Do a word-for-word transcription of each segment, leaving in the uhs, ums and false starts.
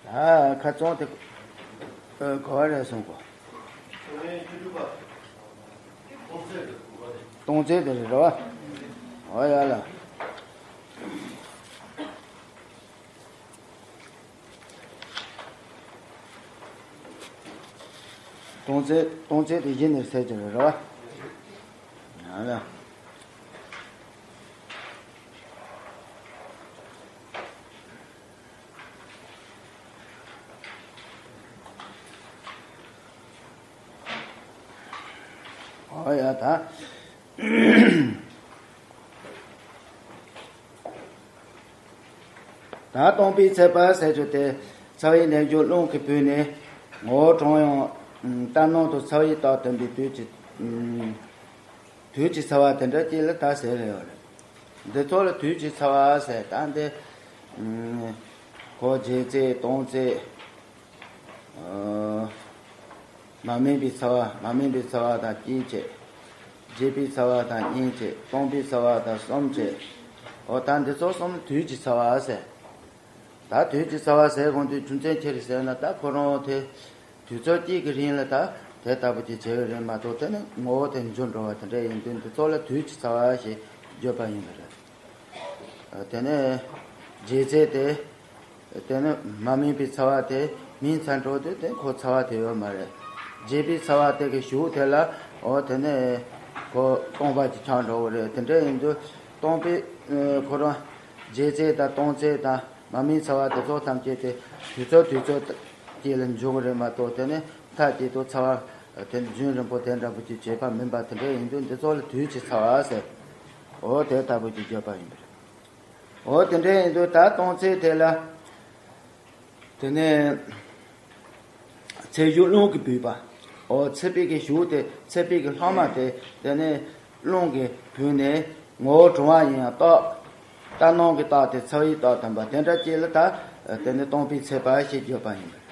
ད་ཁ་རྩང་དེ་ག་བ་རེད་སོང་གོ། སྟོང་ཚད་དེ་རེད་རོ། ཨོ་ཡ་ལ། སྟོང་ཚད་སྟོང་ཚད་དེ་གཞི་ནས་ཟེར་གྱི་རེད་རོ། ཡ་ལ། ཨོ་ཡ་ད། ད་སྟོང་པའི་ཚད་པ་ཟེར་རྒྱུ་དེ་ཚ་བའི་རྣལ་འབྱོར་རླུང་གིས་བུས་ནས་ངོ་བོ་གྲུང་ཡང་ལྟར་སྣང་དུ་ཚ་བའི་རྟགས་སྟོན་པའི་དུས་ཀྱི་དུས་ཀྱི་ཚ་བ་དེ་འདྲ་ཅིག་ལ་ད་ཟེར་ཡོད་རེད། འདི་ཚོ་ལ་དུས་ཀྱི་ཚ་བ་ཟེར། ད་འདི་ཁོ་ལྗིད་ཚད་སྟོང་ཚད། མ་སྨིན་པའི་ཚ་བ། མ་སྨིན་པའི་ཚ་བ་དང་གཅིག་བྱས། ལྗིད་པའི་ཚ་བ་དང་གཉིས་བྱས། སྟོང་པའི་ཚ་བ་དང་གསུམ་བྱས། འོ་ད་འདི་ཚོ་གསུམ་དུས་ཀྱི་ཚ་བ་ཟེར། ད་དུས་ཀྱི་ཚ་བ་ཟེར་དགོས་དུས་རྒྱུ་མཚན་ཅི་རེད་ཟེར་ན། ད་ཁོ་རང་དེ་དུས་ཚོད་གཅིག་གི་རིང་ལ་ད་དེ་ལྟ་བུ་ཅིག་བྱས་ཡོད་རེད་མ་གཏོགས། དེ་ནི་ངོ་བོ་དེ་འགྱུར་འགྲོ་བ་དེ་འདྲ་ཡིན་དུས། འདི་ཚོ་ལ་དུས་ཀྱི་ཚ་བ་ཞེས་བརྗོད་པ་ཡིན་པ་རེད། དེ་ནས་ལྗིད་ཚད་དེ། དེ་ནི་མ་སྨིན་པའི་ཚ་བ་དེ་སྨིན་ཚར་འགྲོ་དུས་དེ་ཁོ་ཚ་བ་དེ་ཡོད་མ་རེད། ལྗིད་པའི་ཚ་བ་དེ་གི་གཞུག་དེ་ལ་འོ་དེ་ནི་ཁོ་སྟོང་པ་ཅིག་ཆགས་འགྲོ་གི་རེད། དེ་འདྲ་ཡིན་དུས་སྟོང་པའི་ཁོ་རང་ལྗིད་ཚད་དང་སྟོང་ཚད་དང་མ་སྨིན་ཚ་བ་དེ་ཚོ་ཐམས་ཅད་དེ་དུས་ཚོད་དུས་ཚོད་ཀྱི་ལ་འབྱུང་གི་རེད་མ་གཏོགས། དེ་ནི་མཐའ་གཅིག་ཏུ་ཚ་བ་དེ་རྒྱུན་རིང་པོ་དེ་འདྲ་བུ་ཅིག་བྱེད་པ་མིན་པ་དེ་འདྲ་ཡིན་དུས། འདི་ཚོ་ལ་དུས་ཀྱི་ཚ་བ་ཟེར། འོ་དེ་ལྟ་བུ་ཅིག་བརྗོད་པ་ཡིན་པ་རེད། འོ་དེ་འདྲ་ཡིན་དུས་ད་སྟོང་ཚད་དེ་ལ། དེ་ནས་ཚད་གཞུག་རླུང་གིས་བུས་པ། འོ་ཚད་པའི་གི་གཞུག་དེ། ཚད་པའི་གི་ལྷག་མ་དེ་དེ་ནས་རླུང་གིས་བུས་ནས་ངོ་བོ་གྲུང་བ་ཡིན་ཡང་རྟགས། ལྟར་སྣང་གི་རྟགས་དེ་ཚ་བའི་རྟགས་སྟོན་པ་དེ་འདྲ་ཅིག་ལ་ད་དེ་ནས་སྟོང་པའི་ཚད་པ་ཞེས་བརྗོད་པ་ཡིན།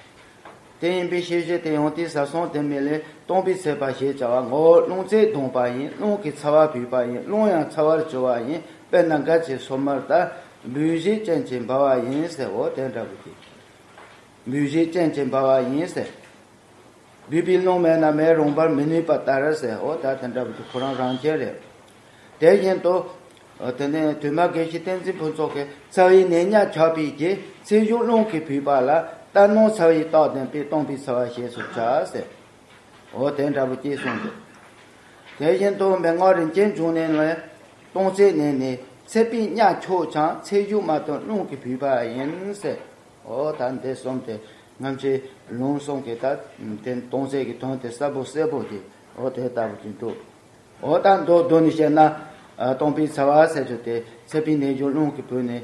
དེ་ཡིན་པའི་ཤེས་བྱེད་དེ་ཡང་དེའི་ཟབ་གསང་དེ་མིན་ལས། སྟོང་པའི་ཚད་པ་ཞེས་བྱ་བ་ངོ་བོ་རླུང་ཚད་ལྡང་བ་ཡིན། རླུང་གིས་ཚ་བ་བུས་པ་ཡིན། རླུང་ཡང་ཚ་བར་གྱུར་པ་ཡིན། དཔེར་ན་མགལ་གྱི་སོ་མར་ལྟར་འབུད་བཞི་ཅན་གྱིས་འབར་བ་ཡིན་ཟེར། འོ་དེ་འདྲ་བུ་དེ། འབུད་བཞི་ཅན་གྱིས་འབར་བ་ཡིན་ཟེར། བུས་པའི་རླུང་མེད་ན་མེ་རུངས་པར་མི་ནུས་པ་ལྟར་ཟེར། འོ་ད་དེ་འདྲ་བུ་དེ་ཁོ་རང་རང་ཁྱེར་རེད། དེ་བཞིན་དུ། དེ་ནས་དུ་མ་དགེ་བཤེས་བསྟན་འཛིན་ཕུན་ཚོགས་ཀྱིས་ཚ་བའི་ནད་ཉག་ཆགས་པའི་རྗེས་ཚད་གཞུག་རླུང་གིས་བུས་པ་ལ་ལྟར་སྣང་ཚ་བའི་རྟགས་ལྡན་པས་སྟོང་པའི་ཚ་བ་ཞེས་སུ་བྱ་ཟེར། འོ་དེ་འདྲ་བུ་ཅིག་གསུངས་འདུག་དེ་བཞིན་དུ་མན་ངག་རིམ་གྱིས་འབྱུང་གནས་ལས། སྟོང་ཚད་ནས་ནི་ཚད་པའི་ཉག་ཆག་ཀྱང་། ཚད་གཞུག་མ་དོན་རླུང་གིས་བུས་པ་ཡིན་ཟེར། འོ་ད་འདི་གསུམ་དེ་སྔ་ཕྱི་ལུང་གསུམ་གྱི་ད་དེ་སྟོང་ཚད་ཀྱི་དོན་དེ་གསལ་པོ་གསལ་པོ་དེ་འོ་དེ་ལྟ་བུ་ཅིག་འདུག་འོ་ད་མདོར་བསྡུས་ནས་བཤད་ན། ཨ། སྟོང་པའི་ཚ་བ་ཟེར་རྒྱུ་དེ་ཚད་པའི་རྣལ་འབྱོར་རླུང་གིས་བུས་ནས།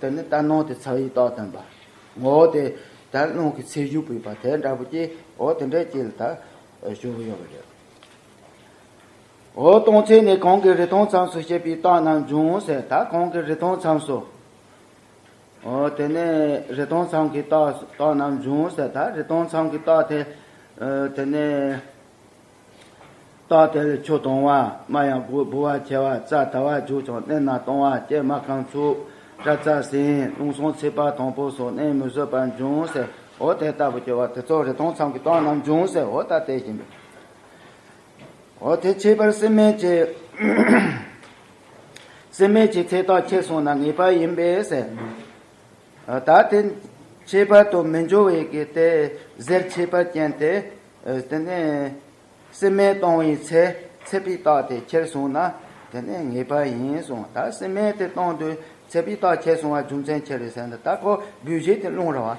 དེ་ནི་ལྟར་སྣང་དེ་ཚ་བའི་རྟགས་སྟོན་པ། ངོ་བོ་དེ་ད་རླུང་གིས་ཚད་གཞུག་བུས་པ་དེ་འདྲ་བུ་ཅིག་འོ་དེ་འདྲ་ཅིག་ལ་ད་ཞུ་གི་ཡོད་པ་རེད། འོ་སྟོང་ཚད་ནས་གང་གི་རིགས་མཐོང་མཚམས་སུ་བཤད་པའི་རྟགས་རྣམས་འབྱུང་ཟེར། ད་གང་གི་རིགས་མཐོང་མཚམས་སུ། འོ་དེ་ནས་རིགས་མཐོང་མཚམས་ཀྱི་རྟགས་རྟགས་རྣམས་འབྱུང་ཟེར། ད་རིགས་མཐོང་མཚམས་ཀྱི་རྟགས་དེ། ཨ། དེ་ནས་རྟགས་དེ་ལ་ཆུ་དྭངས་པ། རྨ་ཡང་སྦོ་སྦོ་བ་ཆེ་བ། རྩ་དལ་བ་རྒྱུག་ཀྱང་། གནས་ན་ལྟུང་བ། ལྕེ་རྨ་རྐང་ཚུགས། སྐྲ་རྩ་ཟིན། རླུང་སོང་ཚིག་པ་དང་པོ་སོགས་གནས་མི་བཟོད་པར་འབྱུང་ཟེར། འོ་དེ་ལྟ་བུ་སྐྱེ་བ་དེ་ཚོ་རིགས་མཐོང་མཚམས་ཀྱི་རྟགས་རྣམས་འབྱུང་ཟེར། འོ་ད་དེ་བཞིན་པས། འོ་དེ་ཁྱད་པར་སྲེད་མེད་ཀྱི། སྲེད་མེད་ཀྱི་ཚད་རྟགས་ཁྱེར་སོང་ན་ངེས་པ་ཡིན་པས་ཟེར། ད་དེ་ཁྱད་པར་དུ་མི་འགྱུར་བའི་གི་དེ་གཟེར་ཁྱད་པར་ཅན་དེ། དེ་ནས་སྲེད་མེད་གཏོང་བའི་ཚེ་ཚད་པའི་རྟགས་དེ་ཁྱེར་སོང་ན་དེ་ནས་ངེས་པ་ཡིན་གསུངས། ད་སྲེད་མེད་དེ་གཏོང་དུས་ཚད་པའི་རྟགས་ཁྱེར་སོང་བ་རྒྱུ་མཚན་ཅི་རེད་ཟེར་ན། ད་ཁོ་འབུད་བཞི་དེ་རླུང་རེད་བ།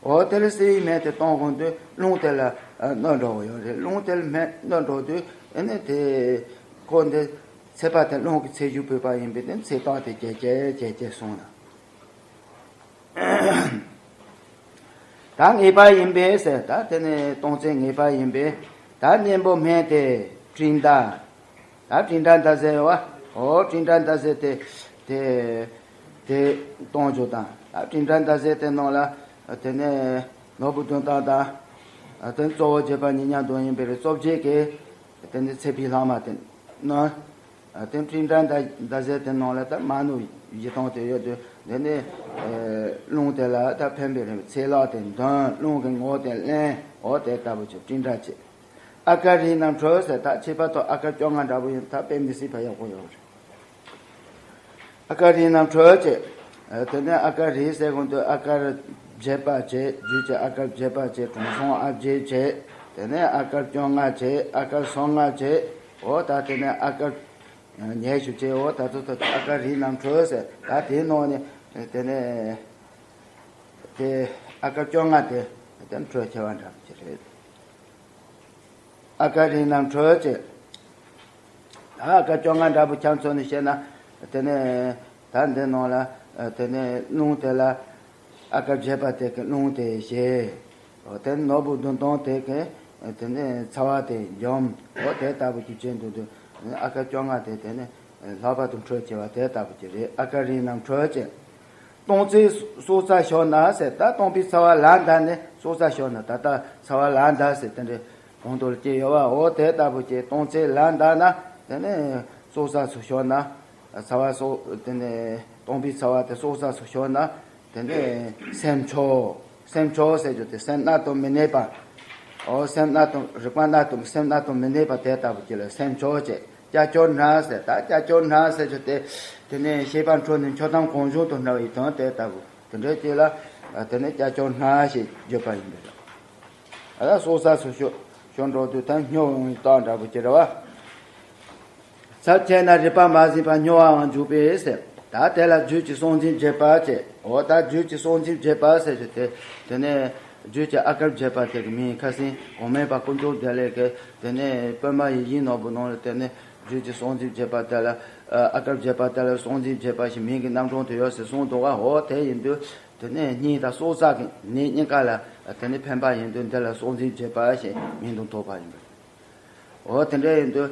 འོ་དེ་ལ་སྲེད་མེད་དེ་གཏོང་དགོས་དུས་རླུང་དེ་ལ་གནོད་འགྲོ་གི་ཡོད་རེད། རླུང་དེ་ལ་མེད་གནོད་འགྲོ་དུས་ཨ་ནི་དེ་ཁོ་འདི་ཚད་པ་དེ་རླུང་གི་ཚད་གཞུག་བུས་པ་ཡིན་པས་དེ་ཚད་རྟགས་དེ་གྱེས་གྱེས་གྱེས་གྱེས་སོང་ན། ད་ངེས་པ་ཡིན་པས་ཟེར། ད་དེ་ནས་སྟོང་ཚད་ངེས་པ་ཡིན་པས། ད་གཉེན་པོ་སྨན་དེ་སྤྲིན་ཟླ། ད་སྤྲིན་སྒྲ་ཟླ་ཟེར་བ། འོ་སྤྲིན་སྒྲ་ཟླ་ཟེར་དེ་དེ་དེ་གཏོང་རྒྱུ་དང་། ད་སྤྲིན་སྒྲ་ཟླ་ཟེར་དེ་ནང་ལ་དེ་ནས་ནོར་བུ་དོན་དག་དང་། དེ་གཙོ་བོ་བརྒྱད་པ་ཉིད་མཉམ་དུ་ཡིན་པའི་རིགས་གཙོ་བརྒྱད་ཀྱི་དེ་ནས་ཚད་པའི་ལྷག་མ་དེ་ནང་། དེ་སྤྲིན་སྒྲ་ཟླ་ཟེར་དེ་ནང་ལ་ད་མ་ནུ་བཞི་སྟོང་དེ་ཡོད་དུས། དེ་ནས་རླུང་དེ་ལ་ད་ཕན་པའི་རིམ་པས་ཚེ་ལག་དེ་འདོན། རླུང་གི་ངོ་དེ་ལེན། འོ་དེ་ལྟ་བུ་ཅིག་སྤྲིན་བྲལ་བྱེད། ཨ་ཀ་རིའི་རྣམ་འཕྲུལ་ཟེར། ད་ཁྱད་པར་དུ་ཨ་ཀ་བཅོ་ལྔ་འདྲ་བོ་ཡིན་ད་དཔེ་མི་སྲིད་པ་ཡག་པོ་ཡོད་རེད། ཨ་ཀ་རིའི་རྣམ་འཕྲུལ་བྱེད། དེ་ནས་ཨ་ཀ་རི་ཟེར་གོང་དུ་ཨ་ཀར་བརྒྱད་པ་བྱེད། རྒྱུད་ཀྱི་ཨ་ཀར་བརྒྱད་པ་བྱེད། དྲང་སྲོང་ཨ་བརྒྱད་བྱེད། དེ་ནས་ཨ་ཀར་བཅོ་ལྔ་བྱེད། ཨ་ཀར་སོ་ལྔ་བྱེད། འོ་ད་དེ་ནས་ཨ་ཀར་ཉི་ཤུ་བྱེད། འོ་ད་ཚོ་ད་ཨ་ཀ་རིའི་རྣམ་འཕྲུལ་ཟེར། ད་དེའི་ནང་ནས་དེ་ནས་དེ་ཨ་ཀར་བཅོ་ལྔ་དེ་དེ་འཕྲོས་ཆེ་བ་འདྲ་པོ་ཅིག་རེད། ཨ་ཀ་རིའི་རྣམ་འཕྲུལ་བྱེད། ཨ་ཀ་བཅོ་ལྔ་འདྲ་པོ་ཁྱམས་ཚོ་ནས་བཤད་ན། དེ་ནས་ད་འདི་ནང་ལ་དེ་ནས་རླུང་དེ་ལ་ཨ་ཀ་བརྒྱད་པ་དེ་གི་རླུང་དེ་བཞེས། འོ་དེ་ནས་ནོར་བུ་བདུན་སྟོང་དེ་གི་དེ་ནས་ཚ་བ་དེ་འཇོམས། འོ་དེ་ལྟ་བུ་ཅིག་བྱེད་འདུག་དུས་ཨ་ཀ་བཅོ་ལྔ་དེ་དེ་ནས་ལྷག་པར་དུ་འཕྲོས་ཆེ་བ་དེ་ལྟ་བུ་ཅིག་རེད། ཨ་ཀ་རིའི་རྣམ་འཕྲུལ་བྱེད། སྟོང་ཚེ་སྲོག་རྩ་ཤོར་ན་ཟེར། ད་སྟོང་པའི་ཚ་བ་ལ་འདར་ནས་སྲོག་རྩ་ཤོར་ན། ད་ལྟ་ཚ་བ་ལ་འདར་ཟེར་དེ་འདྲའི་གོང་དུ་སྐྱེས་ཡོད་པ། འོ་དེ་ལྟ་བུ་ཅིག་སྟོང་ཚེ་ལ་འདར་ན། དེ་ནས་སྲོག་རྩ་སུ་ཤོར་ན། ཚ་བ་སོགས་དེ་ནས་སྟོང་པའི་ཚ་བ་དེ་སྲོག་རྩ་སུ་ཤོར་ན། དེ་ནས་སེམས་ཆོག་སེམས་ཆོག་ཟེར་རྒྱུ་དེ་སེམས་གནད་དུ་མི་གནས་པ། འོ་སེམས་གནད་དུ་རིག་པ་གནད་དུ་སེམས་གནད་དུ་མི་གནས་པ་དེ་ལྟ་བུ་ཅིག་ལ་སེམས་ཆོག་ཅེས། ཀྱལ་ཀྱོར་ན་ཟེར། ད་ཀྱལ་ཀྱོར་ན་ཟེར་རྒྱུ་དེ་དེ་ནས་ཤེས་པ་འཕྲོ་ནས་འཆོལ་གཏམ་གང་བྱུང་དུ་སྣང་བའི་དོན་དེ་ལྟ་བུ་དེ་འདྲའི་ཅིག་ལ་དེ་ནས་ཀྱལ་ཀྱོར་ན་ཞེས་བརྗོད་པ་ཡིན་པས། ཨ་ད་སྲོག་རྩ་སུ་ཤོར་ཤོར་འགྲོ་དུས་ད་སྨྱོ་ཡོང་བའི་རྟགས་འདྲ་པོ་ཅིག་རེད་བ། ཚབས་ཆེ་ན་རིག་པ་མ་ཟིན་པར་སྨྱོ་བའང་འཇུག་པས་ཟེར། ད་དེ་ལ་རྒྱུད་ཀྱི་སྲོག་འཛིན་བརྗེད་པ་བྱེད། འོ་ད་རྒྱུད་ཀྱི་སྲོག་འཛིན་བརྗེད་པ་ཟེར་རྒྱུ་དེ་དེ་ནས་རྒྱུད་ཀྱི་ཨ་ཀར་བརྒྱད་པ་དེ་གི་མིང་ཁ་སང་གོང་མའི་བ་དཀོན་མཆོག་བདེ་ལེགས་ཀྱིས་དེ་ནས་པདྨ་ཡིག་བཞིའི་ནོར་བུ་ནང་ལ་དེ་ནས་རྒྱུད་ཀྱི་སྲོག་འཛིན་བརྗེད་པ་དེ་ལ་ཨ་ཀར་བརྒྱད་པ་དེ་ལ་སྲོག་འཛིན་བརྗེད་པ་ཞེས་མིང་གི་རྣམ་གྲངས་དུ་ཡོད་ཟེར་གསུངས་འདུག་བ། འོ་དེ་ཡིན་དུས་དེ་ནས་སྙིང་དང་སྲོག་རྩ་གི་ནད་གཉིས་ཀ་ལ་དེ་ནས་ཕན་པ་ཡིན་དུས་འདི་ལ་སྲོག་འཛིན་བརྗེད་པ་ཞེས་མིང་དུ་ཐོགས་པ་ཡིན་པས། འོ་དེ་འདྲ་ཡིན་དུས་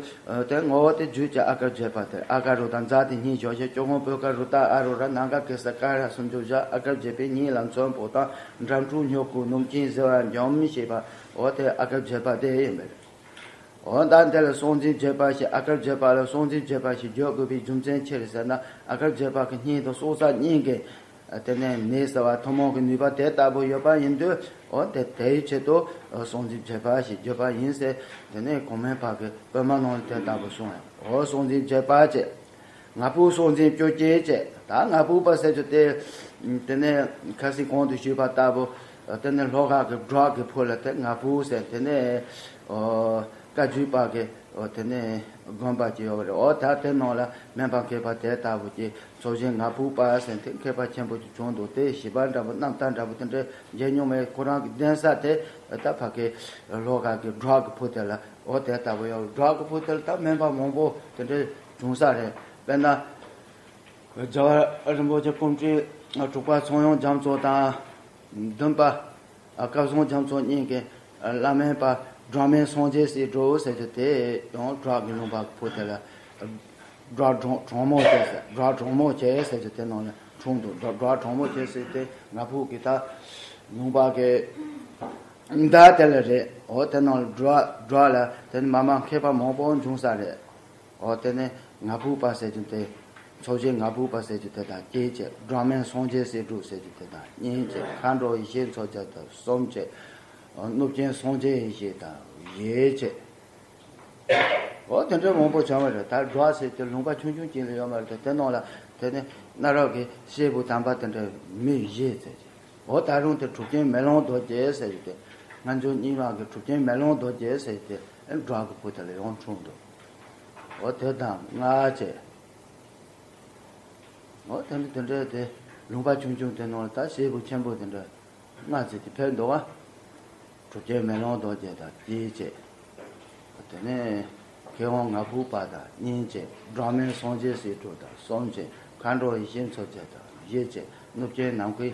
དེ་ངོ་བོ་དེ་རྒྱུད་ཀྱི་ཨ་ཀར་བརྒྱད་པ་དེ། ཨ་ཀ་རུ་དང་ཛ་དེ་གཉིས་བྱོན་ཞིང་། སྐྱོ་ཧོང་པོ་ཀ་རུ་ཏ་ཨ་རུ་ར་ནང་ཀ་གེ་ས་ཀ་ར་སུམ་ཅུ་བཞག་ཨ་ཀར་བརྒྱད་པའི་གཉིས་ལ་མཚོན་པོ་དང་འགྲམ་ཕྲུག་སྨྱོ་ཁུ་ནུབ་ཅིང་ཟེར་བ་འཇོམས་ཞེས་པ། འོ་དེ་ཨ་ཀར་བརྒྱད་པ་དེ་ཡིན་པས། འོ་ད་འདི་ལ་སྲོག་འཛིན་བརྗེད་པ་ཞེས། ཨ་ཀར་བརྒྱད་པ་ལ་སྲོག་འཛིན་བརྗེད་པ་ཞེས་བརྗོད་དགོས་པའི་རྒྱུ་མཚན་ཅི་རེད་ཟེར་ན། ཨ་ཀར་བརྒྱད་པ་གི་སྙིང་དང་སྲོག་རྩ་གཉིས་ཀའི་དེ་ནས་ནད་སེལ་བ་ཐུན་མོང་གི་ནུས་པ་དེ་ལྟ་བུ་ཡོད་པ་ཡིན་དུས། འོ་དེ་དེའི་ཆེད་དུ་སྲོག་འཛིན་བརྗེད་པ་ཞེས་བརྗོད་པ་ཡིན་ཟེར། དེ་ནས་གོང་མའི་བར་གྱི་པདྨ་ནང་ལ་དེ་ལྟ་བུ་གསུངས་ཡོད། འོ་སྲོག་འཛིན་བརྗེད་པ་བྱེད། ང་ཕོད་སྲོག་འཛིན་བཅོ་བརྒྱད་བྱེད། ད་ང་ཕོད་པ་ཟེར་རྒྱུ་དེ་དེ་ནས་ཁ་སང་གོང་དུ་ཞུས་པ་ལྟ་བུ་དེ་ནས་ལྷོ་ཁ་གི་བྲག་གི་ཕུ་ལ་དེ་ང་ཕོད་ཟེར། དེ་ནས་འོ་བཀའ་བརྒྱུད་པ་གི་འོ་དེ་ནས་དགོན་པ་ཅིག་ཡོད་རེད། འོ་ད་དེ་ནང་ལ་སྨན་པ་མཁས་པ་དེ་ལྟ་བུ་ཅིག་ཚོགས་ཞིང་ང་ཕོད་པ་ཟེར་དེ་མཁས་པ་ཆེན་པོ་ཅིག་བྱུང་འདུག་དེ་ཞི་བ་འདྲ་པོ་རྣམ་ཐར་འདྲ་པོ་དེ་འདྲ་མཇལ་མྱོང་མེད། ཁོ་རང་གི་གདན་ས་དེ་ད་ཕ་གི་ལྷོ་ཁ་གི་བྲག་གི་ཕུ་དེ་ལ། འོ་དེ་ལྟ་བུ་ཡོད། བྲག་གི་ཕུ་དེ་ལ་ད་སྨན་པ་མང་པོ་དེ་འདྲ་བྱུང་ས་རེད། དཔེར་ན་རྒྱལ་བ་རིན་པོ་ཆེ་སྐུ་ཕྲེང་དྲུག་པ་ཚངས་དབྱངས་རྒྱ་མཚོ་དང་། བདུན་པ་སྐལ་བཟང་རྒྱ་མཚོ་གཉིས་ཀྱིས་བླ་སྨན་པ་སྒྲོལ་མའི་སངས་རྒྱས་སྲིད་སྒྲུབ་ཟེར་རྒྱུ་དེ་ཡང་བྲག་གི་ལུང་པ་ཕུ་དེ་ལ་བྲག་གྲོང་གྲོང་མོ་བྱས་ཟེར། བྲག་གྲོང་མོ་བྱས་ཟེར་རྒྱུ་དེ་ནང་ལ་འཁྲུངས་འདུག་བྲག་གྲོང་མོ་བྱས་ཟེར་དེ་ང་ཕོད་གི་ད་ལུང་པ་གི་མདའ་དེ་ལ་རེད། འོ་དེ་ནང་ལ་བྲག་བྲག་ལ་དེ་ནི་མ་མ་མཁས་པ་མང་པོ་འབྱུང་ས་རེད། འོ་དེ་ནས་ང་ཕོད་པ་ཟེར་རྒྱུ་དེ། ཚོགས་ཞིང་ང་ཕོད་པ་ཟེར་རྒྱུ་དེ་དང་གཅིག་བྱས། སྒྲོལ་མའི་སངས་རྒྱས་སྲིད་སྒྲུབ་ཟེར་རྒྱུ་དེ་དང་གཉིས་བྱས། མཁའ་འགྲོ་ཡེ་ཤེས་མཚོ་རྒྱལ་དང་གསུམ་བྱས། གནུབས་ཆེན་སངས་རྒྱས་ཡེ་ཤེས་དང་བཞི་བྱས། འོ་དེ་འདྲ་མང་པོ་བྱུང་བ་རེད། ད་བྲག་ཟེར་དུས་ལུང་པ་ཆུང་ཆུང་ཅིག་ལ་ཡོད་མ་རེད། དེ་ནང་ལ་དེ་ནས་གནའ་རབས་ཀྱི་སྐྱེས་བུ་དམ་པ་དེ་འདྲ་མི་བཞི་ཟེར་གྱི། འོ་ད་རུང་དེ་གྲུབ་ཆེན་མེ་ལོང་རྡོ་རྗེ་ཟེར་གྱི་དེ། སྔ་འགྱུར་རྙིང་མ་གི་གྲུབ་ཆེན་མེ་ལོང་རྡོ་རྗེ་ཟེར་གྱི་དེ་བྲག་གི་ཕུ་དེ་ལ་ཡང་འཁྲུངས་འདུག་འོ་དེ་དང་ལྔ་བྱས། འོ་དེ་འདྲ་དེ་འདྲ་དེ་ལུང་པ་ཆུང་ཆུང་དེ་ནང་ལ་ད་སྐྱེས་བུ་ཆེན་པོ་དེ་འདྲ་ལྔ་བྱས་དེ་ཕེབས་འདུག་བ། གྲུབ་ཆེན་མེ་ལོང་རྡོ་རྗེ་དང་གཅིག་བྱས། དེ་ནས་མཁས་དབང་ང་ཕོད་པ་དང་གཉིས་བྱས། སྒྲོལ་མའི་སངས་རྒྱས་སྲིད་སྒྲུབ་དང་གསུམ་བྱས། མཁའ་འགྲོ་ཡེ་ཤེས་མཚོ་རྒྱལ་དང་བཞི་བྱས། གནུབས་ཆེན་ནམ་མཁའི།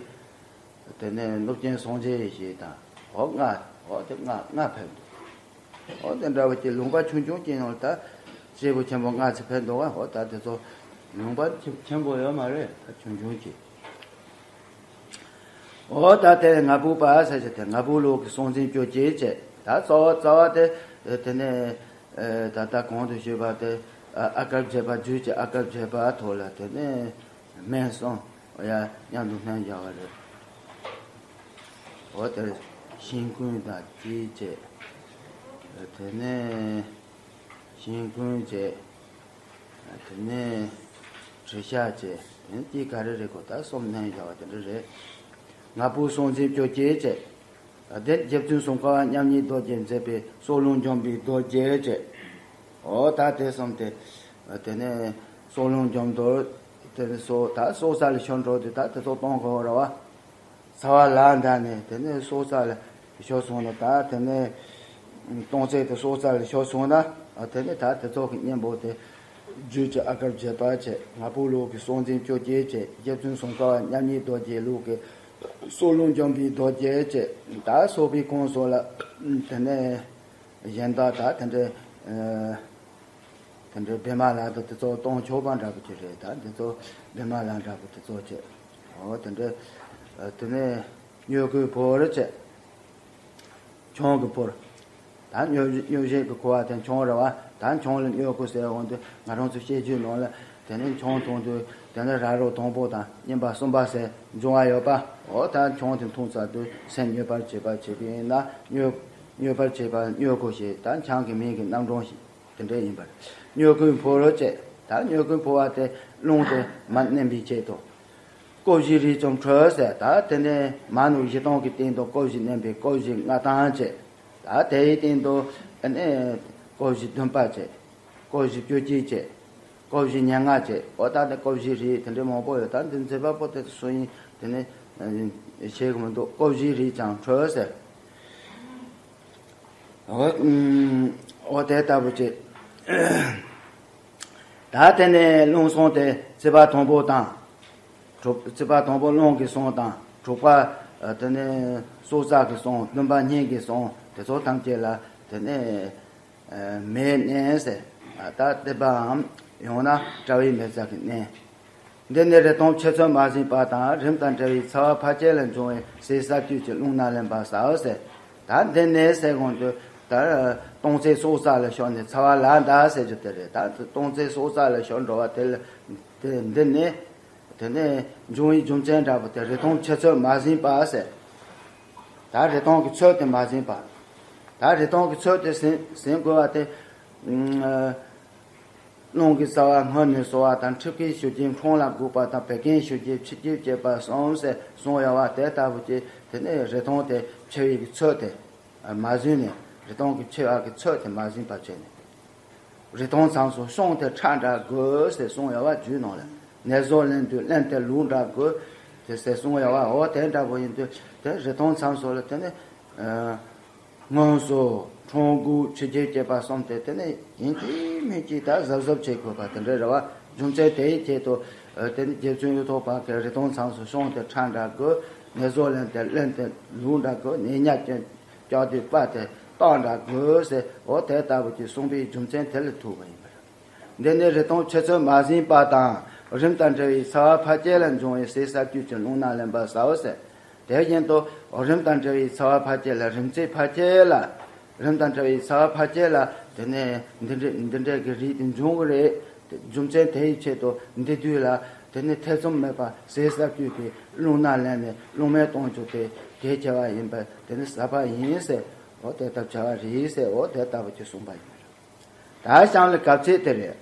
དེ་ནས་གནུབས་ཆེན་སངས་རྒྱས་ཡེ་ཤེས་དང་འོ་ལྔ། འོ་དེ་ལྔ་ལྔ་ཕེབས་འདུག་འོ་དེ་འདྲ་བ་ཅིག་ལུང་པ་ཆུང་ཆུང་ཅིག་ནང་ལ་ད་སྐྱེས་བུ་ཆེན་པོ་ལྔ་ཙམ་ཕེབས་འདུག་བ། འོ་ད་དེ་ཚོ་ལུང་པ་ཆེན་ཆེན་པོ་ཡོད་མ་རེད། ད་ཆུང་ཆུང་ཅིག་འོ་ད་དེ་ང་ཕོད་པ་ཟེར་གྱི་དེ་ང་ཕོད་ལུགས་ཀྱི་སྲོག་འཛིན་བཅོ་བརྒྱད་བྱས། ད་རྩ་བ་རྩ་བ་དེ་དེ་ནས་ད་ལྟ་གོང་དུ་ཞུས་པ་དེ་ཨ་ཀར་བརྒྱད་པ། རྒྱུད་ཀྱི་ཨ་ཀར་བརྒྱད་པ་ཐོག་ལ་དེ་ནས་སྨན་གསུམ། ཡ། མཉམ་དུ་སྨན་བཞག་པ་རེད། འོ་དེར་ཤིང་ཀུན་དང་དེའི་བཅས། དེ་ནས་ཤིང་ཀུན་བཅས། དེ་ནས་དྲི་ཤ་བཅས། དེ་ནས་དེ་ག་རེ་རེད་གོ། ད་གསུམ་སྨན་བཞག་པ་དེ་འདྲ་རེད། ང་ཕོད་སྲོག་འཛིན་བཅོ་བརྒྱད་བཅས། དེ་རྗེ་བཙུན་སྲུང་འཁོར་བ་མཉམ་ཉིད་རྡོ་རྗེས་མཛད་པའི་སྲོག་རླུང་འཇོམས་པའི་རྡོ་རྗེ་བཅས། འོ་ད་དེ་གསུམ་དེ། དེ་ནས་སྲོག་རླུང་འཇོམས་རྡོ། དེ་ནས་སྲོག་ད་སྲོག་རྩ་ལ་ཤོར་འགྲོ་དུས་ད་དེ་ཚོ་གཏོང་དགོས་རེད་བ། ཚ་བ་ལ་འདའ་ནས་དེ་ནས་སྲོག་རྩ་ལ་ཤོར་སོང་ན། ད་དེ་ནས་གཏོང་ཚད་དེ་སྲོག་རྩ་ལ་ཤོར་སོང་ན། དེ་ནས་ད་དེ་ཚོ་གི་གཉེན་པོ་དེ་རྒྱུད་ཀྱི་ཨ་གར་བྱེད་པ་བྱས། ང་ཕོད་ལུགས་ཀྱི་སྲོག་འཛིན་བཅོ་བརྒྱད་བྱས། རྗེ་བཙུན་སྲུང་འཁོར་བ་མཉམ་ཉིད་རྡོ་རྗེ་ལུགས་ཀྱི་སྲོག་རླུང་འཇོམས་པའི་རྡོ་རྗེ་བཅས། ད་སྲོག་པའི་ཁོངས་སོགས་ལ་དེ་ནས་གཞན་དག་ད་དེ་འདྲའི་དེ་འདྲའི་བི་མ་ལ་དང་དེ་ཚོ་གཏོང་ཆོག་པ་འདྲ་པོ་ཅིག་རེད། ད་དེ་ཚོ་བི་མ་ལ་འདྲ་པོ་དེ་ཚོ་བྱས། འོ་དེ་འདྲའི་དེ་ནས་སྨྱོ་ཁུའི་ཕོར་བྱས། མཆོང་གི་ཕོར། ད་སྨྱོ་སྨྱོ་བྱེད་ཀྱི་ཁུ་བ་དེ་མཆོང་རེད་བ། ད་མཆོང་ལ་སྨྱོ་ཁུ་ཟེར་འོང་དུས། ང་རང་ཚོ་བཤད་རྒྱུད་ནང་ལ་དེ་ནས་མཆོང་འཐུང་དུས་དེ་ནས་ར་རོ་དང་པོ་དང་གཉིས་པ་གསུམ་པ་ཟེར་འབྱུང་བ་ཡོད་པ། འོ་ད་མཆོང་དེ་འཐུང་ཚར་དུས་སེམས་མྱོས་པར་བྱེད་པ་བྱེད་པ་ཡིན་ན། མྱོས་མྱོས་པར་བྱེད་པ་སྨྱོ་ཁུ་ཞེས། ད་ཆང་གི་མིང་གི་རྣམ་གྲངས་ཤིག་དེ་འདྲ་ཡིན་པར། སྨྱོ་ཁུའི་ཕོར་བཅས། ད་སྨྱོ་ཁུའི་ཕོར་བ་དེ་རླུང་དེ་མར་མནན་པའི་ཆེད་དུ། ཀོ་བཞི་རིས་ཙམ་འཕྲོས་ཟེར། ད་དེ་ནས་མར་ནུབ་བཞི་སྟོང་གི་སྟེང་དུ་ཀོ་བཞི་མནན་པའི་ཀོ་བཞི་མངའ་ཐང་བཅས། ད་དེའི་སྟེང་དུ་ཨ་ནི་ཀོ་བཞི་བདུན་པ་བཅས། ཀོ་བཞི་བཅོ་བརྒྱད་བཅས། ཀོ་བཞི་ཉེར་ལྔ་བཅས། འོ་ད་དེ་ཀོ་བཞི་རིས་དེ་འདྲའི་མང་པོ་ཡོད། ད་འདི་མཛད་པ་པོ་དེ་སུ་ཡིན་དེ་ནི་ཤེས་གི་མི་འདུག། ཀོ་བཞི་རིས་ཀྱང་འཕྲོས་ཟེར། འོ་ཨུམ། འོ་དེ་ལྟ་བུ་བྱས། ད་དེ་ནས་རླུང་གསུམ་དེ་ཚེས་པ་དང་པོ་དང་། དྲུག་ཚེས་པ་དང་པོ་རླུང་གི་གསུམ་དང་། དྲུག་པ་ཨ་དེ་ནས་སྲོག་རྩ་གི་གསུམ། བདུན་པ་སྙིང་གི་གསུམ། དེ་ཚོ་ཐམས་ཅད་ལ་དེ་ནས་ཨ་མེས་མནན་ཟེར། ཨ་ད་དེ་པའམ་ཡང་ན་དཔྲལ་བའི་མེ་བཙའ་གིས་མནན། འདི་ནི་རི་དྭགས་ཆུ་ཚོད་མ་ཟིན་པ་དང་། རིམས་དང་བྲལ་བའི་ཚ་བ་ཕལ་སྐྱེས་ལ་འབྱུང་བའི་ཟས་ཟ་དུས་ཀྱི་རླུང་སྣ་ལེན་པ་ཟའོ་ཟེར། ད་འདི་ནི་ཟེར་གོང་དུ་ད་གཏོང་ཚད་སྲོག་རྩ་ལ་ཤོར་ནས་ཚ་བ་ལ་འདའ་ཟེར་རྒྱུ་དེ་རེད། ད་གཏོང་ཚད་སྲོག་རྩ་ལ་ཤོར་འགྲོ་བ་དེ་ལ་དེ་འདི་ནི་དེ་ནི་འབྱུང་བའི་རྒྱུ་མཚན་འདྲ་པོ་དེ་རི་དྭགས་ཆུ་ཚོད་མ་ཟིན་པ་ཟེར། ད་རི་དྭགས་ཀྱི་ཚོད་དེ་མ་ཟིན་པ། ད་རི་དྭགས་ཀྱི་ཚོད་དེ་ཟིན་ཟིན་དགོས་པ་དེ། རླུང་གི་རྩ་བ་སྔོན་ནས་གསོ་བ་དང་། མཁྲིས་ཀྱི་ཤུགས་ཀྱིས་ཁྲག་ལ་འགུགས་པ་དང་། བད་ཀན་ཤུགས་ཀྱིས་འཆི་རྒྱུ་བྱེད་པ་གསུམ་ཟེར་གསུངས་ཡོད་པ་དེ་ལྟ་བུ་ཅིག། དེ་ནས་རི་དྭགས་དེ་འཆི་བའི་ཚོད་དེ་མ་ཟིན་ནས། རི་དྭགས་ཀྱི་འཆི་བ་གི་ཚོད་དེ་མ་ཟིན་པ་བྱས་ནས། རི་དྭགས་ཚང་སོགས་བཤང་སྟེ་ཁྲག་འདྲ་དགོས་ཟེར་གསུངས་ཡོད་པ་རྒྱུད་ནང་ལ། ནད་གཟུགས་ལན་དུ་བརླན་ཏེ་ལུག་འདྲ་དགོས་དེ་ཟེར་གསུངས་ཡོད་པ། འོ་དེ་འདྲ་པོ་ཡིན་དུས་དེ་རི་དྭགས་ཚང་སོགས་ལ་དེ་ནས། ཨ། སྔོན་སོ་ཁྲོང་དགུ་ཆུ་རྒྱལ་བཅས་པ་གསུམ་དེ་དེ་ནས་ཡིན་གཅིག་མིན་གཅིག་ད་གཟབ་གཟབ་བྱེད་དགོས་པ་དེ་འདྲ་རེད་བ། རྒྱུ་མཚན་དེའི་ཆེད་དུ་དེ་ནས་རྗེ་བཙུན་གཡུ་ཐོག་པ་གིས་རི་དྭགས་ཚང་སོགས་བཤང་སྟེ་ཁྲག་འདྲ་དགོས། ནད་གཟུགས་ལན་དེ་བརླན་ཏེ་ལུག་འདྲ་དགོས། ནད་ཉེན་བཅོས་དུས་དཔའ་དེ་སྟག་འདྲ་དགོས་ཟེར། འོ་དེ་ལྟ་བུ་ཅིག་གསུངས་པའི་རྒྱུ་མཚན་དེ་ལ་ཐུག་པ་ཡིན་པ་རེད། འདི་ནི་རི་དྭགས་ཆུ་ཚོད་མ་ཟིན་པ་དང་། རིམས་དང་བྲལ་བའི་ཚ་བ་ཕལ་སྐྱེས་ལ་འབྱུང་བའི་ཟས་ཟ་དུས་ཀྱི་རླུང་སྣ་ལེན་པ་ཟའོ་ཟེར། དེ་བཞིན་དུ་རིམས་དང་བྲལ་བའི་ཚ་བ་ཕལ་སྐྱེས་ལ། རིམས་ཚད་ཕལ་སྐྱེས་ལ། རིམས་དང་བྲལ་བའི་ཚ་བ་ཕལ་སྐྱེས་ལ་དེ་ནས་འདི་འདྲའི་འདི་འདྲའི་གི་རིགས་དེ་འབྱུང་གི་རེད། རྒྱུ་མཚན་དེའི་ཆེད་དུ་འདི་དུས་ལ་དེ་ནས་ཐེ་ཚོམ་མེད་པར་ཟས་ཟ་དུས་ཀྱི་རླུང་སྣ་ལེན་ནས་རླུང་མེ་གཏོང་རྒྱུ་དེ་གལ་ཆེ་བ་ཡིན་པས། དེ་ནི་ཟབ་པ་ཡིན་ཟེར། འོ་དེ་ལྟར་བྱ་བ་རེད་ཟེར། འོ་དེ་ལྟ་བུ་ཅིག་གསུངས་པ་ཡིན། ད་གཤམ་ལ་གབ་ཚིག་དེ་རེད།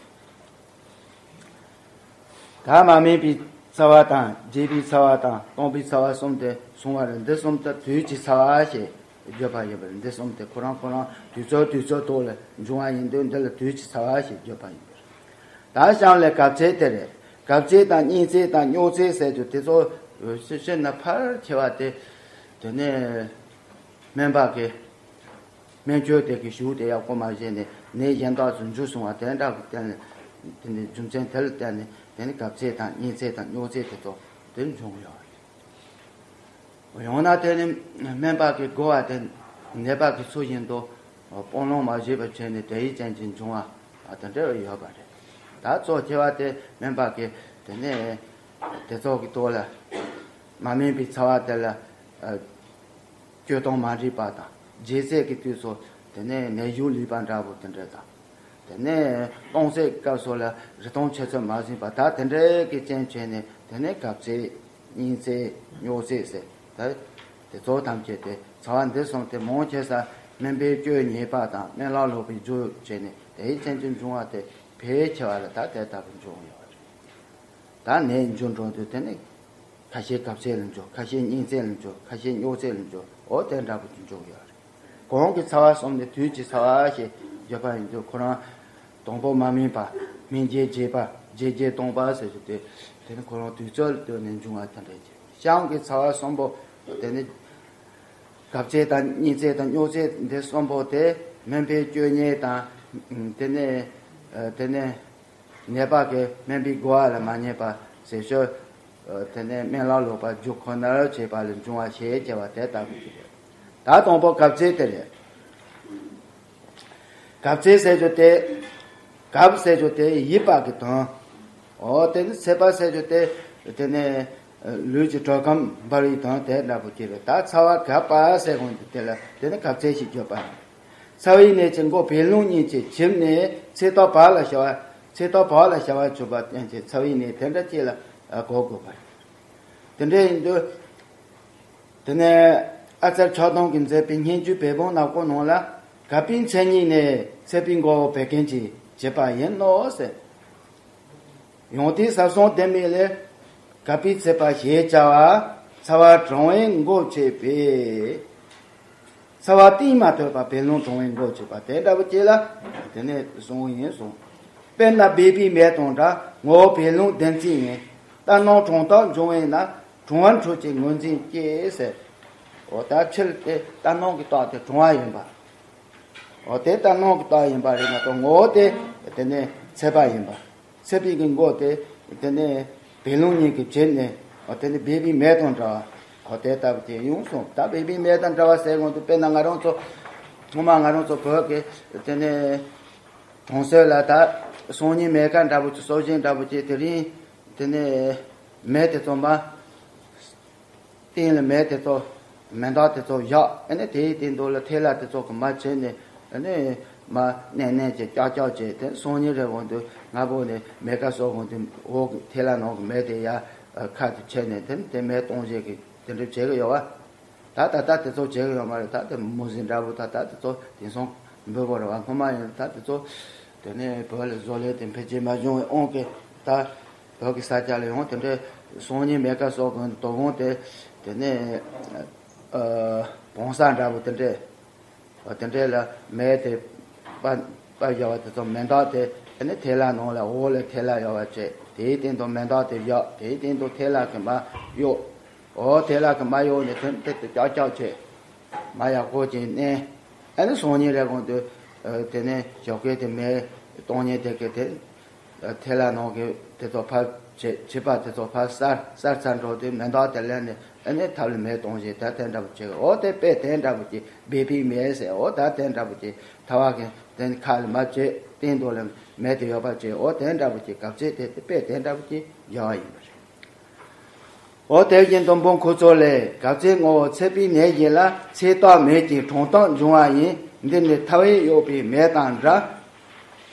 ད་མ་སྨིན་པའི་ཚ་བ་དང་། རྒྱས་པའི་ཚ་བ་དང་སྟོང་པའི་ཚ་བ་གསུམ་དེ་གསུངས་པ་རེད། འདི་གསུམ་དེ་དུས་ཀྱི་ཚ་བ་ཞེས་བརྗོད་པ་ཡིན་པ་རེད། འདི་གསུམ་དེ་ཁོ་རང་ཁོ་རང་དུས་ཚོད་དུས་ཚོད་ཐོག་ལ་འབྱུང་བ་ཡིན་དུས། འདི་ལ་དུས་ཀྱི་ཚ་བ་ཞེས་བརྗོད་པ་ཡིན་པ་རེད། ད་གཤམ་ལ་གབ་ཚིག་དེ་རེད། གབ་ཚིག་དང་གཉན་ཚད་དང་སྨྱོ་ཚད་ཟེར་རྒྱུ་དེ་ཚོ་ཤི་ཤི་ན་ཕལ་ཆེ་བ་དེ་དེ་ནས་སྨན་པ་གིས་སྨན་བཅོས་དེ་གི་ཞུ་དེ་ཡག་པོ་མ་བྱས་ནས་ནད་གཞན་དག་ཚོ་འཇུ་སོང་བ་དེ་འདྲ་གི་སྟེང་ནས། དེ་ནས་རྒྱུ་མཚན་དེ་ལ་བརྟེན་ནས་དེ་ནས་གབ་ཚིག་དང་གཉན་ཚད་དང་སྨྱོ་ཚད་དེ་ཚོ་དེ་འབྱུང་ཡོད་རེད། ཡང་ན་དེ་ནི་སྨན་པ་གིས་བསྒོ་བ་དེ་ནད་པ་གི་ཚུལ་བཞིན་དུ་སྤང་བླང་མ་བྱས་པ་བྱས་ནས་དེའི་རྐྱེན་གྱིས་འབྱུང་བ་དེ་འདྲ་ཡོད་པ་རེད། ད་གཙོ་ཆེ་བ་དེ་སྨན་པ་གིས་དེ་ནས་དེ་ཚོ་གི་ཐོག་ལ་མ་སྨིན་པའི་ཚ་བ་དེ་ལ་སྤྱོད་སྟངས་མ་འགྲིག་པ་དང་། རྒྱས་ཚད་ཀྱི་དུས་སུ་དེ་ནས་ནད་གཞུང་ལུས་པ་འདྲ་པོ་དེ་འདྲ་དང་། དེ་ནས་སྟོང་ཚད་སྐབས་སུ་ལ་རི་དྭགས་ཆུ་ཚོད་མ་ཟིན་པ། ད་དེ་འདྲའི་གི་རྐྱེན་བྱས་ནས་དེ་ནས་གབ་ཚིག་ གཉན་ཚད། སྨྱོ་ཚད་ཟེར། ད་དེ་ཚོ་ཐམས་ཅད་དེ་ཚ་བ་འདི་གསུམ་དེ་མང་ཆེ་ས་སྨན་པས་བཅོས་ཉེས་པ་དང་སྨན་བླ་ལོག་པའི་རྒྱུ་བྱས་ནས་དེའི་རྐྱེན་གྱིས་འབྱུང་བ་དེ་ཕལ་ཆེ་བ་ལ་ད་དེ་ལྟ་བུ་འབྱུང་ཡོད་རེད། ད་ནད་འབྱུང་འགྲོ་དུས་དེ་ནི་ཁ་ཤས་གབ་ཚད་ལ་འཇོག་ཁ་ཤས་གཉན་ཚད་ལ་འཇོག་ཁ་ཤས་སྨྱོ་ཚད་ལ་འཇོག་འོ་དེ་འདྲ་པོ་ཅིག་འཇོག་ཡོད་རེད། གོང་གི་ཚ་བ་གསུམ་ནི་དུས་ཀྱི་ཚ་བ་ཞེས་བརྗོད་པ་ཡིན་དུས་ཁོ་རང་དང་པོ་མ་སྨིན་པ། སྨིན་རྒྱུའི་རྗེས་པ། རྗེས་རྒྱུའི་སྟོང་པ་ཟེར་རྒྱུ་དེ། དེ་ནི་ཁོ་རང་དུས་ཚོད་ལ་ལྟོས་ནས་འབྱུང་བ་དེ་འདྲ་ཅིག་གཤམ་གྱི་ཚ་བ་གསུམ་པོ་དེ་ནི་གབ་ཚད་དང་གཉན་ཚད་དང་སྨྱོ་ཚད་འདི་གསུམ་པོ་དེ་སྨན་པས་བཅོས་ཉེས་དང་། དེ་ནས་དེ་ནས་ནད་པ་གིས་སྨན་པའི་བསྒོ་བ་ལ་མ་ཉན་པ་ཟེར་ཞོར། དེ་ནས་སྨན་བླ་ལོག་པ་རྒྱུ་ཁོ་ནར་བྱས་པ་ལས་འབྱུང་བ་ཞེས་བྱ་བ་དེ་ལྟ་བུ་ཞིག་རེད། ད་དང་པོ་གབ་ཚད་དེ་རེད། གབ་ཚད་ཟེར་རྒྱུ་དེ། གབ་ཟེར་རྒྱུ་དེ་ཡིབ་པ་གི་དོན། འོ་དེ་ནི་ཚད་པ་ཟེར་རྒྱུ་དེ། དེ་ནས་ལུས་ཀྱི་དྲོད་ཁམས་འབར་བའི་དོན་དེ་འདྲ་པོ་ཅིག་རེད། ད་ཚ་བ་གབ་པ་ཟེར་དགོས་འདུག་དེ་ལ་དེ་ནི་གབ་ཚད་ཞེས་བརྗོད་པ་རེད། ཚ་བའི་ནད་ཀྱི་མགོ་བད་རླུང་གཉིས་ཀྱི་ཕྱི་ནས་ཚེ་ཐོག་བར་ལ་བྱ་བ། ཚེ་ཐོག་བར་ལ་བྱ་བ་བྱུང་བ་ཅན་གྱི་ཚ་བའི་ནད་དེ་འདྲ་ཅིག་ལ་གོ་དགོས་པ་རེད། དེ་འདྲ་ཡིན་དུས། དེ་ནས་ཨ་ཙརྱ་ཆགས་སྡང་གིས་མཛད་པའི་སྙན་བརྒྱུད་བོད་བོན་ནག་པོ་ནང་ལ། གབ་པའི་མཚན་ཉིད་ནི་ཚད་པའི་མགོ་བོ་བད་ཀན་གྱིས་བྱེད་པ་ཡིན་ནོ་ཟེར། ཡང་དེའི་ཟབ་གསང་ལྡེ་མིག་ལས། གབ་པའི་ཚད་པ་ཞེས་བྱ་བ་ཚ་བ་གྲང་བའི་མགོ་བྱེད་པས། ཚ་བ་གཏིང་མ་ཐོས་པ་བད་རླུང་གྲང་བའི་མགོ་བྱེད་པ་དེ་འདྲ་བོ་ཅིག་ལ་དེ་ནས་གསུངས་ཡིན་གསུངས། དཔེར་ན་སྦལ་པའི་མེ་དང་འདྲ། ངོ་བོ་བད་རླུང་ལྡན་ཚད་ཡིན། རྟ་ནོར་གྲང་ཐག་འབྱུང་བས་ན། གྲང་བར་འཁྲུལ་གྱི་ངོས་འཛིན་སྐྱེ་ཟེར། འོ་ད་ཕྱིར་དེ་རྟ་ནོར་གྱི་རྟགས་དེ་གྲང་བ་ཡིན་པ། འོ་དེ་རྟ་ནོར་གྱི་རྟགས་ཡིན་པ་རེད་མ་གཏོགས་ངོ་བོ་དེ་དེ་ནས་ཚད་པ་ཡིན་པ། ཚད་པའི་གི་མགོ་དེ་དེ་ནས་བད་རླུང་གཉིས་ཀྱིས་བྱས་ནས། འོ་དེ་ནས་སྦལ་པའི་མེ་དང་འདྲ་བ། འོ་དེ་ལྟ་བུ་དེ་ཡོང་སོང་། ད་སྦལ་པའི་མེ་དང་འདྲ་བ་ཟེར་དགོས་འདུག་དཔེར་ན་ང་རང་ཚོ་ཐོག་མ་ང་རང་ཚོ་བོད་ཀྱི་དེ་ནས་གྲོང་གསེབ་ལ་ད་སང་ཉིན་མེ་ཁ་འདྲ་བོ་ཅིག་སྲོག་ཤིང་འདྲ་བོ་ཅིག་དེ་རིང་དེ་ནས་མེ་དེ་ཚོ་མ། སྟེང་ལ་མེ་དེ་ཚོ། མེ་མདག་དེ་ཚོ་བཞག་ཨ་ནི་དེའི་སྟེང་དུ་ལ་ཐལ་བ་དེ་ཚོ་གི་མ་བྱས་ནས་ཨ་ནི་མ་མནན་མནན་བྱས་ཀྱག་ཀྱག་བྱས་དེ་སང་ཉིན་རེ་གོང་དུ་ང་བོ་ནས་མེ་ཁ་སོ་གོང་དུ་འོག་གི་ཐལ་བ་ནང་གི་མེ་དེ་ཡ་ཁ་དུ་ཆད་ནས་དེ་དེ་མེ་གཏོང་བྱེད་ཀྱི་དེ་འདྲ་བྱེད་གི་ཡོད་བ། ད་ད་ལྟ་དེ་ཚོ་བྱེད་གི་ཡོད་མ་རེད། ད་དེ་མུ་ཟི་འདྲ་བོ་ད་ད་དེ་ཚོ་དེང་སང་འབོད་པ་རེད་བ། སྔོན་མ་ཡིན་ད་དེ་ཚོ་དེ་ནས་བོད་ལ་བཟོ་ལས་དེ་འཕེལ་རྒྱས་མ་བྱུང་བའི་དབང་གིས་ད། བོད་ཀྱི་ས་ཆ་ལ་ཡང་དེ་འདྲའི་སང་ཉིན་མེ་ཁ་སོ་གོང་དུ་དོ་དགོང་དེ་དེ་ནས་ཨ་བོང་ས་འདྲ་བོ་དེ་འདྲས། དེ་འདྲས་ལ་མེ་དེ་པ་པ་བཞག་པ་དེ་ཚོ་མེ་མདག་དེ་དེ་ནས་ཐལ་བ་ནང་ལ་འོག་ལ་ཐལ་བ་ཡོད་པ་བྱས། དེའི་སྟེང་དུ་མེ་མདག་དེ་བཞག་དེའི་སྟེང་དུ་ཐལ་བ་གི་མ་གཡོགས། འོ་ཐལ་བ་གི་མ་གཡོགས་ནས་དེ་དེ་དུ་ཀྱག་ཀྱག་བྱས། མ་ཡག་པོ་ཅིག་མནན། ཨ་ནི་སང་ཉིན་རེ་གོང་དུ་དེ་ནས་ཞོགས་ཀས་དེ་མེ་གཏོང་ཉེན་དེ་གི་དེ། ཐལ་བ་ནང་གི་དེ་ཚོ་ཕར་བྱེད་བྱེད་པ་དེ་ཚོ་ཕར་གསར་གསར་ཚར་འགྲོ་དུས་མེ་མདག་དེ་ལེན་ནས་ཨ་ནི་ཐབ་ལ་མེ་གཏོང་བྱེད་ད་དེ་འདྲ་པོ་བྱེད། འོ་དེ་དཔེ་དེ་འདྲ་པོ་ཅིག་སྦལ་པའི་མེ་ཟེར། འོ་ད་དེ་འདྲ་པོ་ཅིག་ཐལ་བ་གི་དེ་ཁ་ལ་མ་བྱེད་སྟེང་དུ་ལ་མེ་དེ་ཡོད་པ་བྱེད། འོ་དེ་འདྲ་པོ་ཅིག་གབ་ཚད་དེ་དེ་དཔེ་དེ་འདྲ་པོ་ཅིག་བཞག་པ་ཡིན་པ་རེད། འོ་དེ་བཞིན་དུ་འབུམ་ཁུ་ཚུར་ལས། གབ་ཚད་ངོ་བོ་ཚད་པའི་ནད་བཞིན་ལ། ཚེ་ཐོག་མེད་ཅིང་གྲང་ཐག་འབྱུང་བ་ཡིན། འདི་ནི་ཐལ་བས་གཡོགས་པའི་མེ་དང་འདྲ།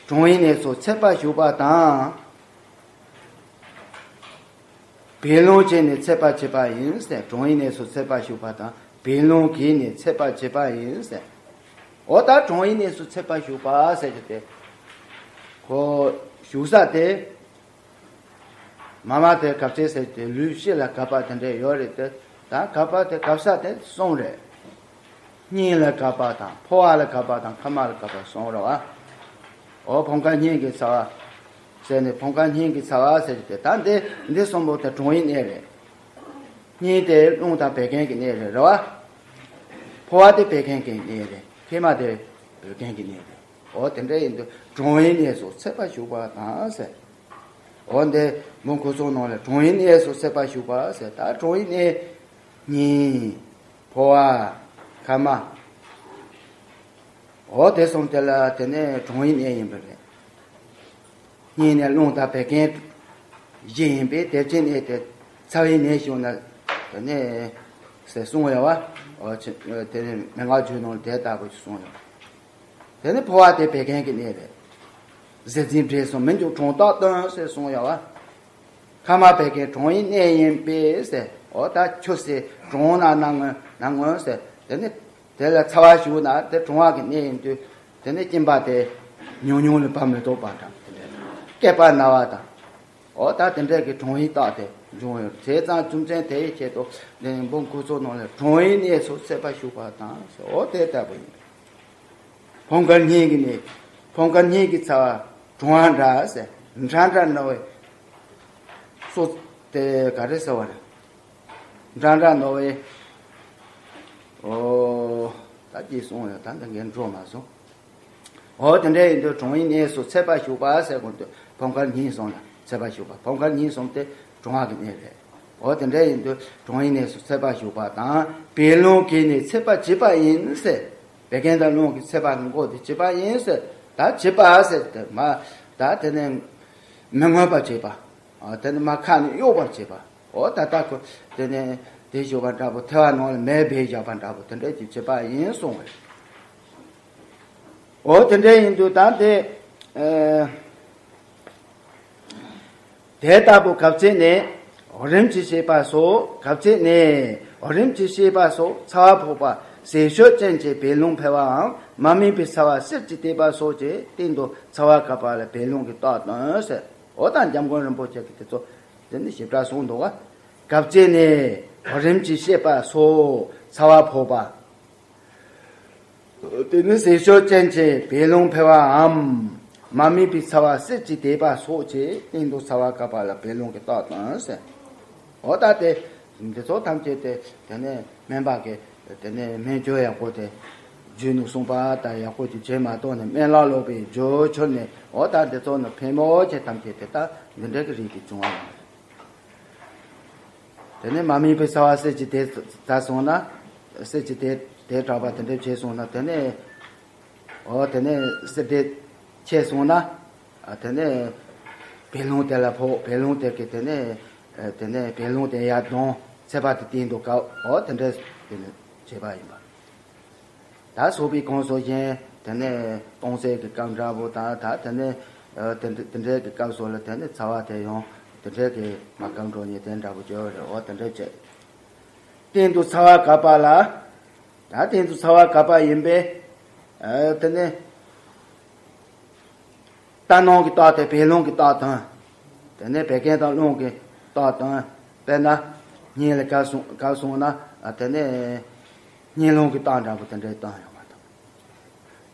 གྲང་བའི་གནས་སུ་ཚད་པ་ཞུགས་པ་དང་། བད་རླུང་གིས་ནི་ཚད་པ་བྱེད་པ་ཡིན་ཟེར། གྲང་བའི་གནས་སུ་ཚད་པ་ཞུགས་པ་དང་བད་རླུང་གིས་ནི་ཚད་པ་བྱེད་པ་ཡིན་ཟེར། འོ་ད་གྲང་བའི་གནས་སུ་ཚད་པ་ཞུགས་པ་ཟེར་རྒྱུ་དེ། ཁོ་ཞུགས་ས་དེ། མ་མ་དེ་གབ་ཚད་ཟེར་ཏེ་ལུས་ཕྱི་ལ་གབ་པ་དེ་འདྲ་ཡོད་རེད་དེ། ད་གབ་པ་དེ་གབ་ས་དེ་གསུམ་རེད། སྙིང་ལ་གབ་པ་དང་ཕོ་བ་ལ་གབ་པ་དང་མཁལ་མ་ལ་གབ་པ་གསུམ་རེད་བ། འོ་ཕམ་ཁ་སྙིང་གི་ཚ་བ་ཟེར་ནས་ཕམ་ཁ་སྙིང་གི་ཚ་བ་ཟེར་ཏེ་ད་འདི་འདི་གསུམ་པོ་དེ་གྲང་བའི་གནས་རེད། སྙིང་དེ་རླུང་དང་བད་ཀན་གྱི་གནས་རེད་རེད་བ། ཕོ་བ་དེ་བད་ཀན་གྱི་གནས་རེད། མཁལ་མ་དེ་བད་ཀན་གྱི་གནས་རེད། འོ་དེ་འདྲ་ཡིན་དུས་གྲང་བའི་གནས་སུ་ཚད་པ་ཞུགས་པ་དང་ཟེར། འོ་འདི་འབུམ་ཁུ་ཚུར་ནང་ལ་གྲང་བའི་གནས་སུ་ཚད་པ་ཞུགས་པ་ཟེར། ད་གྲང་བའི་གནས་སྙིང་ཕོ་བ་མཁལ་མ། འོ་དེ་གསུམ་དེ་ལ་དེ་ནས་གྲང་བའི་གནས་ཡིན་པ་རེད། སྙིང་ནི་རླུང་དང་བད་ཀན་བཞི་ཡིན་པས་དེ་ཕྱིར་གནས་ཏེ་ཚ་བའི་ནད་ཞུགས་ན་དེ་ནས་ཟེར་གསུངས་ཡོད་བ། འོ་ཆེ་དེ་ནས་མན་ངག་རྒྱུད་ནང་ལ་དེ་ལྟ་བུ་ཞིག་གསུངས་ཡོད། དེ་ནི་ཕོ་བ་དེ་བད་ཀན་གྱི་གནས་རེད། གཟི་བརྗིད་འབྲས་གསུམ་མི་འཇུག་གྲང་ཐག་ལྟུང་ཟེར་གསུངས་ཡོད་བ། ཁ་མ་བད་ཀན་གྲང་བའི་གནས་ཡིན་པས་ཟེར། འོ་ད་ཆུ་ཟེར་གྲང་ན་ན་ངོ་ན་ངོ་ཟེར། དེ་ནི་དེ་ལ་ཚ་བ་ཞུགས་ན་དེ་གྲང་བ་གི་གནས་ཡིན་དུས་དེ་ནི་སྐྱེན་པ་དེ་ཉུང་ཉུང་ལ་བབས་མི་ཐུབ་པ་དང་དེ་འདྲ་སྐེད་པ་ན་བ་དང་། འོ་ད་དེ་འདྲ་གི་གྲང་བའི་རྟགས་དེ་འབྱུང་ཡོད། བྱས་ཙང་རྒྱུ་མཚན་དེ་ཡི་ཆེད་དུ་འདི་འབུམ་སྐུ་ཚོགས་ནང་ལ་གྲང་བའི་གནས་སུ་ཚད་པ་ཞུགས་པ་དང་ཟེར། འོ་དེ་ལྟ་བུ་ཡིན། ཕོ་མཁར་སྙིང་གི་ནི་ཕོ་མཁར་སྙིང་གི་ཚ་བ་གྲང་བ་འདྲ་ཟེར། འདྲ་འདྲ་ན་བའི་སོ་དེ་ག་རེ་ཟེར་བ་རེད། འདྲ་འདྲ་ན་བའི་འོ་ད་ཅི་གསུངས་ཡོད། ད་འདི་འགན་འགྲོ་མ་སོང་། འོ་དེ་འདྲ་ཡིན་དུས་གྲང་བའི་གནས་སུ་ཚད་པ་ཞུགས་པ་ཟེར་དགོས་དུས་ཕོ་མཁར་སྙིང་གསུམ་ལ་ཚད་པ་ཞུགས་པ། ཕོ་མཁར་སྙིང་གསུམ་དེ་གྲང་བ་གི་གནས་རེད། འོ་དེ་འདྲ་ཡིན་དུས་གྲང་བའི་གནས་སུ་ཚད་པ་ཞུགས་པ་དང་བད་རླུང་གིས་ནི་ཚད་པ་བྱེད་པ་ཡིན་ཟེར། བད་ཀན་དང་རླུང་གི་ཚད་པ་གི་མགོ་དེ་བྱེད་པ་ཡིན་ཟེར། ད་བྱེད་པ་ཟེར་དེ་མ་ད་དེ་ནས་མི་མངོན་པ་བྱེད་པ། ཨ་དེ་ནི་མ་ཁ་ནས་གཡོ་བར་བྱེད་པ། འོ་ད་ལྟ་ཁོ་དེ་ནས་དེ་ཞུ་བ་འདྲ་པོ་ཐལ་བ་ནང་ལ་མེ་སྦས་བཞག་པ་འདྲ་པོ་དེ་འདྲ་ཅིག་བྱེད་པ་ཡིན་གསུངས་པས། འོ་དེ་འདྲ་ཡིན་དུས་ད་དེ་ཨ་དེ་ལྟ་བུ་གབ་ཚད་ནས་རིམ་གྱིས་ཤེས་པ་སོགས། གབ་ཚད་ནས་རིམ་གྱིས་ཤེས་པ་སོགས་ཚ་བ་ཕོག་པ་ཟས་སྤྱོད་ཅན་གྱི་བད་རླུང་འཕེལ་བའམ་མ་སྨིན་པའི་ཚ་བ་གསེར་གྱིས་བཏེགས་པ་སོགས་ཀྱི་སྟེང་དུ་ཚ་བ་གབ་པ་ལ་བད་རླུང་གི་རྟགས་སྟོན་ཟེར། འོ་ད་འཇམ་མགོན་རིན་པོ་ཆེ་གིས་དེ་ཚོ་དེ་ནི་ཞིབ་ཕྲ་གསུངས་འདུག་ག་གབ་ཚད་ནས་རིམ་གྱིས་ཤེས་པ་སོགས་ཚ་བ་ཕོག་པ། དེ་ནི་ཟས་སྤྱོད་ཅན་གྱི་བད་རླུང་འཕེལ་བའམ་མ་སྨིན་པའི་ཚ་བ་གསེར་གྱིས་བཏེགས་པ་སོགས་ཀྱི་སྟེང་དུ་ཚ་བ་གབ་པ་ལ་བད་རླུང་གི་རྟགས་སྟོན་ཟེར། འོ་ད་དེ་འདི་ཚོ་ཐམས་ཅད་དེ་དེ་ནི་སྨན་པ་གི་དེ་ནི་སྨན་བཅོས་ཡག་པོ་དེ་རྒྱུད་ནས་གསུངས་པ་ལྟར་ཡག་པོ་ཅིག་བྱས་མ་གཏོགས་ནས་སྨན་བླ་ལོག་པའི་རྒྱུ་ཁྱོན་ནས། འོ་ད་འདི་ཚོ་ནི་ཕན་མོ་ཆེ་ཐམས་ཅད་དེ་ད་འདི་འདྲ་གི་རིགས་ཀྱི་བྱུང་བ་ཡིན། དེ་ནས་མ་སྨིན་པའི་ཚ་བ་གསེར་གྱིས་དེ་ད་སོང་ན། གསེར་གྱིས་དེ་དེ་དྲག་པ་དེ་འདྲ་བྱས་སོང་ན། དེ་ནས་འོ་དེ་ནས་གསེར་དེ་ཆད་སོང་ན། ཨ་དེ་ནས་བད་རླུང་དེ་ལ་ཕོག་བད་རླུང་དེ་གི་དེ་ནས་ཨ་དེ་ནས་བད་རླུང་དེ་ཡར་ལྡང་ཚད་པ་དེ་སྟེང་དུ་བཀག་འོ་དེ་འདྲ་དེ་ནས་བྱས་པ་ཡིན་པ། ད་སོགས་པའི་གོང་སོགས་གཞན་དེ་ནས་སྟོང་གསལ་གྱི་སྐབས་འདྲ་པོ་དང་ད་དེ་ནས་ཨ་དེ་འདྲ་དེ་འདྲའི་གི་སྐབས་སོགས་ལ་དེ་ནས་ཚ་བ་དེ་ཡང་དེ་འདྲའི་གི་མ་སྐབས་འགྲོ་ཉེན་དེ་འདྲ་པོ་བྱོས་རེད། འོ་དེ་འདྲ་བྱས། སྟེང་དུ་ཚ་བ་གབ་པ་ལ། ད་སྟེང་དུ་ཚ་བ་གབ་པ་ཡིན་པས། ཨ་དེ་ནས་རྟ་ནོར་གྱི་རྟགས་དེ་བད་རླུང་གི་རྟགས་དང་། དེ་ནས་བད་ཀན་དང་རླུང་གི་རྟགས་དང་། དཔེར་ན་སྙིང་ལ་གབ་སོང་གབ་སོང་ན་ཨ་དེ་ནས་སྙིང་རླུང་གི་རྟགས་འདྲ་པོ་དེ་འདྲའི་སྟོན་ཡོང་བ་དང་།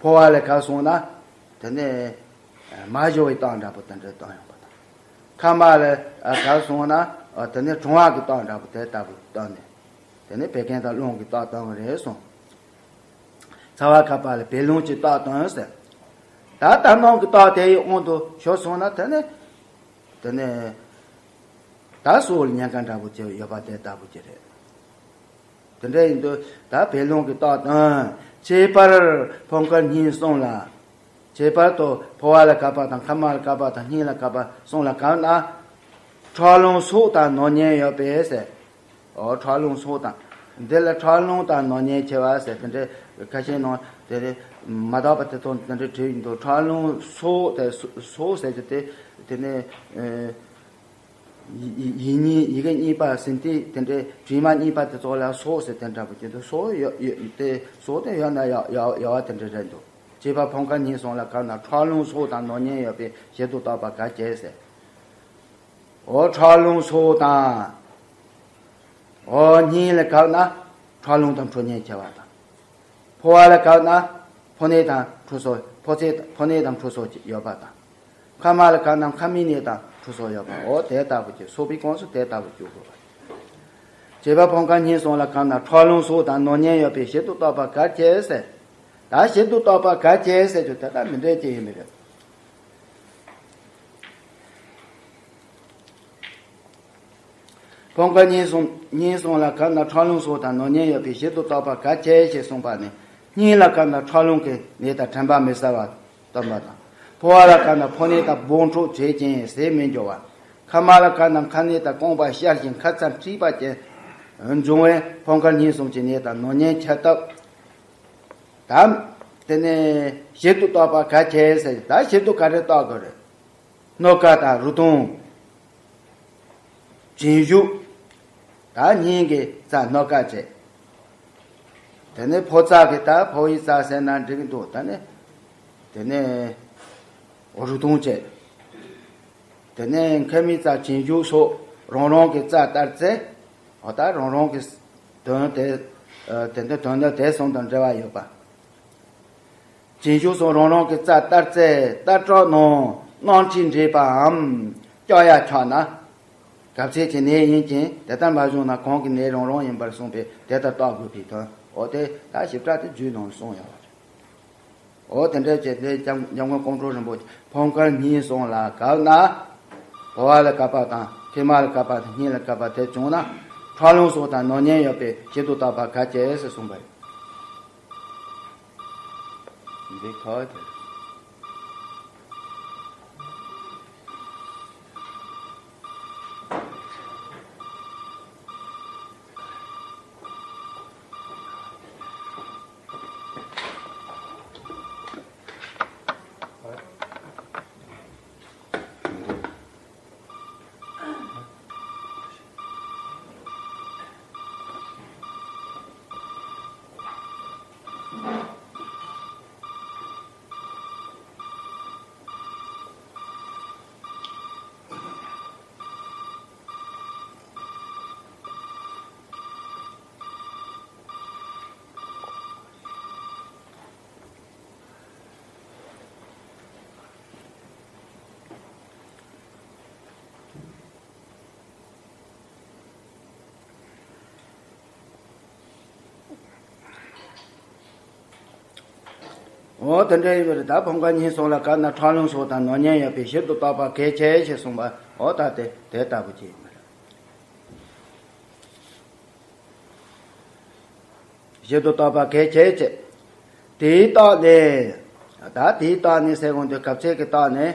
ཕོ་བ་ལ་གབ་སོང་ན་དེ་ནས་མ་ཞུ་བའི་རྟགས་འདྲ་པོ་དེ་འདྲའི་སྟོན་ཡོང་བ་དང་། ཁ་མ་ལ་ཨ་གབ་སོང་ན་ཨ་དེ་ནས་གྲང་བ་གི་རྟགས་འདྲ་པོ་དེ་ལྟ་བུ་སྟོན་ནས། དེ་ནས་བད་ཀན་དང་རླུང་གི་རྟགས་སྟོན་གྱི་རེད་གསུངས། ཚ་བ་གབ་པ་ལ་བད་རླུང་གི་རྟགས་སྟོན་ཟེར། ད་རྟ་ནོར་གྱི་རྟགས་དེ་ཡི་དབང་དུ་ཤོར་སོང་ན་དེ་ནས་དེ་ནས་ད་སྲོག་ལ་ཉེན་ཁ་འདྲ་པོ་ཅིག་ཡོད་པ་དེ་ལྟ་བུ་ཅིག་རེད། དེ་འདྲ་ཡིན་དུས་ད་བད་རླུང་གི་རྟགས་དང་། ཁྱད་པར་ཕོ་མཁར་སྙིང་གསུམ་ལ། ཁྱད་པར་དུ་ཕོ་བ་ལ་གབ་པ་དང་ཁ་མ་ལ་གབ་པ་དང་སྙིང་ལ་གབ་པ་གསུམ་ལ་གབ་ན། ཁྲག་རླུང་སོགས་དང་ནོར་ཉེན་ཡོད་པས་ཟེར། འོ་ཁྲག་རླུང་སོགས་དང་། འདི་ལ་ཁྲག་རླུང་དང་ནོར་ཉེན་ཆེ་བ་ཟེར་དེ་འདྲའི་ཁ་ཤས་ནང་དེ་རེད། མ་དག་པ་དེ་ཚོ་དེ་འདྲའི་བྲིས་ཡིན་འདུག་ཁྲག་རླུང་སོགས་དེ་སོགས་ཟེར་རྒྱུ་དེ་དེ་ནས་ཨེ། ཡི་ཡི་ཡིག་གཉིས་ཡི་གེ་གཉིས་པ་ཟིན་ཏེ་དེ་འདྲའི་བྲིས་མ་གཉིས་པ་དེ་ཚོ་ལ་སོགས་ཟེར་དེ་འདྲ་པོ་ཅིག་འདུག་སོགས་ཡོད་ཡོད་དེ་སོགས་དེ་ཡོད་ན་ཡག་ཡག་ཡག་བ་དེ་འདྲ་རེད་འདུག་ཁྱད་པར་ཕོ་མཁར་སྙིང་གསུམ་ལ་གབ་ན་ཁྲག་རླུང་སོགས་དང་ནོར་ཉེན་ཡོད་པས་ཞིབ་ཏུ་བརྟག་པར་གལ་ཆེ་ཟེར། འོ་ཁྲག་རླུང་སོགས་དང་། འོ་སྙིང་ལ་གབ་ན་ཁྲག་རླུང་དང་འཁྲུག་ཉེན་ཆེ་བ་དང་། ཕོ་བ་ལ་གབ་ན་ཕོ་ནད་དང་འཁྲུག་སོགས་ཕོ་ཚེ་ཕོ་ནད་དང་འཁྲུག་སོགས་ཀྱི་ཡོད་པ་དང་། ཁ་མ་ལ་གབ་ན་ཁ་མིག་ནད་དང་འཁྲུག་སོགས་ཡོད་པ། འོ་དེ་ལྟ་བུ་ཅིག་སོགས་པའི་གོང་སུ་དེ་ལྟ་བུ་བཅུག་དགོས་པ། ཁྱད་པར་ཕོ་མཁར་སྙིང་གསུམ་ལ་གབ་ན་ཁྲག་རླུང་སོགས་དང་ནོར་ཉེན་ཡོད་པས་ཞིབ་ཏུ་བརྟག་པར་གལ་ཆེ་ཟེར། ད་ཞིབ་ཏུ་བརྟག་པར་གལ་ཆེ་ཟེར་རྒྱུ་དེ་ལྟར་མི་འདྲ་ཅིག་ཡིན་པ་རེད། ཕོ་མཁར་སྙིང་གསུམ་སྙིང་གསུམ་ལ་གབ་ན་ཁྲག་རླུང་སོགས་དང་ནོར་ཉེན་ཡོད་པས་ཞིབ་ཏུ་བརྟག་པར་གལ་ཆེ་ཞེས་གསུངས་པ་ནི། སྙིང་ལ་གབ་ན་ཁྲག་རླུང་གི་ནད་དང་དྲན་པ་མི་གསལ་བ་སྟོན་པ་དང་། ཕོ་བ་ལ་གབ་ན་ཕོ་ནད་དང་སྦོ་འཁྲུགས་བྱེད་ཅིང་ཟས་མི་འཇུ་བ། ཁ་མ་ལ་གབ་ན་ཁ་ནད་དང་རྐང་པ་གཤགས་ཤིང་ཁ་ཚ་མཁྲིས་པ་ཅན་འབྱུང་བས་ཕོ་མཁར་སྙིང་གསུམ་གྱི་ནད་དང་ནོར་ཉེན་ཁྱབ་སྟབས། ད་དེ་ནས་ཞིབ་ཏུ་བརྟག་པ་གལ་ཆེ་ཟེར། ད་ཞིབ་ཏུ་ག་རེ་བརྟག་དགོས་རེད། སྣུམ་དཀར་དང་རུ་ཐུང་། རྗེས་འཇུག་ད་གཉིས་ཀྱི་རྩ་སྣོད་ཀ་བྱས། དེ་ནས་ཕོ་རྩ་གི་ད་ཕོ་ཡི་རྩ་ཟེར་ན་འགྲིག་གི་འདུག་ད་ནི་དེ་ནས་རུས་གདུང་བྱས། དེ་ནས་མཁལ་མའི་རྩ་རྗེས་འཇུག་སོགས་རང་རང་གི་རྩ་ལྟར་བཙལ། འོ་ད་རང་རང་གི་དོན་དེ་དེ་འདྲ་དོན་དེ་དེ་གསུམ་དང་འབྲེལ་བ་ཡོད་པ། རྗེས་འཇུག་སོགས་རང་རང་གི་རྩ་ལྟར་བཙལ་ལྟར་གྲགས་རྣམས་སྣང་མཐའི་འབྲེལ་པའམ་བཅག་ཡ་ཆགས་ན། གབ་ཚད་ཀྱི་ནད་ཡིན་ཅིང་དེ་ལྟར་མ་བྱུང་ན་གང་གི་ནད་རང་རང་ཡིན་པར་གསུངས་པས་དེ་ལྟར་བརྟག་དགོས་པའི་དོན། འོ་དེ་ད་ཞིབ་ཕྲ་དེ་རྒྱུད་ནང་གསུངས་ཡོད་པ་རེད། འོ་དེ་འདྲ་བྱས་ཏེ་སྐྱབས་སྐྱབས་མགོན་ཀོང་སྤྲུལ་རིན་པོ་ཆེ་ཕམ་ཁ་གཉིས་གསུམ་ལ་གབ་ན། ཕོ་བ་ལ་གབ་པ་དང་མཁལ་མ་ལ་གབ་པ་དང་སྙིང་ལ་གབ་པ་དེ་བྱུང་ན་ཁྲག་རླུང་སོགས་དང་ནོར་ཉེན་ཡོད་པས་ཞིབ་ཏུ་བརྟག་པ་གལ་ཆེ་ཟེར་གསུངས་པ་རེད། འདི་ཁ་བ་དེ། འོ་དེ་འདྲ་ཡིན་པ་རེད། ད་ཕམ་ཁ་གཉིས་གསུམ་ལ་གབ་ན་ཁྲག་རླུང་སོགས་དང་ནོར་ཉེན་ཡོད་པས་ཞིབ་ཏུ་བརྟག་པ་གལ་ཆེ་ཞེས་གསུངས་པ། འོ་ད་དེ་དེ་ལྟ་བུ་ཅིག་ཡིན་པ་རེད། ཞིབ་ཏུ་བརྟག་པ་གལ་ཆེ་བྱས། དེའི་རྟགས་ནི། ད་དེའི་རྟགས་ནི་ཟེར་གོང་དུ་གབ་ཚད་ཀྱི་རྟགས་ནི།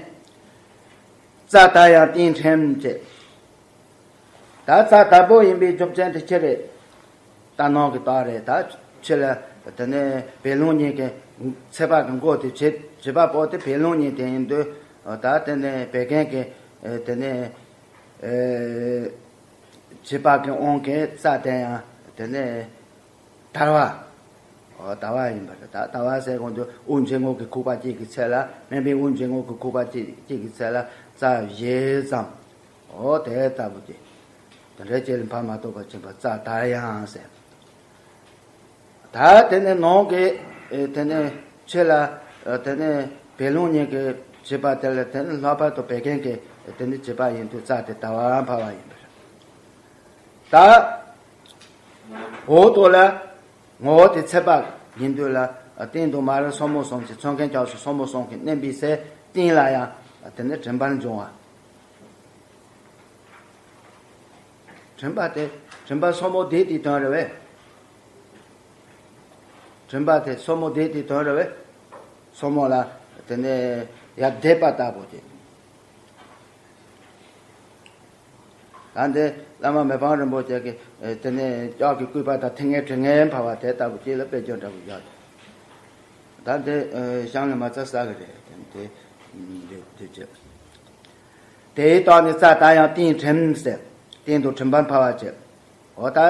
རྩ་དར་ཡང་གཏིང་བྲན་བྱས། ད་རྩ་དར་པོ་ཡིན་པའི་རྒྱུ་མཚན་དེ་ཅི་རེད། རྟ་ནོར་གྱི་རྟགས་རེད། ད་ཕྱི་ལ་དེ་ནས་བད་རླུང་གཉིས་ཀྱི་ཚད་པ་གི་མགོ་དེ་བྱེད་བྱེད་པ་པོ་དེ་བད་རླུང་གཉིས་དེ་ཡིན་དུས། ད་དེ་ནས་བད་ཀན་གྱི་དེ་ནས་བྱེད་པ་གི་དབང་གིས་རྩ་དེ་ཡང་དེ་ནས་དར་བ། འོ་དར་བ་ཡིན་པ་རེད། ད་དར་བ་ཟེར་གོང་དུ་དབུགས་འབྱིན་རྔུབ་ཀྱི་ཁུག་པ་གཅིག་གི་ཚད་ལ་དམན་པའི་དབུགས་འབྱིན་རྔུབ་ཀྱི་ཁུག་པ་གཅིག་གཅིག་གི་ཚད་ལ་རྩ་བཞི་ཙམ། འོ་དེ་ལྟ་བུ་དེ། དེ་འདྲའི་ཅིག་ལ་ཕར་མ་གཏོགས་པ་ཕྱིན་པ་རྩ་དར་ཡང་ཟེར། ད་དེ་ནས་ནང་གི་ཨེ་དེ་ནས་ཕྱི་ལ་ཨེ་དེ་ནས་བད་རླུང་གཉིས་ཀྱི་བྱེད་པ་དེ་ལ་དེ་ནས་ལྷག་པར་དུ་བད་ཀན་གྱི་དེ་ནས་བྱེད་པ་ཡིན་དུས་རྩ་དེ་དར་བ་འཕར་བ་ཡིན་པ་རེད། ད་འོག་ཏུ་ལ་ངོ་བོ་དེ་ཚད་པ་ཡིན་དུས་ལ་སྟེང་དུ་མ་རིག་སོར་མོ་གསུམ་གྱི་ཚོན་ཁན་རྒྱགས་སུ་སོར་མོ་གསུམ་གྱིས་མནན་པའི་ཚེ་སྟེང་ལ་ཡང་དེ་ནས་མགྲིན་པར་འབྱུང་བ། མགྲིན་པ་དེ་མགྲིན་པ་སོར་མོ་བསྡེབས་དེའི་དོན་རེད་བས། མགྲིན་པ་དེ་སོར་མོ་བསྡེབས་དེའི་དོན་རེད་བས། སོར་མོ་ལ་དེ་ནས་ཡར་བསྡེབས་པ་ལྟ་བུ་དེ། ད་འདི་བླ་མ་མི་ཕམ་རིན་པོ་ཆེ་གིས་དེ་ནས་ལྕགས་ཀྱི་སྐུད་པ་དང་ཐིག་ངན་གྲི་ངན་འཕར་བ་དེ་ལྟ་བུ་ཅིག་ལ་དཔེ་བརྗོད་འདྲ་བོ་བཞག་ད་འདི་ཤང་ལ་མ་རྩ་ས་གི་རེད་དེ་འདི་འདི་བྱེད། དེའི་རྟགས་ནི་རྩ་དར་ཡང་གཏིང་བྲན་ཟེར། སྟེང་དུ་མགྲིན་པར་འཕར་བ་བྱེད། འོ་ད།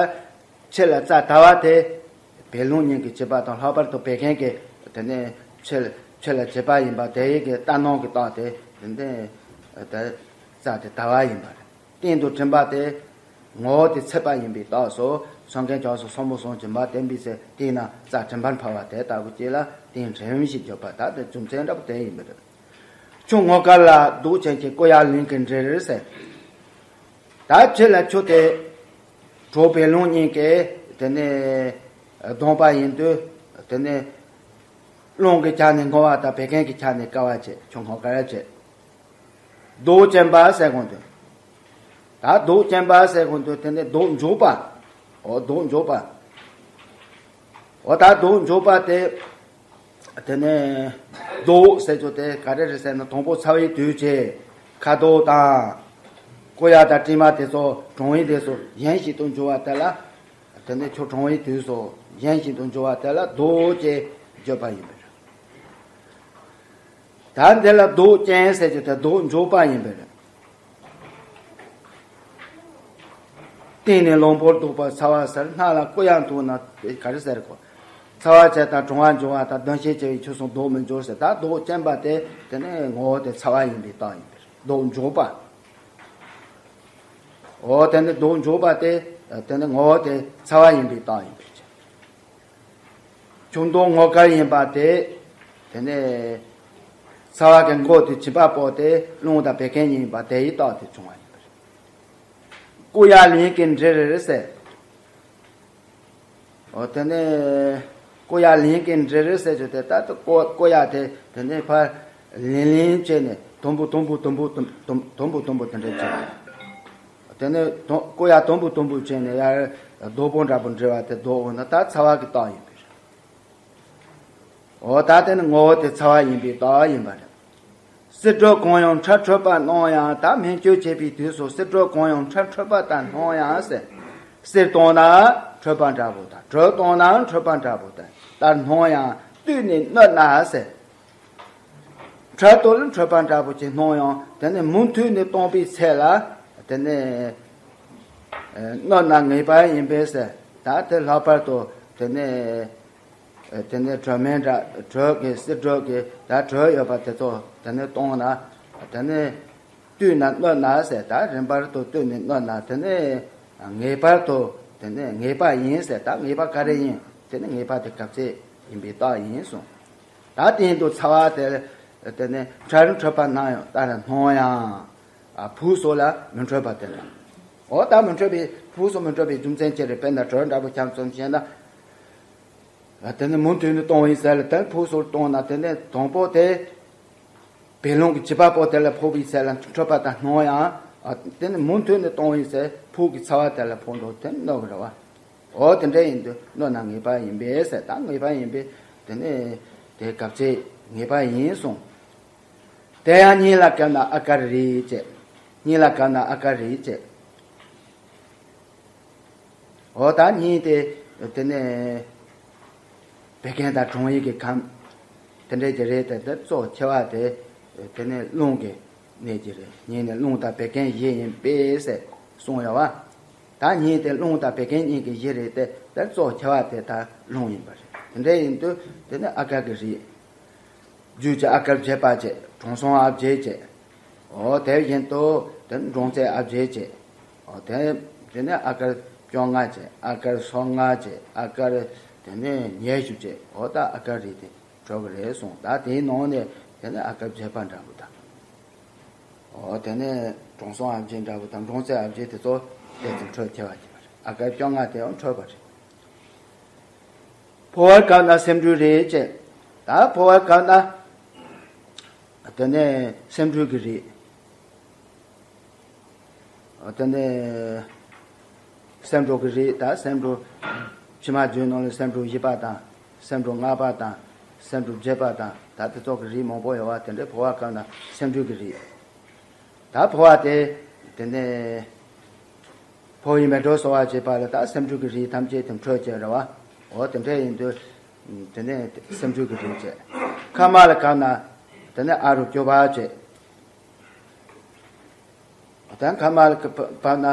ཕྱི་ལ་རྩ་དར་བ་དེ། བད་རླུང་གཉིས་ཀྱི་བྱེད་པ་དང་ལྷག་པར་དུ་བད་ཀན་གྱི། དེ་ནས་ཕྱི་ལ་ཕྱི་ལ་བྱེད་པ་ཡིན་པ་དེ་ཡི་གི་རྟ་ནོར་གྱི་རྟགས་དེ། དེ་ནས་ད་རྩ་དེ་དར་བ་ཡིན་པ་རེད། སྟེང་དུ་མགྲིན་པ་དེ། ངོ་བོ་དེ་ཚད་པ་ཡིན་པའི་རྟགས་སོ། སོ་མཁན་ཆགས་སོ་སོ་མོ་སོང་གྱིན་པ་བསྟན་པའི་ཚེ་སྟེང་ན་རྩ་མགྲིན་པར་འཕར་བ་དེ་ལྟ་བུ་ཅིག་ལ་སྟེང་བྲན་ཞེས་བརྗོད་པ་ད་དེ་རྒྱུ་མཚན་འདྲ་པོ་དེ་ཡིན་པ་རེད། ཆུ་སྔོ་དཀར་ལ་དུག་ཅན་གྱི་སྐུ་ཡར་ལེན་གྱི་འབྲས་རེད་ཟེར། ད་ཕྱི་ལ་ཆུ་དེ་གྲོགས་བད་རླུང་གཉིས་ཀྱིས་དེ་ནས་བརྡུངས་པ་ཡིན་དུས་དེ་ནས་རླུང་གི་ཆ་ནས་སྔོ་བ་དང་བད་ཀན་གྱི་ཆ་ནས་དཀར་བ་བྱས་ཆུ་སྔོ་དཀར་བྱས། དུག་ཅན་པ་ཟེར་གོང་དུ། ད་དུག་ཅན་པ་ཟེར་གོང་དུ་དེ་ནས་དུག་འཇུག་པ། འོ་དུག་འཇུག་པ། འོ་ད་དུག་འཇུག་པ་དེ། དེ་ནས་དུག་ཟེར་རྒྱུ་དེ་ག་རེ་རེད་ཟེར་ན་དང་པོ་ཚ་བའི་དུས་བྱས་ཁ་དོག་དང་། སྐུ་ཡ་དང་གྲིབ་མ་དེ་ཚོ་གྲང་བའི་དུས་སུ་གཞན་ཞིག་ཏུ་འགྱུར་བ་དེ་ལ། དེ་ནས་ཆུ་གྲང་བའི་དུས་སུ་གཞན་ཞིག་ཏུ་འགྱུར་བ་དེ་ལ་དུག་ཅེས་བརྗོད་པ་ཡིན་པས། ད་འདི་ལ་དུག་ཅན་ཟེར་རྒྱུ་དེ་དུག་འཇུག་པ་ཡིན་པས། སྟེང་ནས་རླུང་བུར་ལྡོག་པ་ཚ་བ་ཟེར། སྣ་ལ་སྐུ་ཡ་འདུག་ན་དེ་ག་རེ་ཟེར་གོ། ཚ་བ་བཅས་དང་གྲང་བ་འབྱུང་བ་དང་། གདོན་ཞེས་བྱ་བའི་ཆོས་སུ་མདོག་མི་འགྱུར་ཟེར། ད་མདོག་སྐྱེན་པ་དེ་དེ་ནས་ངོ་བོ་དེ་ཚ་བ་ཡིན་པའི་རྟགས་ཡིན་པས། མདོག་འཇོག་པ། འོ་དེ་ནས་མདོག་འཇོག་པ་དེ་དེ་ནས་ངོ་བོ་དེ་ཚ་བ་ཡིན་པའི་རྟགས་ཡིན་པས། ཆུ་མདོག་སྔོ་དཀར་ཡིན་པ་དེ། དེ་ནས་ཚ་བ་གི་མགོ་དེ་བྱིས་པ་པོ་དེ་རླུང་དང་བད་ཀན་ཡིན་པ་དེ་ཡི་རྟགས་དེ་བྱུང་བ་ཡིན་པ་རེད། སྐུ་ཡ་ལིང་གི་འབྲས་རེ་རེ་ཟེར། འོ་དེ་ནས་སྐུ་ཡ་ལིང་གི་འབྲས་རེ་ཟེར་རྒྱུ་དེ། ད་ལྟ་སྐུ་སྐུ་ཡ་དེ་དེ་ནས་ཕར་ལིང་ལིང་བྱས་ནས་དུམ་བུ་དུམ་བུ་དུམ་བུ་དུམ་དུམ་དུམ་བུ་དུམ་བུ་དེ་འདྲ་བྱས། དེ་ནས་དུམ་སྐུ་ཡ་དུམ་བུ་དུམ་བུ་བྱས་ནས་ཡར་རྡོག་པོ་འདྲ་པོ་འབྲེལ་བ་དེ་རྡོག་འོ་ན་ད་ཚ་བ་གི་རྟགས་ཡིན་པས། འོ་ད་དེ་ནི་ངོ་བོ་དེ་ཚ་བ་ཡིན་པའི་རྟགས་ཡིན་པ་རེད། བསིལ་དྲོད་གང་ཡང་ཁྲག་འཕྲོད་པ་སྣང་ཡང་། ད་སྨན་བཅོས་བྱེད་པའི་དུས་སུ་བསིལ་དྲོད་གང་ཡང་ཁྲག་འཕྲོད་པ་ལྟར་སྣང་ཡང་ཟེར། བསིལ་བཏང་ན་འཕྲོད་པ་འདྲ་པོ་དང་། དྲོད་བཏང་ན་འཕྲོད་པ་འདྲ་པོ་དང་ལྟར་སྣང་ཡང་། བཏུད་ནས་གནོད་ན་ཟེར། ཁྲག་ཏུ་ལ་འཕྲོད་པ་འདྲ་པོ་ཅིག་སྣང་ཡང་། དེ་ནས་མུ་མཐུད་ནས་བཏང་པའི་ཚེ་ལ་དེ་ནས་གནོད་ན་ངེས་པ་ཡིན་པས་ཟེར། ད་དེ་ལྷག་པར་དུ་དེ་ནས། དེ་ནས་དྲོད་སྨན་འདྲ། དྲོད་ཀྱི་བསིལ་དྲོད་ཀྱི་ད་དྲོད་ཡོད་པ་དེ་ཚོ་དེ་ནས་བཏང་ན། དེ་ནས་བཏུད་ན་གནོད་ན་ཟེར། ད་རིམ་པར་དུ་བཏུད་ནས་གནོད་ན་དེ་ནས་ངེས་པར་དུ་དེ་ནས་ངེས་པ་ཡིན་ཟེར། ད་ངེས་པ་ག་རེ་ཡིན། དེ་ནས་ངེས་པ་དེ་གབ་ཚད་ཡིན་པའི་རྟགས་ཡིན་གསུངས། ད་དེ་ཡིན་དུས་ཚ་བ་དེ་དེ་ནས་ཁྲག་རིན་འཕྲོད་པ་སྣང་ཡང་ལྟར་སྣང་ཡང་། ཕུགས་སུ་ལ་མི་འཕྲོད་པ་དེ་འདྲ། འོ་ད་མི་འཕྲོད་པའི་ཕུགས་སུ་མི་འཕྲོད་པའི་རྒྱུ་མཚན་ཅི་རེད། དཔེར་ན་དྲོད་འདྲ་པོ་ཁྱབ་ཙམ་བཤད་ན། དེ་ནི་མུ་མཐུད་ནས་གཏོང་བའི་ཚེ་ལ་དེ་ཕུགས་སུ་གཏོང་ན། དེ་ནི་དང་པོ་དེ་བད་རླུང་གི་བྱེད་པ་པོ་དེ་ལ་ཕོག་པའི་ཚེ་ལ་འཕྲོད་པ་དང་སྣང་ཡང་། དེ་ནི་མུ་མཐུད་ནས་གཏོང་བའི་ཚེ་ཕུགས་ཀྱི་ཚ་བ་དེ་ལ་ཕོག་འགྲོ་དེ་ནི་གནོད་ཀྱི་རེད་བ། འོ་དེ་འདྲ་ཡིན་དུས་གནོད་ན་ངེས་པ་ཡིན་པས་ཟེར། ད་ངེས་པ་ཡིན་པས་དེ་ནི་དེ་གབ་ཚད་ངེས་པ་ཡིན་གསུངས། དེ་ཡང་སྙིང་ལ་བཀབ་ན་ཨ་ཀར་རིགས་བྱས། སྙིང་ལ་བཀབ་ན་ཨ་ཀར་རིགས་བྱས། འོ་ད་སྙིང་དེ་དེ་ནས་བད་ཀན་དང་གྲང་ཡིན་གྱི་ཁམས་དེ་འདྲས་ཀྱི་རེད་དེ། དེ་གཙོ་ཆེ་བ་དེ་དེ་ནས་རླུང་གི་གནས་ཀྱི་རེད། སྙིང་ནི་རླུང་དང་བད་ཀན་བཞི་ཡིན་པས་ཟེར་གསུངས་ཡོད་བ། ད་སྙིང་དེ་རླུང་དང་བད་ཀན་གཉིས་ཀྱི་གཞི་རེད་དེ། དེ་གཙོ་ཆེ་བ་དེ་ད་རླུང་ཡིན་པ་རེད། དེ་འདྲས་ཡིན་དུས་དེ་ནི་ཨ་ཀར་གྱི་རིགས། རྒྱུད་ཀྱི་ཨ་ཀར་བྱེད་པ་བྱས། དྲང་སྲོང་ཨ་བྱེད་བྱས། འོ་དེ་བཞིན་དུ་དེ་ནི་འབྲོང་རྩེད་ཨ་བྱེད་བྱས། འོ་དེ་དེ་ནི་ཨ་ཀར་བཅོ་ལྔ་བྱས། ཨ་ཀར་སོ་ལྔ་བྱས། ཨ་ཀར་དེ་ནི་ཉི་ཤུ་བྱས། འོ་ད་ཨ་ཀར་རིགས་དེ་འཕྲོད་ཀྱི་རེད་གསུངས། ད་དེའི་ནང་ནས་དེ་ནི་ཨ་ཀར་བྱེད་པ་འདྲ་པོ་དང་། འོ་དེ་ནས་དྲང་སྲོང་ཨ་བྱེད་འདྲ་པོ་དང་། འབྲོང་རྩེད་ཨ་བྱེད་དེ་ཚོ་དེ་ཙམ་འཕྲོད་ཆེ་བ་ཅིག་རེད། ཨ་ཀར་བཅོ་ལྔ་དེའང་འཕྲོད་པ་རེད། ཕོ་བར་བཀབ་ན་སེམས་འགྲོས་རེད་བྱས། ད་ཕོ་བར་བཀབ་ན་དེ་ནས་སེམས་འགྲོས་ཀྱི་རིགས། དེ་ནས་སེམས་འགྲོས་ཀྱི་རིགས། ད་སེམས་འགྲོས་ཕྱི་མ་རྒྱུད་ནང་ལ་སེམས་འགྲོས་བཞི་པ་དང་། སེམས་འགྲོས་ལྔ་པ་དང་། སེམས་འགྲོས་བརྒྱད་པ་དང་། ད་དེ་ཚོ་གི་རིགས་མང་པོ་ཡོད་བ། དེ་འདྲའི་ཕོ་བར་བཀབ་ན་སེམས་འགྲོས་ཀྱི་རིགས། ད་ཕོ་བ་དེ་དེ་ནས་ཕོ་ཡི་མེ་དྲོད་གསོ་བ་བྱེད་པ་ལ་ད་སེམས་འགྲོས་ཀྱི་རིགས་ཐམས་ཅད་དེ་འཕྲོད་ཀྱི་རེད་བ། འོ་དེ་འདྲ་ཡིན་དུས་དེ་ནས་སེམས་འགྲོས་ཀྱི་རིགས་བྱས། མཁལ་མ་ལ་བཀབ་ན་དེ་ནས་ཨ་རུ་བཅུ་པ་བྱས། ད་མཁལ་མ་ལ་བཀབ་ན་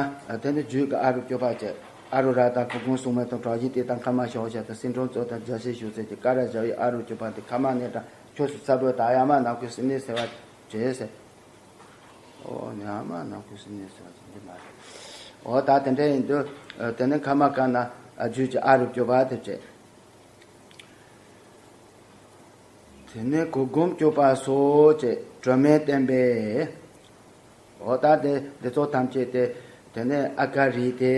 དེ་ནས་རྒྱུད་ཀྱི་ཨ་རུ་བཅུ་པ་བྱས། ཨ་རུ་ར་དང་གུར་གུམ་སྲུང་མའི་དང་། གྲོ་བཞིན་ཏིལ་དང་མཁལ་མ་ཞོ་ཤ་དང་། སིལ་སྒྲོམ་གཙོད་དང་རྒྱ་ཤེད་ཞུ་རྩལ་གྱི་ཀ་ར་བཞི་པའི་ཨ་རུ་བཅུ་པ་འདི་མཁལ་མ་ནས་དང་ཆོས་སུ་ཚ་བོ་དང་ཡ་མ་ནག་པོའི་སིལ་སྙན་སེལ་བར་བྱེད་ཟེར། ཨོ་ཉག་མ་ནག་པོའི་སིལ་སྙན་སེལ་བ་ཅན་འདི་མ་རེད། ཨོ་ད་དེ་འདྲ་ཡིན་དུས་དེ་ནས་མཁལ་མ་བཀབ་ན་རྒྱུད་ཀྱི་ཨ་རུ་བཅུ་པ་དེ་བྱས། དེ་ནས་གུར་གུམ་བཅུ་པ་སོགས་ཀྱི་དྲོད་སྨན་བསྟེན་པས། ཨོ་ད་དེ་འདི་ཚོ་ཐམས་ཅད་དེ་དེ་ནས་ཨ་ཀར་རིགས་དེ་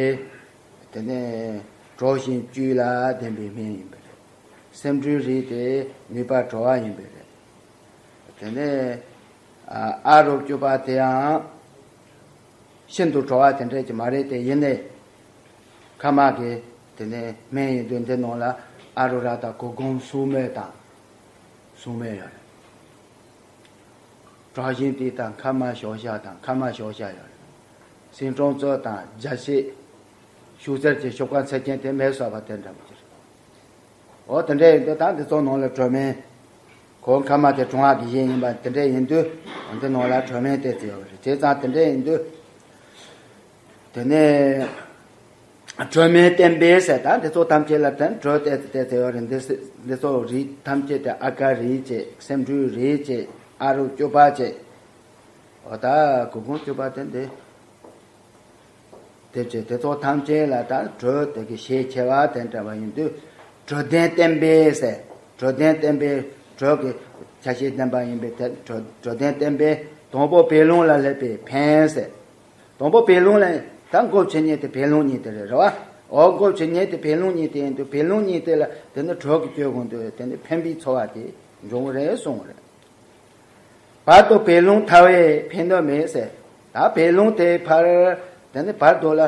དེ་ནས་དྲོ་ཞིང་བཅུད་ལ་ལྡན་པའི་སྨན་ཡིན་པ་རེད། སེམས་འགྲོས་རིགས་དེ་ནུས་པ་དྲོ་བ་ཡིན་པ་རེད། དེ་ནས་ཨ་རོ་བཅུ་པ་དེའང་ཤིན་ཏུ་དྲོ་བ་དེ་འདྲ་ཅིག་མ་རེད་དེ། ཡིན་ནའི་མཁལ་མ་གི་དེ་ནས་སྨན་ཡིན་དུས་འདི་ནང་ལ་ཨ་རུ་ར་དང་གུར་གུམ་སྲུང་མའི་དང་སྲུང་མའི་ཡོད་རེད། གྲོ་བཞིན་ཏིལ་དང་མཁལ་མ་ཞོ་ཤ་དང་། མཁལ་མ་ཞོ་ཤ་ཡོད་རེད། སིལ་སྒྲོམ་གཙོད་དང་རྒྱ་ཤེད་ཞུ་རྩལ་གྱི་ཤུག་པ་ཚད་ཅན་དེ་མེ་གསོད་པ་དེ་འདྲ་པོ་ཅིག་རེད། འོ་དེ་འདྲ་ཡིན་དུས་ད་འདི་ཚོ་ནང་ལ་དྲོད་སྨན། ཁོ་མཁལ་མ་དེ་གྲང་བ་གི་གཞི་ཡིན་པ་དེ་འདྲ་ཡིན་དུས་འདི་ནང་ལ་དྲོད་སྨན་དེ་ཚོ་ཡོད་རེད། བྱས་ཙང་དེ་འདྲ་ཡིན་དུས་དེ་ནས་ དྲོད་མེ་བརྟན་པས་ཟེར། ད་འདི་ཚོ་ཐམས་ཅད་ལ་བརྟེན་དྲོད་བརྟེན་ཏེ་བརྟེན་ཏེ་ཡོད་རེད། འདི་སི་འདི་ཚོ་རིགས་ཐམས་ཅད་དེ་ཨ་ཀ་རིགས་བྱས། སེ་འབྲུའི་རིགས་བྱས། ཨ་རུ་བཅུ་པ་བྱས། འོ་ད་གུར་གུམ་བཅུ་པ་དེ་འདི། དེ་བྱས་དེ་ཚོ་ཐམས་ཅད་ལ་ད་དྲོད་དེ་གི་ཤས་ཆེ་བ་དེ་འདྲ་བ་ཡིན་དུས། དྲོད་ལྡན་བརྟན་པས་ཟེར། དྲོད་ལྡན་བརྟན་པས། དྲོད་ཀྱི་ཆ་ཤས་ལྡན་པ་ཡིན་པས་དེ་དྲོད་དྲོད་ལྡན་བརྟན་པས། དང་པོ་བད་རླུང་ལ་སླེབས་པས་ཕན་ཟེར། དང་པོ་བད་རླུང་ལ། ད་འགོ་བྱེད་མཁན་དེ་བད་རླུང་གཉིས་དེ་རེད། རེད་བ། འོ་འགོ་བྱེད་མཁན་དེ་བད་རླུང་གཉིས་དེ་ཡིན་དུས་བད་རླུང་གཉིས་དེ་ལ་དེ་ནི་དྲོད་ཀྱི་སྤྱོད་སྒོ་འདི་དེ་ནི་ཕན་པའི་ཚོར་བ་དེ་འབྱུང་གི་རེད་གསུངས་རེད། བར་དུ་བད་རླུང་ཐར་བས་ཕན་གནོད་མེད་ཟེར། ད་བད་རླུང་དེ་ཕར་དེ་ནི་བར་དུ་ལ་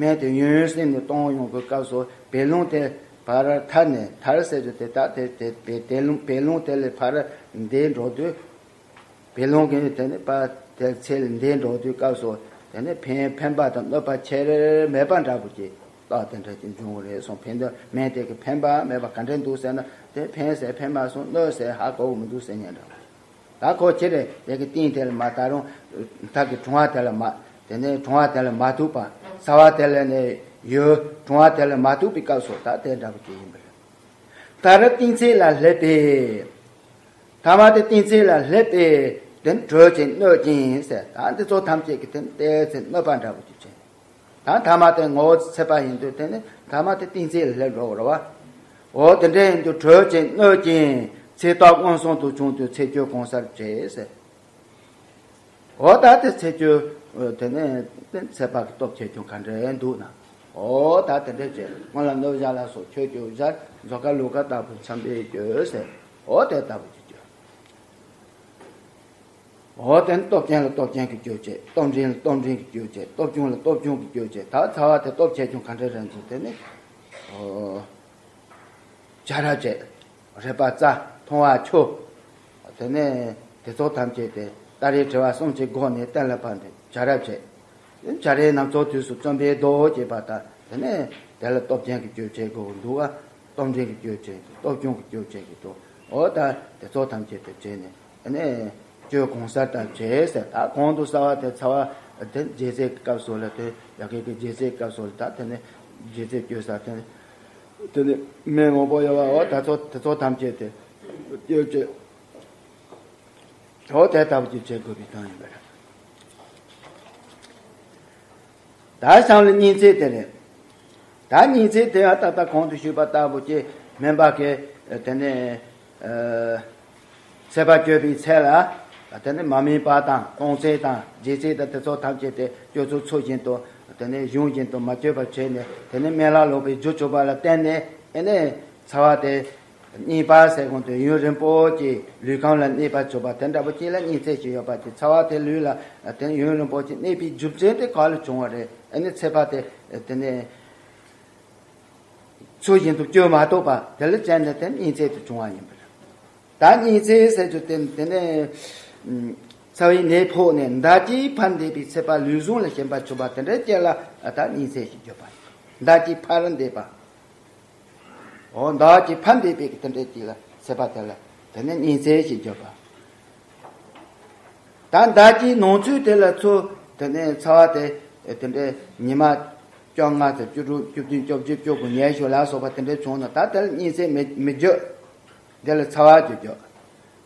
མེ་དེ་ཡུན་སེམས་ནས་གཏོང་ཡོང་གི་སྐབས་སུ་བད་རླུང་དེ་ཕར་ཐར་ནས། ཐར་ཟེར་རྒྱུ་དེ་ད་དེ་དེ་བད་དེ་རླུང་བད་རླུང་དེ་ལས་ཕར་འདས་འགྲོ་དུས། བད་རླུང་གི་དེ་ནི་པ་དེ་ཚེ་ལས་འདས་འགྲོ་དུས་སྐབས་སུ་དེ་ནི་ཕན་ཕན་པ་དང་གནོད་པ་ཁྱད་མེད་པ་འདྲ་པོ་ཅིག་རྟགས་དེ་འདྲ་ཅིག་འབྱུང་གི་རེད་གསུངས། ཕན་དོན་མེ་དེ་གི་ཕན་པ་མེད་པ་ག་འདྲ་འདུག་ཟེར་ན། དེ་ཕན་ཟེར་ཕན་མ་སོང་གནོད་ཟེར་ཧ་གོ་གི་མི་འདུག་ཟེར་མཁན་འདྲ་པོ་ཅིག་ད་ཁོ་ཁྱེད་རེད། དེ་གི་སྟེང་དེ་ལ་མ་ད་རུང་མཐའ་གི་གྲོང་བ་དེ་ལ་མ། དེ་ནས་གྲོང་བ་དེ་ལ་མ་ཐུག་པ། ས་བ་དེ་ལ་ནས་ཡོད། གྲོང་བ་དེ་ལ་མ་ཐུག་པའི་སྐབས་སུ་ད་དེ་འདྲ་པོ་ཅིག་ཡིན་པ་རེད། ད་རེས་གཏིང་ཚད་ལ་སླེབས་པས། ཐ་མ་དེ་གཏིང་ཚད་ལ་སླེབས་པས་དེ་ནི་དྲོད་ཅིང་གནོད་ཅིང་ཟེར། ད་འདི་ཚོ་ཐམས་ཅད་ཀྱི་དེ་ནི་ཏོག་ཙམ་གནོད་པ་འདྲ་པོ་ཅིག་བྱས། ད་ཐ་མ་དེ་ངོ་བོ་ཚད་པ་ཡིན་དུས་དེ་ནི་ཐ་མ་དེ་གཏིང་ཚད་ལ་སླེབས་འགྲོ་གི་རེད་བ། འོ་དེ་འདྲ་ཡིན་དུས་དྲོད་ཅིང་གནོད་ཅིང་ཚེ་སྟོབས་མངོན་སུམ་དུ་བྱུང་དུས་ཚེ་སྐྱོ་གང་སར་བྱེད་ཟེར། འོ་ད་དེ་ཚེ་སྐྱོ། དེ་ནས་དེ་ཚེ་དཔག་གི་སྟོབས་ཆེ་ཆུང་ག་འདྲ་འདུག་ན། འོ་ད་དེ་འདྲ་བྱས་སྔོན་ལ་གནོད་བྱ་ལ་སོགས་ཆོས་སྐྱོ་བྱ། མཛོ་ཀ་ལུ་ཀ་ལྟ་བུ་འཚམས་པས་སྐྱོ་ཟེར། འོ་དེ་ལྟ་བུ་ཅིག་སྐྱོ། འོ་དེ་ནི་སྟོབས་ཆེན་ལ་སྟོབས་ཆེན་གྱིས་སྐྱོ་བྱེད། སྟོབས་འབྲིང་ལ་སྟོབས་འབྲིང་གིས་སྐྱོ་བྱེད། སྟོབས་ཆུང་ལ་སྟོབས་ཆུང་གིས་སྐྱོ་བྱེད། ད་ཚ་བ་དེ་སྟོབས་ཆེ་ཆུང་ག་འདྲ་རེད་འདུག་དེ་ནི། འོ། བྱ་ར་བྱེད། རེག་པ་རྩ། མཐོང་བ་ཆོས། དེ་ནས་དེ་ཚོ་ཐམས་ཅད་དེ་ལྟ་རེག་དྲི་བ་གསུམ་གྱི་སྒོ་ནས་གཏན་ལ་ཕབ་ནས་བྱ་ར་བྱེད། བྱ་རའི་རྣམ་རྟོག་དུས་སུ་བརྩོན་པས་ཟློག་ཅེས་པ་དང་། དེ་ནས་དེ་ལ་སྟོབས་ཆེན་གྱིས་སྐྱོ་བྱེད་དགོས་འདུག་བ། སྟོབས་འབྲིང་གིས་སྐྱོ་བྱེད་ཀྱི། སྟོབས་ཆུང་གིས་སྐྱོ་བྱེད་ཀྱི་འདུག་འོ་ད་དེ་ཚོ་ཐམས་ཅད་དེ་བྱས་ནས། ཨ་ནི། སྐྱོ་གང་སར་ད་བྱེད་ཟེར། ད་གོང་དུ་ས་བ་དེ་ཚ་བ་དེ་ལྗིད་ཚད་ཀྱི་སྐབས་སུ་ལ་དེ་ཡ་གི་གི་ལྗིད་ཚད་ཀྱི་སྐབས་སུ་ལ་ད་དེ་ནི་ལྗིད་ཚད་སྐྱོ་ས་དེ་ནི་དེ་ནི་མེ་སྔོན་པོ་ཡོད་བ། འོ་ད་ཚོ་དེ་ཚོ་ཐམས་ཅད་དེ་སྐྱོ་སྐྱོ། འོ་དེ་ལྟ་བུ་ཅིག་བྱེད་དགོས་པའི་དོན་ཡིན་པ་རེད། ད་གཤམ་ལ་གཉིས་ཚད་དེ་རེད། ད་གཉིས་ཚད་དེ་ཡང་ད་ལྟ་གོང་དུ་ཞུས་པ་ལྟ་བུ་ཅིག་སྨན་པ་གིས་དེ་ནས་ཚད་པ་གཅོད་པའི་ཚད་ལ་དེ་ནས་མ་སྨིན་པ་དང་སྟོང་ཚད་དང་ལྗིད་ཚད་དང་དེ་ཚོ་ཐམས་ཅད་དེ་སྤྱོད་ཚུལ་ཚུལ་བཞིན་དུ་དེ་ནས་གཞུང་བཞིན་དུ་མ་བཅོས་པར་བྱས་ནས། དེ་ནས་སྨན་བླ་ལོག་པའི་རྒྱུ་བཅུ་པ་ལ་བརྟེན་ནས། ཨེ་ནས་ཚ་བ་དེ། གཉིས་པ་ཟེར་གོང་དུ་ཡུན་རིང་པོ་ཅིག་ལུས་ཁམས་ལ་གནས་པ་བྱུང་བ་དེ་འདྲ་པོ་ཅིག་ལ་གཉིས་ཚད་ཅིག་ཡོད་པ་ཅིག་ཚ་བ་དེ་ལུས་ལ་དེ་ཡུན་རིང་པོ་ཅིག་གནས་པའི་རྒྱུ་མཚན་དེ་ག་ལ་བྱུང་བ་རེད། ཨེ་ནས་ཚད་པ་དེ་དེ་ནས་ཚུལ་བཞིན་དུ་བཅོས་མ་ཐུབ་པ་དེ་ལ་བརྟེན་ནས་དེ་གཉིས་ཚད་དུ་བྱུང་བ་ཡིན་པ་རེད། ད་གཉིས་ཚད་ཟེར་རྒྱུ་དེ་དེ་ནས་ཚ་བའི་ནད་ཕོག་ནས་མདའ་གཅིག་ཕར་འདེད་པའི་ཚད་པ་ལུས་ཟུངས་ལ་ཞེན་པ་བྱུང་བ་དེ་འདྲའི་རྐྱེན་ལ་ད་གཉིས་ཚད་ཞེས་བརྗོད་པ་ཡིན། མདའ་གཅིག་ཕར་འདེད་པ། འོ་མདའ་གཅིག་ཕར་འདེད་པའི་གི་དེ་འདྲའི་ཅིག་ལ་ཚད་པ་དེ་ལ་དེ་ནས་གཉིས་ཚད་ཞེས་བརྗོད་པ། ད་མདའ་གཅིག་ནང་ཚུད་དེ་ལ་ཚུར་དེ་ནས་ཚ་བ་དེ་དེ་འདྲའི་ཉི་མ་བཅོ་ལྔ་དང་བཅུ་དྲུག་བཅུ་བདུན་བཅོ་བརྒྱད་བཅུ་དགུ་ཉལ་ཞོར་ལ་སོགས་པ་དེ་འདྲའི་བྱུང་ན་ད་དེ་ལ་གཉིས་ཚད་མི་མི་བརྗོད། དེ་ལ་ཚ་བ་བརྗོད་བརྗོད།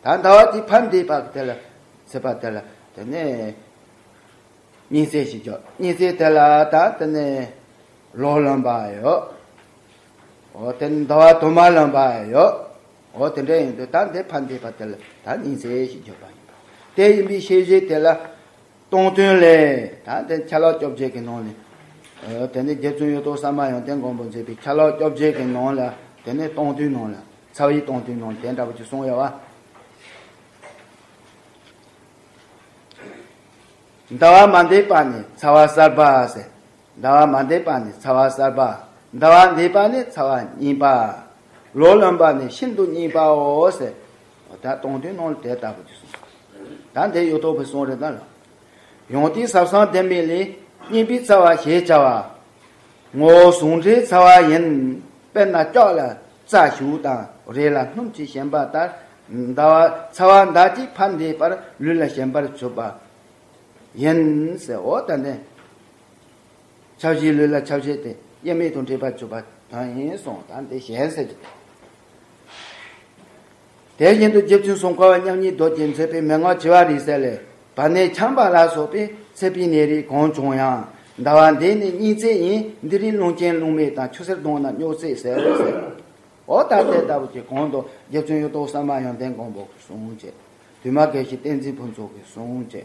ད་མདའ་བ་གཅིག་ཕར་འདེད་པ་གི་དེ་ལ་ཚད་པ་དེ་ལ་དེ་ནས། གཉིས་ཚད་ཞེས་བརྗོད། གཉིས་ཚད་དེ་ལ་ད་དེ་ནས་ལོག་ལོན་པ་ཡོད། འོ་དེ་ནས་ཟླ་བ་དུ་མ་ལོན་པ་ཡོད། འོ་དེ་འདྲ་ཡིན་དུས་ད་འདི་ཕར་འདེད་པ་དེ་ལ་ད་གཉིས་ཚད་ཞེས་བརྗོད་པ་ཡིན་པ། དེ་ཡིན་པའི་ཤེས་བྱེད་དེ་ལ་སྟོང་ཐུན་ལས། ད་དེ་ཆ་ལག་བཅོ་བརྒྱད་ཀྱི་ནང་ནས། འོ་དེ་ནས་རྗེ་བཙུན་གཡུ་ཐོག་ས་མ་ཡོན་ཏན་མགོན་པོས་མཛད་པའི་ཆ་ལག་བཅོ་བརྒྱད་ཀྱི་ནང་ལ་དེ་ནས་སྟོང་ཐུན་ནང་ལ་ཚ་བའི་སྟོང་ཐུན་ནང་ལ་དེ་འདྲ་བོ་ཅིག་གསུངས་ཡོད་བ། ཟླ་བ་མ་འདས་པ་ནི་ཚ་བ་གསར་པ་ཟེར། ཟླ་བ་མ་འདས་པ་ནི་ཚ་བ་གསར་པ། ཟླ་བ་འདས་པ་ནི་ཚ་བ་རྙིང་པ། ལོག་ལོན་པ་ནི་ཤིན་ཏུ་རྙིང་པའོ་ཟེར། ད་སྟོང་ཐུན་ནང་ལ་དེ་ལྟ་བུ་ཅིག་གསུངས། ད་འདི་གཡུ་ཐོག་པའི་གསུང་རེད་ད་ལ། ཡང་དེའི་ཟབ་གསང་ལྡེམ་མིག་ལས། རྙིང་པའི་ཚ་བ་ཞེས་བྱ་བ། ངོ་བོ་ཟུངས་ཁྲག་ཚ་བ་ཡིན། དཔེར་ན་ལྕགས་ལ་རྩ་ཞུགས་དང་། རས་ལ་སྣུམ་གྱིས་ཞེན་པ་ལྟར། ཟླ་བ་ཚ་བ་མདའ་གཅིག་ཕར་འདེད་པར་ལུས་ལ་ཞེན་པར་གྱུར་པ་ཡིན་ཟེར། འོ་ད་ནི་ཁྱབ་བྱེད་ལུས་ལ་ཁྱབ་བྱེད་དེ། དབྱེར་མེད་དུ་འདྲེས་པར་གྱུར་པ་དོན་ཡིན་གསུངས། ད་འདི་གཞན་ཟེར་གྱི། དེ་བཞིན་དུ་རྗེ་བཙུན་སུམ་མཁར་བ་མཉམ་ཉིད་རྡོ་རྗེས་མཛད་པའི་མན་ངག་བྱེ་བ་རིས་གསལ་ལས། བར་ནད་འཁྱམས་པ་ལ་སོགས་པའི་ཚད་པའི་ནད་རིགས་གང་བྱུང་ཡང་། ཟླ་བ་འདི་ནི་གཉན་ཚད་ཡིན། འདི་རིགས་རླུང་ཆེན་རླུང་མེད་དང་། ཆུ་སེར་གདོང་ན་སྨྱོ་བསྲེགས་ཟེར་ཟེར། འོ་ད་དེ་ལྟ་བུ་གྱི་གོང་དུ་རྗེ་བཙུན་གཡུ་ཐོག་གསར་མ་ཡོན་ཏན་མགོན་པོ་གི་གསུང་བཅས། དུ་མ་དགེ་བཤེས་བསྟན་འཛིན་ཕུན་ཚོགས་ཀྱི་གསུང་བཅས།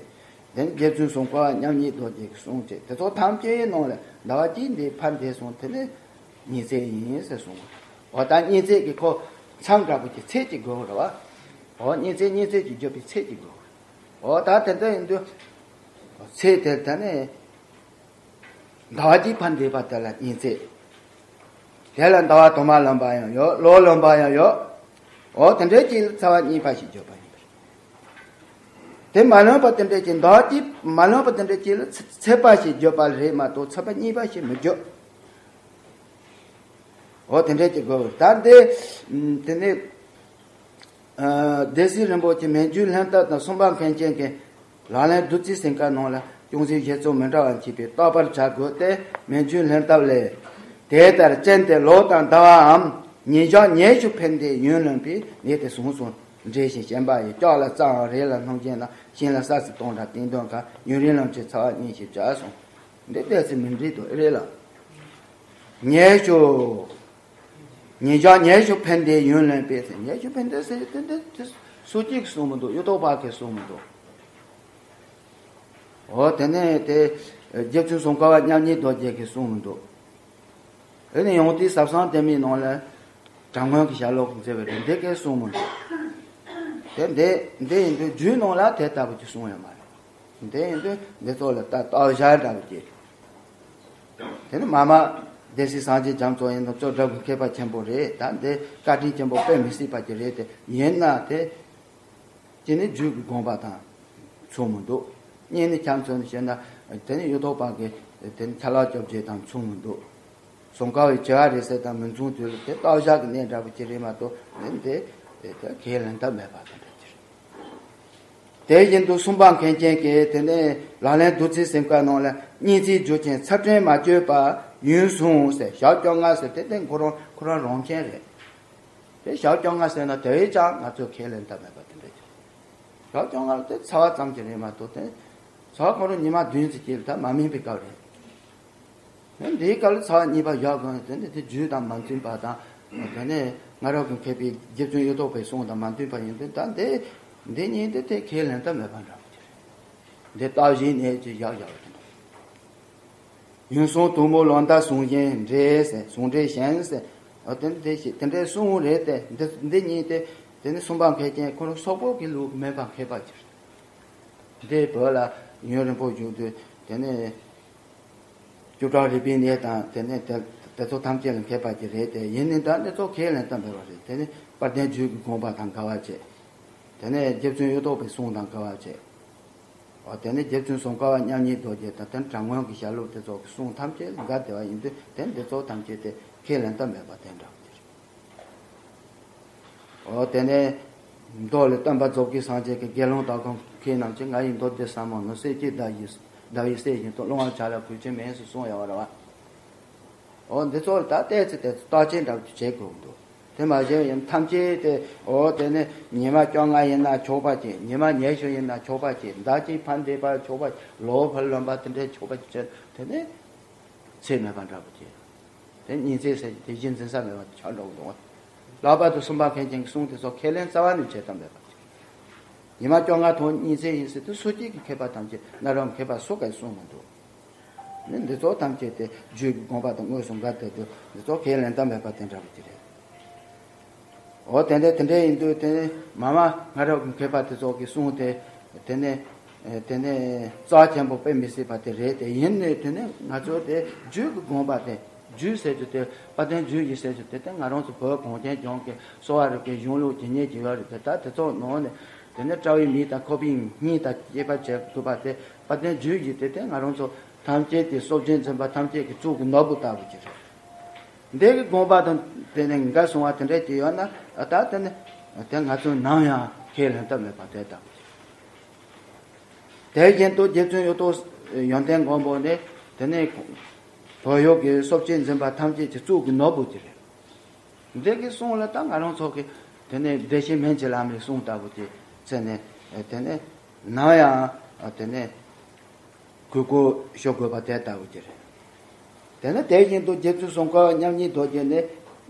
དེ་ནས་རྗེ་བཙུན་སུམ་མཁར་བ་མཉམ་ཉིད་རྡོ་རྗེ་གི་གསུང་བཅས། དེ་ཚོ་ཐམས་ཅད་ནང་ལ་ཟླ་བ་གཅིག་འདི་ཕར་འདས་སོང་། དེ་ནི་གཉན་ཚད་ཡིན་ཟེར་གསུངས། འོ་ད་གཉན་ཚད་ཀྱི་ཁོ་མཚམས་འདྲ་པོ་གྱི་ཚད་ཅིག་དགོས་རེད་བ། འོ་གཉན་ཚད་གཉན་ཚད་ཀྱི་བརྗོད་པའི་ཚད་ཅིག་དགོས། འོ་ད་དེ་འདྲ་ཡིན་དུས་ཚད་དེ་ད་ནི། ཟླ་བ་གཅིག་ཕར་འདས་པ་དེ་ལ་གཉན་ཚད། དེ་ལ་ཟླ་བ་དུ་མ་ལོན་པ་ཡང་ཡོད། ལོ་ལོན་པ་ཡང་ཡོད། འོ་དེ་འདྲའི་ཅིག་ལ་ཚེས་པ་གཉིས་པ་ཞེས་བརྗོད་པ་ཡིན་པ་རེད། དེ་མ་ལོན་པ་དེ་འདྲའི་ཅིག་ཟླ་བ་གཅིག་མ་ལོན་པ་དེ་འདྲའི་ཅིག་ལ་ཚེས་པ་ཞེས་བརྗོད་པ་རེད་མ་གཏོགས་ཚེས་པ་གཉིས་པ་ཞེས་མི་བརྗོད། འོ་དེ་འདྲའི་ཅིག་དགོས། ད་འདི་དེ་ནས། སྡེ་སྲིད་རིན་པོ་ཆེ་མན་ཇུའི་ལྷན་ཐབས་དང་སུམ་པ་མཁན་ཆེན་གྱི་ལག་ལེན་བདུད་རྩིའི་ཟིན་ཁ་ནང་ལ་ཅུང་ཟད་བཞེད་ཚུལ་མི་འདྲ་བ་མཆིས་པས་བརྟག་པར་བྱ་དགོས་ཏེ། མན་ཇུའི་ལྷན་ཐབས་ལས། དེ་ལྟར་སྤྱན་དེ་ལོ་དང་ཟླ་བའམ་ཉིན་ཞག་ཉི་ཤུ་འཕེལ་འདས་ཡུན་ལོན་པའི་ནད་དེ་ཟུངས་སུ་འབྲེལ་ཞིང་ཞེན་པ་ཡིས། ལྕགས་ལ་རྩ་འམ་རས་ལ་སྣུམ་ཅན་ལ་ཤིང་ལ་ས་སྲིན་སྟོང་དང་སྟེང་གདོན་ཁ། ཡུན་རིང་ལོན་ཕྱིར་ཚེས་པ་གཉིས་ཞེས་བྱ་གསུངས། འདི་ཏོག་ཙམ་མི་འགྲིག་འདུག་རེད་ལ། ཉི་ཤུ། ཉིན་ཞག་ཉི་ཤུ་འཕེལ་འདས་ཡུན་ལོན་པའི་ཟེར། ཉི་ཤུ་འཕེལ་འདས་ཟེར་དེ་འདི་དེ་སུ་གཅིག་གིས་གསུངས་མི་འདུག། གཡུ་ཐོག་པ་གིས་གསུངས་མི་འདུག། འོ་དེ་ནས་དེ་རྗེ་བཙུན་སུམ་མཁར་བ་མཉམ་ཉིད་རྡོ་རྗེ་གིས་གསུངས་མི་འདུག། ཨེ་ནི་ཡང་དེའི་ཟབ་གསང་དེ་མའི་ནང་ལ་དྲག་མོ་གི་ཞལ་ལུང་གིས་མཛད་པའི་རེད། འདི་གས་གསུངས་མི་འདུག། དེ་འདི་འདི་ཡིན་དུས་རྒྱུད་ནང་ལ་དེ་ལྟ་བུ་ཅིག་གསུངས་ཡོད་མ་རེད། འདི་ཡིན་དུས་འདི་ཚོ་ལ་ད་བརྟག་བྱ་འདྲ་བོ་ཅིག། དེ་ནི་མ་མ་སྡེ་སྲིད་སངས་རྒྱས་རྒྱ་མཚོ་ཡིན་ན་ཅོག་འདྲ་བོ་མཁས་པ་ཆེན་པོ་རེད། ད་འདི་བཀའ་དྲིན་ཆེན་པོ་དཔེ་མི་སྲིད་པ་ཅིག་རེད་དེ། ཡིན་ན་དེ་ཅི་ནི་རྒྱུད་ཀྱི་དགོངས་པ་དང་མཚུངས་མི་འདུག། གཉིས་ནི་ཁྱམས་ཚོ་ནི་བཤད་ན་དེ་ནི་གཡུ་ཐོག་པ་གི་དེ་ནི་ཆ་ལག་བཅོ་བརྒྱད་དང་མཚུངས་མི་འདུག། སུམ་མཁར་བའི་བྱེ་བ་རིས་གསལ་དང་མི་མཚུངས་དུས་ལ་དེ་བརྟག་བྱ་གི་གནས་འདྲ་བོ་ཅིག་རེད་མ་གཏོགས་དེ་འདི་དེ་དེ་ཁས་ལེན་ཐབས་མེད་པ་དེ་འདྲ་ཅིག་རེད། དེ་བཞིན་དུ་སུམ་པ་མཁན་ཆེན་གྱིས་དེ་ནས་ལག་ལེན་བདུད་རྩིའི་ཟིན་ཁ་ནང་ལ་གཉན་ཚད་རྒྱུ་ཅན་ཚད་ཕྲན་མ་བཅོས་པ་ཡུན་ཟུངས་ཟེར། ཞག་བཅོ་ལྔ་ཟེར་དེ་དེ་ཁོ་རང་ཁོ་རང་རང་མཁྱེན་རེད། དེ་ཞག་བཅོ་ལྔ་ཟེར་ན་དེ་བས་ཀྱང་ང་ཚོས་ཁས་ལེན་ཐབས་མེད་པ་དེ་འདྲ་ཅིག། ཞག་བཅོ་ལྔ་ལ་དེ་ཚེས་པ་ཙམ་གྱི་རེད་མ་གཏོགས་དེ་ཚེས་པ་ཁོ་རང་ཉི་མ་བདུན་ཙམ་ཅིག་ལ་ད་མ་སྨིན་པའི་སྐབས་རེད། དེ་འདིའི་སྐབས་ལ་ཚེས་པ་གཉིས་པ་བཞག་དགོས་ན་དེ་ནི་དེ་རྒྱུད་དང་མ་མཐུན་པ་དང་། དེ་ནས་སྔ་རབས་ཀྱི་མཁས་པའི་རྗེ་བཙུན་གཡུ་ཐོག་པའི་གསུང་དང་མ་མཐུན་པ་ཡིན་དུས་ད་འདི་འདི་གཉིས་འདི་དེ་ཁས་ལེན་ཐབས་མེད་པ་འདྲ་བོ་ཅིག་རེད། འདི་བརྟག་བྱའི་གནས་ཀྱི་བཞག་བཞག་པ་དེ་འདྲ། ཡུན་ཟུངས་དུག་མོ་ལོ་འདབ་ཟུང་གཞན་འདྲེས་ཟེར། ཟུང་འདྲེས་གཞན་ཟེར། འོ་དེ་འདི་ཞིག་དེ་འདྲའི་གསུང་རེད་དེ། འདི་འདི་གཉིས་དེ་དེ་ནི་སུམ་པ་མཁན་ཆེན་ཁོ་རང་སོག་པོ་གི་ལུགས་མེད་པ་མཁས་པ་ཅིག་རེད། འདི་བོད་ལ་ཡུན་རིང་པོ་བཞུགས་དུས་དེ་ནས་བཅུ་ཕྲག་རིག་པའི་གནས་དང་དེ་ནས་དེ་དེ་ཚོ་ཐམས་ཅད་ལ་མཁས་པ་ཅིག་རེད་དེ། ཡིན་ནའི་ད་འདི་ཚོ་ཁས་ལེན་ཐབས་མེད་པ་རེད། དེ་ནི་དཔལ་ལྡན་རྒྱུད་ཀྱི་དགོངས་པ་དང་འགལ་བ་བྱས། དེ་ནས་རྗེ་བཙུན་གཡུ་ཐོག་པའི་གསུང་དང་འགལ་བ་བྱས། འོ་དེ་ནས་རྗེ་བཙུན་སུམ་མཁར་བ་མཉམ་ཉིད་རྡོ་རྗེ་དང་དེ་ནས་དྲག་མོ་གི་ཞལ་ལུང་དེ་ཚོ་གི་གསུང་ཐམས་ཅད་འགལ་བསྡད་པ་ཡིན་དུས་དེ་འདི་ཚོ་ཐམས་ཅད་དེ་ཁས་ལེན་ཐབས་མེད་པ་དེ་འདྲ་བོ་དེ་རེད། འོ་དེ་ནས་མདོ་ལས། སྟོན་པ་རྫོགས་པའི་སངས་རྒྱས་ཀྱིས། དགེ་སློང་དག་གམ་མཁས་རྣམས་ཀྱིས། ང་ཡི་མདོ་འདི་ཟབ་མོ་ནི། གསེར་གྱི་ཟླ་ཡིས་ཟླ་བའི་གསེར་བཞིན་དུ། བླང་བར་བྱ་ལ་གུས་ཕྱིར་མིན་ཞེས་གསུངས་ཡོད་རེད་བ། འོ་འདི་ཚོ་ལ་ད་བལྟས་ཚེ་བལྟས་ཚེ་བརྟག་དཔྱད་འདྲ་བོ་ཅིག་བྱེད་དགོས་འདུག། དེ་མ་བྱས་ཡང་ཐམས་ཅད་དེ་འོ་དེ་ནས་ཉི་མ་བཅོ་ལྔ་ཡིན་ན་ཆོག་པ་ཅིག། ཉི་མ་ཉི་ཤུ་ཡིན་ན་ཆོག་པ་ཅིག། ཟླ་གཅིག་ཕར་འདས་པ་ཆོག་པ་ཅིག། ལོ་ཕར་ལོན་པ་དེ་འདྲའི་ཆོག་པ་ཅིག་བྱས། དེ་ནས་ཚད་མེད་པ་འདྲ་བོ་ཅིག། དེ་གཉན་ཚད་ཟེར་གྱི་དེ་གཞི་འཛིན་ས་མེད་པ་དེ་ཆགས་འགྲོ་གི་འདུག། ལྷག་པར་དུ་སུམ་པ་མཁན་ཆེན་གྱི་གསུང་དེ་ཚོ་ཁས་ལེན་རྩ་བ་ནས་བྱེད་ཐབས་མེད་པ་ཅིག། ཉི་མ་བཅོ་ལྔ་ཐོག་གཉན་ཚད་ཡིན་ཟེར་དུས་སོ་སྐྱེས་ཀྱི་མཁས་པ་ཐམས་ཅད་གནའ་རབས་མཁས་པ་སུ་གས་གསུངས་མི་འདུག། ནི་འདི་ཚོ་ཐམས་ཅད་དེ་རྒྱུད་ཀྱི་དགོངས་པ་དང་དངོས་སུ་འགལ་ཏེ་འདུག། འདི་ཚོ་ཁས་ལེན་ཐབས་མེད་པ་དེ་འདྲ་བོ་ཅིག་རེད། འོ་དེ་འདྲ་དེ་འདྲ་ཡིན་དུས་དེ་ནི་མ་མ་སྔ་རབས་ཀྱི་མཁས་པ་དེ་ཚོ་གིས་གསུངས་ཏེ། དེ་ནི་དེ་ནི་རྩ་ཆེན་པོ་དཔེ་མི་སྲིད་པ་དེ་རེད་དེ། ཡིན་ནའི་དེ་ནི་ང་ཚོ་དེ་རྒྱུད་ཀྱི་དགོངས་པ་དེ་རྒྱུད་ཟེར་རྒྱུ་དེ་དཔལ་ལྡན་རྒྱུད་བཞི་ཟེར་རྒྱུ་དེ་དེ་ང་རང་ཚོ་བོད་གངས་ཅན་ལྗོངས་ཀྱི་གསོ་བ་རིག་པའི་གཞུང་ལུགས་ཀྱི་གནས་ཀྱི་ཡོད་རེད་དེ། ད་དེ་ཚོ་ནང་ནས་དེ་ནི་སྤྲ་བའི་མིག་དང་ཁོག་པའི་སྙིང་དང་བཅས་པ་བྱེད་ཐུབ་པ་དེ་དཔལ་ལྡན་རྒྱུད་བཞི་དེ་དེ་ང་རང་ཚོ་ཐམས་ཅད་དེ་སྲོག་གཅོད་འཛིན་པ་ཐམས་ཅད་ཀྱི་གཙུག་གི་ནོར་བུ་ལྟ་བུ་ཅིག་རེད། འདི་གི་དགོངས་པ་དང་དེ་ནས་འགལ་སོང་བ་དེ་འདྲ་ཅིག་ཡོད་ན་ད་དེ་ནི་དེ་ང་ཚོས་ནམ་ཡང་ཁས་ལེན་ཐབས་མེད་པ་དེ་ལྟ་བུ་ཅིག། དེ་བཞིན་དུ་རྗེ་བཙུན་གཡུ་ཐོག་ཡོན་ཏན་མགོན་པོ་ནི་དེ་ནས་ བོད་ཡུལ་གྱི་སྲོག་གཅོད་འཛིན་པ་ཐམས་ཅད་ཀྱི་གཙུག་གི་ནོར་བུ་དེ་རེད། འདི་གི་གསུང་ལ་ད་ང་རང་ཚོ་གི་དེ་ནས་བདེ་གཤེགས་སྨན་གྱི་བླ་མའི་གསུང་ལྟ་བུ་དེ་བཙལ་ནས་དེ་ནས་ནམ་ཡང་དེ་ནས་གུས་བཀུར་ཞུ་དགོས་པ་དེ་ལྟ་བུ་དེ་རེད། དེ་ནས་དེ་བཞིན་དུ་རྗེ་བཙུན་སྲོང་བཙན་མཉམ་ཉིད་རྡོ་རྗེ་ནི་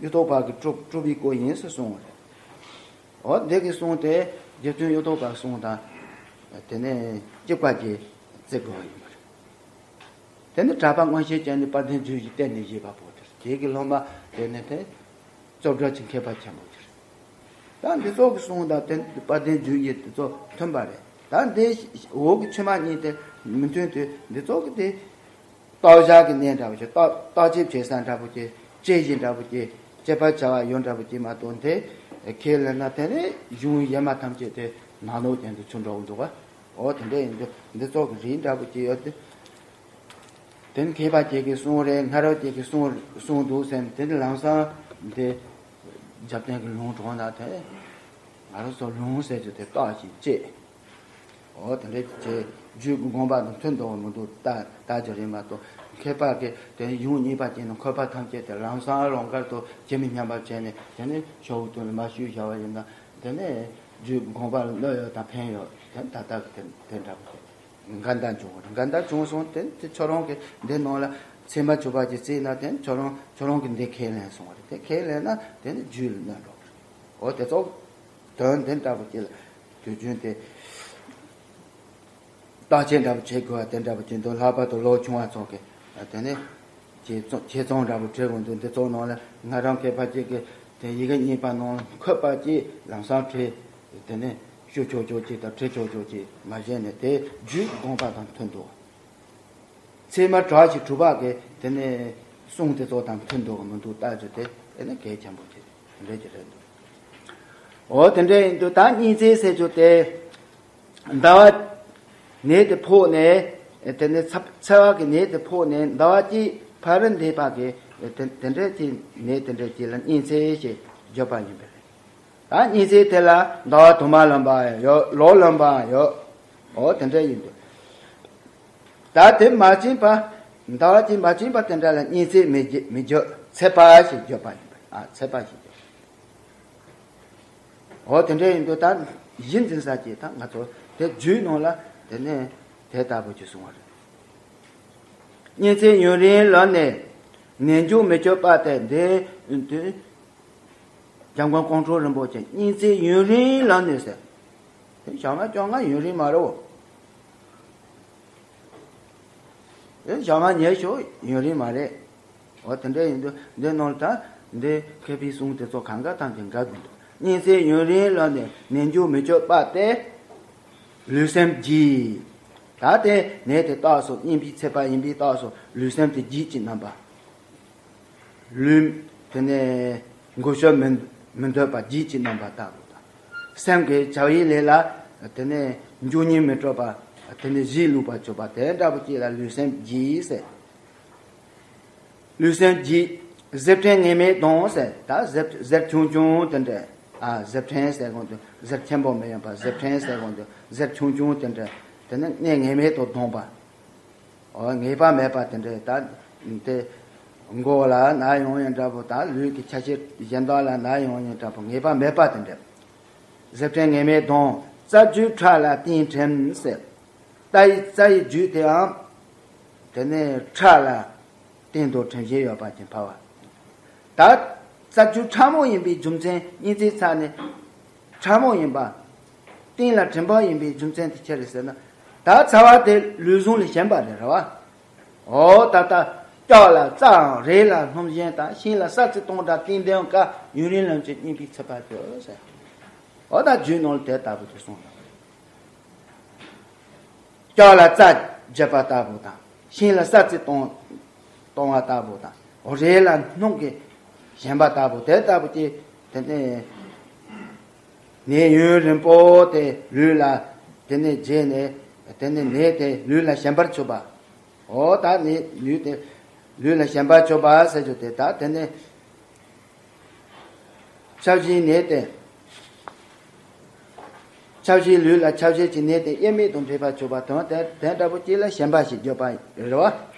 གཡུ་ཐོག་པ་གི་སྤྲུལ་སྤྲུལ་པའི་སྐུ་ཡིན་ཟེར་གསུངས་རེད། འོ་འདི་གི་གསུང་དེ་རྗེ་བཙུན་གཡུ་ཐོག་པའི་གསུང་དང་དེ་ནས་གཅིག་པ་གྱིས་བརྩི་དགོས་པ་ཡིན་པ་རེད། དེ་ནི་གྲགས་པ་མངོན་ཤེས་ཅན་ནི་དཔལ་ལྡན་རྒྱུད་བཞི་གཏེར་ནས་བཞེས་པ་པོ་དེ་རེད། དེ་གི་སློབ་མ་དེ་ནི་དེ་ཙོག་སྒྲ་གི་མཁས་པ་ཆེན་པོ་དེ་རེད། ད་འདི་ཚོ་གི་གསུང་དང་དེ་དཔལ་ལྡན་རྒྱུད་བཞི་དེ་ཚོ་མཐུན་པ་རེད། ད་འདི་འོག་གི་ཕྱི་མ་གཉིས་དེ་མི་མཐུན་དུས་འདི་ཚོ་གི་དེ་རྟོགས་བྱ་གི་གནས་འདྲ་བོ་ཞིག་རྟོགས་རྟོགས་བྱེད་བྱེད་ས་འདྲ་བོ་ཅིག་དཔྱད་གཞི་འདྲ་བོ་ཅིག་དཔྱད་པར་བྱ་བ་ཡོད་འདྲ་བོ་ཅིག་མ་གཏོགས་དེ་ཁས་ལེན་ན་དེ་ནི་གཞུང་གཞན་མ་ཐམས་ཅད་དེ་ནང་ལོགས་ཅན་དུ་ཚུད་འགྲོ་གི་འདུག་ག་འོ་དེ་འདྲ་ཡིན་དུས་འདི་ཚོ་གི་རིགས་འདྲ་བོ་ཅིག་ཡོད་དེ། དེ་ནི་མཁས་པ་ཅིག་གི་གསུང་རེད། སྔ་རབས་ཅིག་གི་གསུང་གསུང་འདུག་ཟེར་ནས་དེ་ནི་ལམ་སང་འདི་རྒྱབ་རྟེན་གྱི་ལུང་དྲངས་ན་དེ་ང་རང་ཚོ་ལུང་ཟེར་རྒྱུ་དེ་རྟགས་ཅིག་བཅད། འོ་དེ་འདྲའི་ཅིག་རྒྱུད་ཀྱི་དགོངས་པ་དང་མཐུན་འདུག་མི་འདུག་ལྟ་ལྟ་རྒྱུ་རེད་མ་གཏོགས། མཁས་པ་གིས་དེ་ནི་གཞུང་གཉིས་པ་ཅན་དུ་འཁོད་པ་ཐམས་ཅད་དེ་ལམ་སང་ལོགས་ཀར་དུ་ཇི་མི་སྙམ་པར་བྱས་ནས་དེ་ནི་ཤོག་བུ་དུ་ལ་མ་ཞུས་བཞག་པ་ཡིན་ན་དེ་ནི་རྒྱུད་ཀྱི་དགོངས་པ་ལ་གནོད་ཡོད་དང་ཕན་ཡོད་དེ་ད་ལྟ་གི་དེ་དེ་འདྲ་པོ་རེད། འགལ་ཟླ་བྱུང་བ་རེད། འགལ་ཟླ་བྱུང་སོང་དེ་དེ་ཁྱོད་རང་གིས་འདི་ནང་ལ་ཚད་མ་ཆོད་པ་ཅིག་བརྩིས་ན་དེ་ཁྱོད་རང་ཁྱོད་རང་གིས་འདི་ཁས་ལེན་སོང་བ་རེད། དེ་ཁས་ལེན་ན་དེ་ནི་རྒྱུད་ལ་གནོད་འགྲོ་གི་རེད། འོ་དེ་ཚོ་དོན་དེ་འདྲ་པོ་ཅིག་ལ་དུས་རྒྱུན་དེ་བརྟག་དཔྱད་འདྲ་པོ་བྱེད་དགོས་པ་དེ་འདྲ་པོ་ཅིག་འདུག་ལྷག་པར་དུ་ལོ་ཆུང་བ་ཚོ་གིས་དེ་ནི་ཁྱད་ཚོང་ཁྱད་ཚོང་འདྲ་པོ་འབྲི་དགོས་འདུག་འདི་ཚོ་ནང་ལ་ང་རང་མཁས་པ་ཅིག་གིས་དེ་ཡི་གེ་གཉིས་པ་ནང་འཁོད་པ་ཅིག་ལམ་སང་བྲིས། དེ་ནས་ཞུ་ཆོག་ཆོག་ཅིག་དང་བྲི་ཆོག་ཆོག་ཅིག་མ་བྱས་ནས་དེ་རྒྱུད་དགོངས་པ་དང་མཐུན་འདུག་ཚད་མ་གྲགས་ཞིག་གྲུབ་པ་གིས་དེ་ནས་གསུང་དེ་ཚོ་དང་མཐུན་འདུག་གམ་མི་འདུག་ལྟ་རྒྱུ་དེ་དེ་ནས་གལ་ཆེན་པོ་ཅིག་དེ་འདྲ་ཅིག་རེད་འདུག་འོ་དེ་འདྲ་ཡིན་དུས་ད་སྙིང་ཚིག་ཟེར་རྒྱུ་དེ་ཟླ་བ་ནད་དེ་ཕོག་ནས་དེ་ནས་ཚ་ཚ་བ་གི་ནད་དེ་ཕོག་ནས་ཟླ་བ་གཅིག་ཕ་རི་འདས་པ་གི་དེ་དེ་འདྲ་ཅིག་ནད་དེ་འདྲ་ཅིག་ལ་སྙིང་ཚིག་ཞེས་བརྗོད་པ་ཡིན་པ་རེད། ད་སྙིང་ཚིག་དེ་ལ་ཟླ་བ་དུ་མ་ལོན་པའང་ཡོད། ལོ་ལོན་པའང་ཡོད། འོ་དེ་འདྲ་ཡིན་འདུག་ད་དེ་མ་བྱིན་པ། ཟླ་བ་གཅིག་མ་བྱིན་པ་དེ་འདྲ་ལ་སྙིང་ཚིག་མི་བརྗོད་མི་བརྗོད་ཚད་པ་ཞེས་བརྗོད་པ་ཡིན་པ། ཨ་ཚད་པ་ཞེས་བརྗོད། འོ་དེ་འདྲ་ཡིན་དུས་ད་གཞི་འཛིན་ས་ཅིག་ད་ང་ཚོ་དེ་རྒྱུད་ནང་ལ་དེ་ནས་དེ་ལྟ་བུ་ཅིག་གསུང་བ་རེད། སྙིང་ཚིག་ཡུན་རིང་ལོན་ནས་ནད་འབྱུང་མི་བསྐྱོད་པ་སྟེ། འདི་འདི་འཇམ་མགོན་ཀོང་སྤྲུལ་རིན་པོ་ཆེ་སྙིང་ཚིག་ཡུན་རིང་ལོན་ནས་ཟེར། དེ་ཞག་ལྔ་བཅོ་ལྔ་ཡུན་རིང་མ་རེད་འོ། དེ་ཞག་ལྔ་ཉི་ཤུ་ཡུན་རིང་མ་རེད། འོ་དེ་འདྲ་ཡིན་དུས་འདི་ནང་ལ་ད་འདི་མཁས་པའི་གསུང་དེ་ཚོ་གང་ག་དང་དེ་འགལ་དགོས་འདུག་སྙིང་ཚིག་ཡུན་རིང་ལོན་ནས་ནད་འབྱུང་མི་བསྐྱོད་པ་སྟེ། ལུས་སེམས་བརྗིད། ད་དེ་ནད་དེ་རྟགས་སུ་སྙིང་པའི་ཚད་པ་ཡིན་པའི་རྟགས་སུ་ལུས་སེམས་དེ་བརྗིད་ཀྱི་རྣམ་པ། ལུས་དེ་ནས་མགོ་གཤོག་མི་མི་འདོད་པ་བརྗིད་ཀྱི་རྣམ་པ་ལྟ་བུ་དང་། སེམས་ཀྱི་བྱ་བའི་ལས་ལ་དེ་ནས་འགྱུར་ཉེན་མི་སྤྲོད་པ། དེ་ནས་གཞི་ལུས་པ་བྱུང་བ་དེ་འདྲ་བོ་ཅིག་ལ་ལུས་སེམས་བརྗིད་ཟེར། ལུས་སེམས་བརྗིད། གཟེར་ཕྲན་ངེས་མེད་གདོང་ཟེར། ད་གཟེར་གཟེར་ཆུང་ཆུང་དེ་འདྲ། ཨ་གཟེར་ཕྲན་ཟེར་དགོས་འདུག་གཟེར་ཆེན་པོ་མི་ཡོང་པ་གཟེར་ཕྲན་ཟེར་དགོས་འདུག་གཟེར་ཆུང་ཆུང་དེ་འདྲ། དེ་ནས་གནས་ངེས་མེད་དུ་གདོང་པ། འོ་ངེས་པ་མེད་པ་དེ་འདྲ་ད་དེ། མགོ་ལ་ན་ཡོང་ཡོང་འདྲ་པོ་དང་ལུས་ཀྱི་ཆ་ཤས་གཞན་དག་ལ་ན་ཡོང་ཡོང་འདྲ་པོ་ངེས་པ་མེད་པ་དེ་འདྲ། གཟེར་ཕྲན་ངེས་མེད་གདོང་། རྩ་རྒྱུས་ཁྲག་ལ་བརྟེན་དྲན་ཟེར། རྩ་ཡི་རྩ་ཡི་རྒྱུས་དེའང་དེ་ནས་ཁྲག་ལ་བརྟེན་དུ་དྲན་བཞིན་ཡོད་པ་ཅིག་ཕལ་བ། ད་རྩ་རྒྱུས་ཕྲ་མོ་ཡིན་པའི་རྒྱུ་མཚན་སྙིང་རྩའི་ཚད་ནི་ཕྲ་མོ་ཡིན་པ། གཏིང་ལ་དྲན་པ་ཡིན་པའི་རྒྱུ་མཚན་དེ་ཅི་རེད་ཟེར་ན། ད་ཚ་བ་དེ་ལུས་ཟུངས་ལས་གཞན་པ་རེད་རེད་བ། འོ་ད་ལྟ་སྐྱོ་ལ་རྩྭའང་རེག་ལ་སྣུམ་ཞན་དང་ཤིང་ལ་ས་རྩི་སྟོང་འདྲ་གཏིང་ལྡན་ཀ་ཡུན་རིང་ལོན་ཅིག་སྙིང་པའི་ཚད་པ་དེ་ཟེར། འོ་ད་རྒྱུད་ནང་ལ་དེ་ལྟ་བུ་དེ་གསུངས་ཡོད། སྐྱོ་ལ་རྩྭ་བརྒྱབ་པ་ལྟ་བུ་དང་ཤིང་ལ་ས་རྩི་གཏོང་གཏོང་བ་ལྟ་བུ་དང་རེག་ལ་སྣུམ་གྱིས་ཞེན་པ་ལྟ་བུ་དེ་ལྟ་བུ་ཅིག་དེ་ནས་ནད་ཡུན་རིང་པོ་དེ་ལུས་ལ་དེ་ནས་རྗེས་ནས་དེ་ནས་ནད་དེ་ལུས་ལ་ཞེན་པར་གྱུར་པ། འོ་ད་ནི་ལུས་དེ་ལུས་ལ་ཞེན་པར་གྱུར་པ་ཟེར་རྒྱུ་དེ་ད་དེ་ནས་ཆབ་གཞིའི་ནད་དེ། ཆབ་གཞིའི་ལུས་ལ་ཆབ་གཞི་གྱི་ནད་དེ་དབྱེར་མེད་དུ་འཕེལ་བར་གྱུར་པ་དང་དེ་དེ་འདྲ་པོ་གཅིག་ལ་ཞེན་པ་ཞེས་བརྗོད་པ་རེད་བ།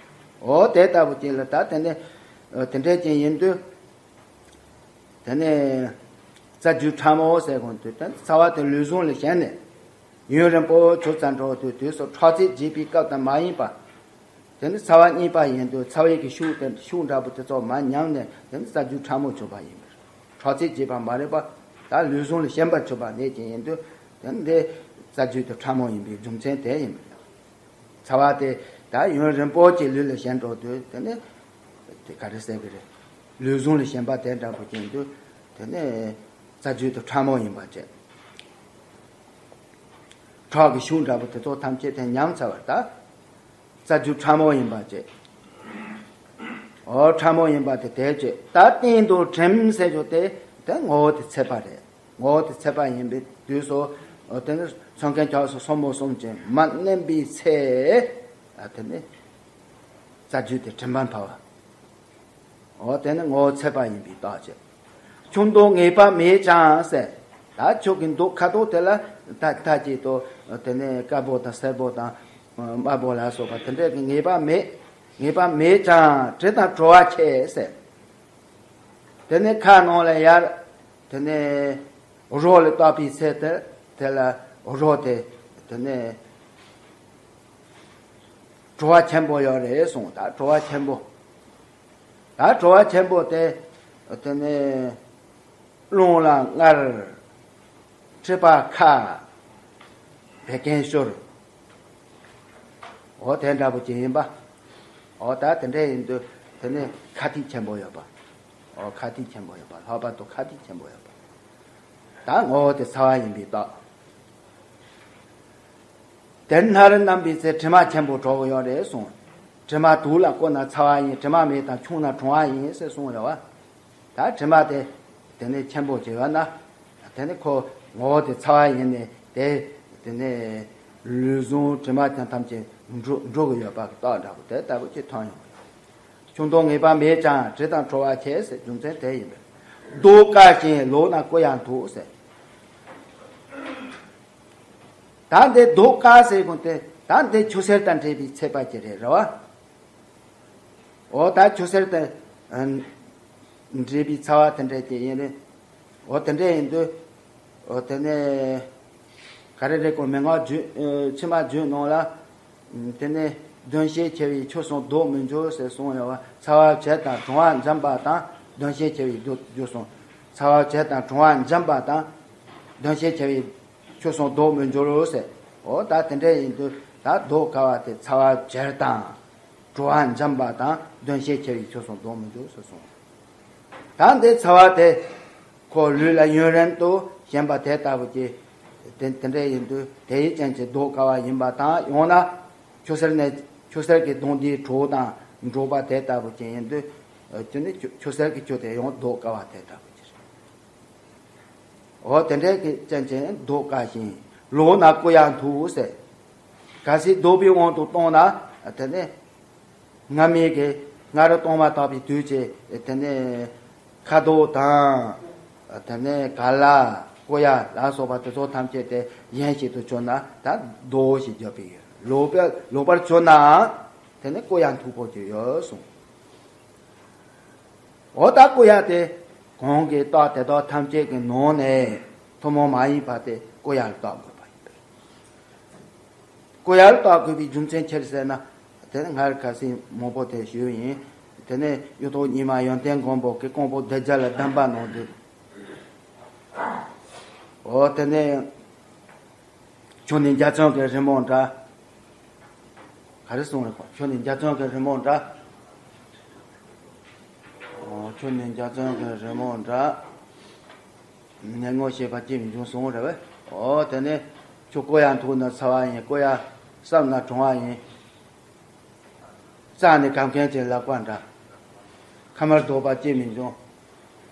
འོ་དེ་ལྟ་བུ་ཅིག་ལ་ད་དེ་ནས་དེ་འདྲས་ཅན་ཡིན་དུས། དེ་ནས་རྩ་རྒྱུད་ཕྲ་མོ་ཟེར་གོང་དུ་དེ་ཚ་བ་དེ་ལུས་ཟུངས་ལས་གཞན་ནས་ཡུན་རིང་པོ་ཆུ་རྩ་འགྲོ་དུས་དུས་སུ་འཕྲོག་བྱེད་བྱེད་པའི་སྐབས་དང་མ་ཡིན་པ། དེ་ནི་ཚ་བ་གཉིས་པ་ཡིན་དུས་ཚ་བའི་གི་ཤུགས་དེ་ཤུགས་འདྲ་པོ་དེ་ཚོ་མར་ཉམས་ནས་དེ་ནི་རྩ་རྒྱུད་ཕྲ་མོ་གྱུར་པ་ཡིན་པས། འཕྲོག་བྱེད་བྱེད་པ་མ་རེད་པ། ད་ལུས་ཟུངས་ལས་གཞན་པར་གྱུར་པ་ནད་ཅན་ཡིན་དུས་དེ་ནི་དེ་རྩ་རྒྱུད་དེ་ཕྲ་མོ་ཡིན་པའི་རྒྱུ་མཚན་དེ་ཡིན་པས། ཚ་བ་དེ་ད་ཡུན་རིང་པོ་ཅིག་ལུས་ལས་གཞན་འགྲོ་དུས་དེ་ནི་དེ་ག་རེ་ཟེར་གི་རེད། ལུས་ཟུངས་ལས་གཞན་པ་དེ་འདྲ་པོ་ཅན་དུས་དེ་ནི་རྩ་རྒྱུད་དེ་ཕྲ་མོ་ཡིན་པ་བྱས། ཁྲག་གི་ཤུགས་འདྲ་པོ་དེ་ཚོ་ཐམས་ཅད་དེ་ཉམས་ཚར་བ་ད། རྩ་རྒྱུད་ཕྲ་མོ་ཡིན་པ་བྱས། འོ་ཕྲ་མོ་ཡིན་པ་དེ་དེ་བྱས་ད་སྟེང་དུ་དྲིམ་ཟེར་རྒྱུ་དེ་དེ་ངོ་བོ་དེ་ཚད་པ་རེད། ངོ་བོ་དེ་ཚད་པ་ཡིན་པའི་དུས་སུ། འོ་དེ་ནི་ཚོད་མཁན་ཆགས་སུ་སོར་མོ་གསུམ་གྱིས་མར་མནན་པའི་ཚེ། ཨ་དེ་ནི་རྩ་རྒྱུད་དེ་དྲིམ་པར་འཕར་བ། འོ་དེ་ནི་ངོ་བོ་ཚད་པ་ཡིན་པའི་རྟགས་བྱས། ཆུ་མདོག་ངེས་པ་མེད་ཀྱང་ཟེར། ད་ཆུ་གི་མདོག་ཁ་དོག་དེ་ལ་ད་ད་ཅིག་ཏུ་དེ་ནས་དཀར་པོ་དང་སེར་པོ་དང་དམར་པོ་ལ་སོགས་པ་དེ་འདྲས་ཀྱི་ངེས་པ་མེད། ངེས་པ་མེད་ཀྱང་དྲི་དང་བྲོ་བ་ཁྱད་ཟེར། དེ་ནས་ཁ་ནང་ལ་ཡར་དེ་ནས་རོ་ལ་བཏགས་པའི་ཚེ་དེ་དེ་ལ་རོ་དེ་དེ་ནས་བྲོ་བ་ཆེན་པོ་ཡོད་རེད་གསུངས། ད་བྲོ་བ་ཆེན་པོ། ད་བྲོ་བ་ཆེན་པོ་དེ་དེ་ནས་རླུང་ལ་མངར། མཁྲིས་པ་ཁ། བད་ཀན་སྐྱུར། འོ་དེ་འདྲ་པོ་ཅིག་ཡིན་པ། འོ་ད་དེ་འདྲ་ཡིན་དུས་དེ་ནས་ཁ་ཐིག་ཆེན་པོ་ཡོད་པ། འོ་ཁ་ཐིག་ཆེན་པོ་ཡོད་པ། ལྷག་པར་དུ་ཁ་ཐིག་ཆེན་པོ་ཡོད་པ། ད་ངོ་བོ་དེ་ཚ་བ་ཡིན་པའི་རྟགས། དེར་སྣར་མནན་པའི་ཚེ་དྲི་མ་ཆེན་པོ་བྲོ་གི་ཡོད་རེད་གསུངས། དྲི་མ་དུག་ལ་བསྐོལ་ན་ཚ་བ་ཡིན། དྲི་མ་མེད་དང་ཆུང་ན་གྲང་བ་ཡིན་ཟེར་གསུངས་ཡོད་པ། ད་དྲི་མ་དེ་དེ་ནས་ཆེན་པོ་བྱས་པ་ན། དེ་ནི་ཁོ་ངོ་བོ་དེ་ཚ་བ་ཡིན་ནས་དེ་དེ་ནས་ལུས་ཟུངས་དྲི་མ་ཅན་ཐམས་ཅད་འགྲོ་འགྲོ་གི་ཡོད་པ་གི་རྟགས་འདྲ་པོ་དེ་ལྟ་བུ་ཅིག་མཐོང་ཡོང་གི། ཆུ་མདོག་ངེས་པ་མེད་ཀྱང་དྲི་དང་བྲོ་བ་ཁྱད་ཟེར་རྒྱུ་མཚན་དེ་ཡིན་པས། མདོག་དཀར་ཞིང་ལོག་ན་སྐུ་ཡང་མཐུག་ཟེར། ད་འདི་མདོག་དཀར་ཟེར་གོ་དེ་ད་འདི་ཆུ་སེར་དང་འདྲེས་པའི་ཚད་པ་ཅིག་རེད་རེད་བ། འོ་ད་ཆུ་སེར་དང་འདྲེས་པའི་ཚ་བ་དེ་འདྲ་ཅིག་ཡིན་རེད། འོ་དེ་འདྲ་ཡིན་དུས། འོ་དེ་ནས་ག་རེ་རེད་གོ། མན་ངག་རྒྱུད་ཕྱི་མ་རྒྱུད་ནང་ལ། དེ་ནས་གདོན་ཞེས་བྱ་བའི་ཆོས་སུ་ལྡོག་མི་འགྱུར་ཟེར་གསུངས་ཡོད་པ། ཚ་བ་བྱད་དང་གྲང་བ་འཇམ་པ་དང་གདོན་ཞེས་བྱ་བའི་རྒྱུ་རྒྱུ་གསུངས། ཚ་བ་བྱད་དང་གྲང་བ་འཇམ་པ་དང་གདོན་ཞེས་བྱ་བའི་ཆོས་སུ་ལྡོག་མི་འགྱུར་རོ་ཟེར། འོ་ད་དེ་འདྲ་ཡིན་དུས་ད་མདོག་དཀར་བ་དེ་ཚ་བ་བྱད་དང་གྲང་བ་འཇམ་པ་དང་གདོན་ཞེས་བྱ་བའི་ཆོས་སུ་ལྡོག་མི་འགྱུར་ཟེར་གསུངས། ད་འདི་ཚ་བ་དེ་ཁོ་ལུས་ལ་ཡུན་རིང་དུ་ཞེན་པ་དེ་ལྟ་བུ་ཅིག་དེ་དེ་འདྲ་ཡིན་དུས་དེའི་རྐྱེན་གྱིས་མདོག་དཀར་བ་ཡིན་པ་དང་། ཡང་ན་ཆུ་སེར་ནས་ཆུ་སེར་གྱི་གདུང་འདིའི་དྲོད་དང་འགྲོགས་པ་དེ་ལྟ་བུ་ཅིག་ཡིན་དུས། དེ་ནི་ཆུ་ཆུ་སེར་གྱི་ཆུ་དེ་ཡང་མདོག་དཀར་བ་དེ་ལྟ་བུ་ཅིག་འོ་དེ་འདྲའི་གི་རྐྱེན་གྱིས་མདོག་དཀར་ཞིང་ལོག་ན་སྐུ་ཡང་མཐུག་ཟེར། གལ་སྲིད་ལྡོག་པའི་དབང་དུ་བཏང་ན་དེ་ནི་སྔ་མའི་གི་སྔ་རོལ་གཏོང་མ་ཐག་པའི་དུས་ཀྱི་དེ་ནི་ཁ་དོག་དང་། དེ་ནི་ག་ལ་སྐུ་ཡ་ལ་སོགས་པ་དེ་ཚོ་ཐམས་ཅད་དེ་གཞན་ཞིག་ཏུ་གྱུར་ན་ད་མདོག་ཞེས་བརྗོད་པའི་ལོག་པ་ལོག་པར་གྱུར་ནའང་དེ་ནི་སྐུ་ཡ་མཐུག་པོ་ཅིག་ཡོད་གསུངས། འོ་ད་སྐུ་ཡ་དེ་གོང་གི་རྟགས་དེ་དག་ཐམས་ཅད་ཀྱི་ནང་ནས་ཐུན་མོང་མ་ཡིན་པ་དེ་སྐུ་ཡ་ལ་བཏགས་དགོས་པ་ཡིན་པས། སྐུ་ཡ་ལ་བཏགས་དགོས་པའི་རྒྱུ་མཚན་ཅི་རེད་ཟེར་ན། དེ་ནི་སྔར་ཁ་སང་མང་པོ་དེ་ཞུས་ཡིན། དེ་ནས་གཡུ་ཐོག་རྙིང་མ་ཡོན་ཏན་མགོན་པོ་གིས་ཀོང་པོ་སྡེ་བརྒྱད་ལ་གདམས་པ་གནང་དུས། འོ་དེ་ནས། ཁྱོད་ནི་འཇའ་ཚོན་གྱི་རི་མོ་འདྲ། ག་རེ་གསུངས་རེད་གོ། ཁྱོད་ནི་འཇའ་ཚོན་གྱི་རི་མོ་འདྲ། འོ་ཁྱོད་ནི་འཇའ་ཚོན་གྱི་རི་མོ་འདྲ། ནད་ངོ་ཤེས་པ་ཅི་མི་འབྱུང་གསུངས་རེད་པས། འོ་དེ་ནས་ཁྱོད་སྐུ་ཡ་མཐུག་ན་ཚ་བ་ཡིན། སྐུ་ཡ་སྲབ་ན་གྲང་བ་ཡིན། རྩ་ནི་གམ་མཁན་གྱི་ལག་པ་འདྲ། ཁ་མར་ལྡོག་པ་ཅི་མི་འབྱུང་།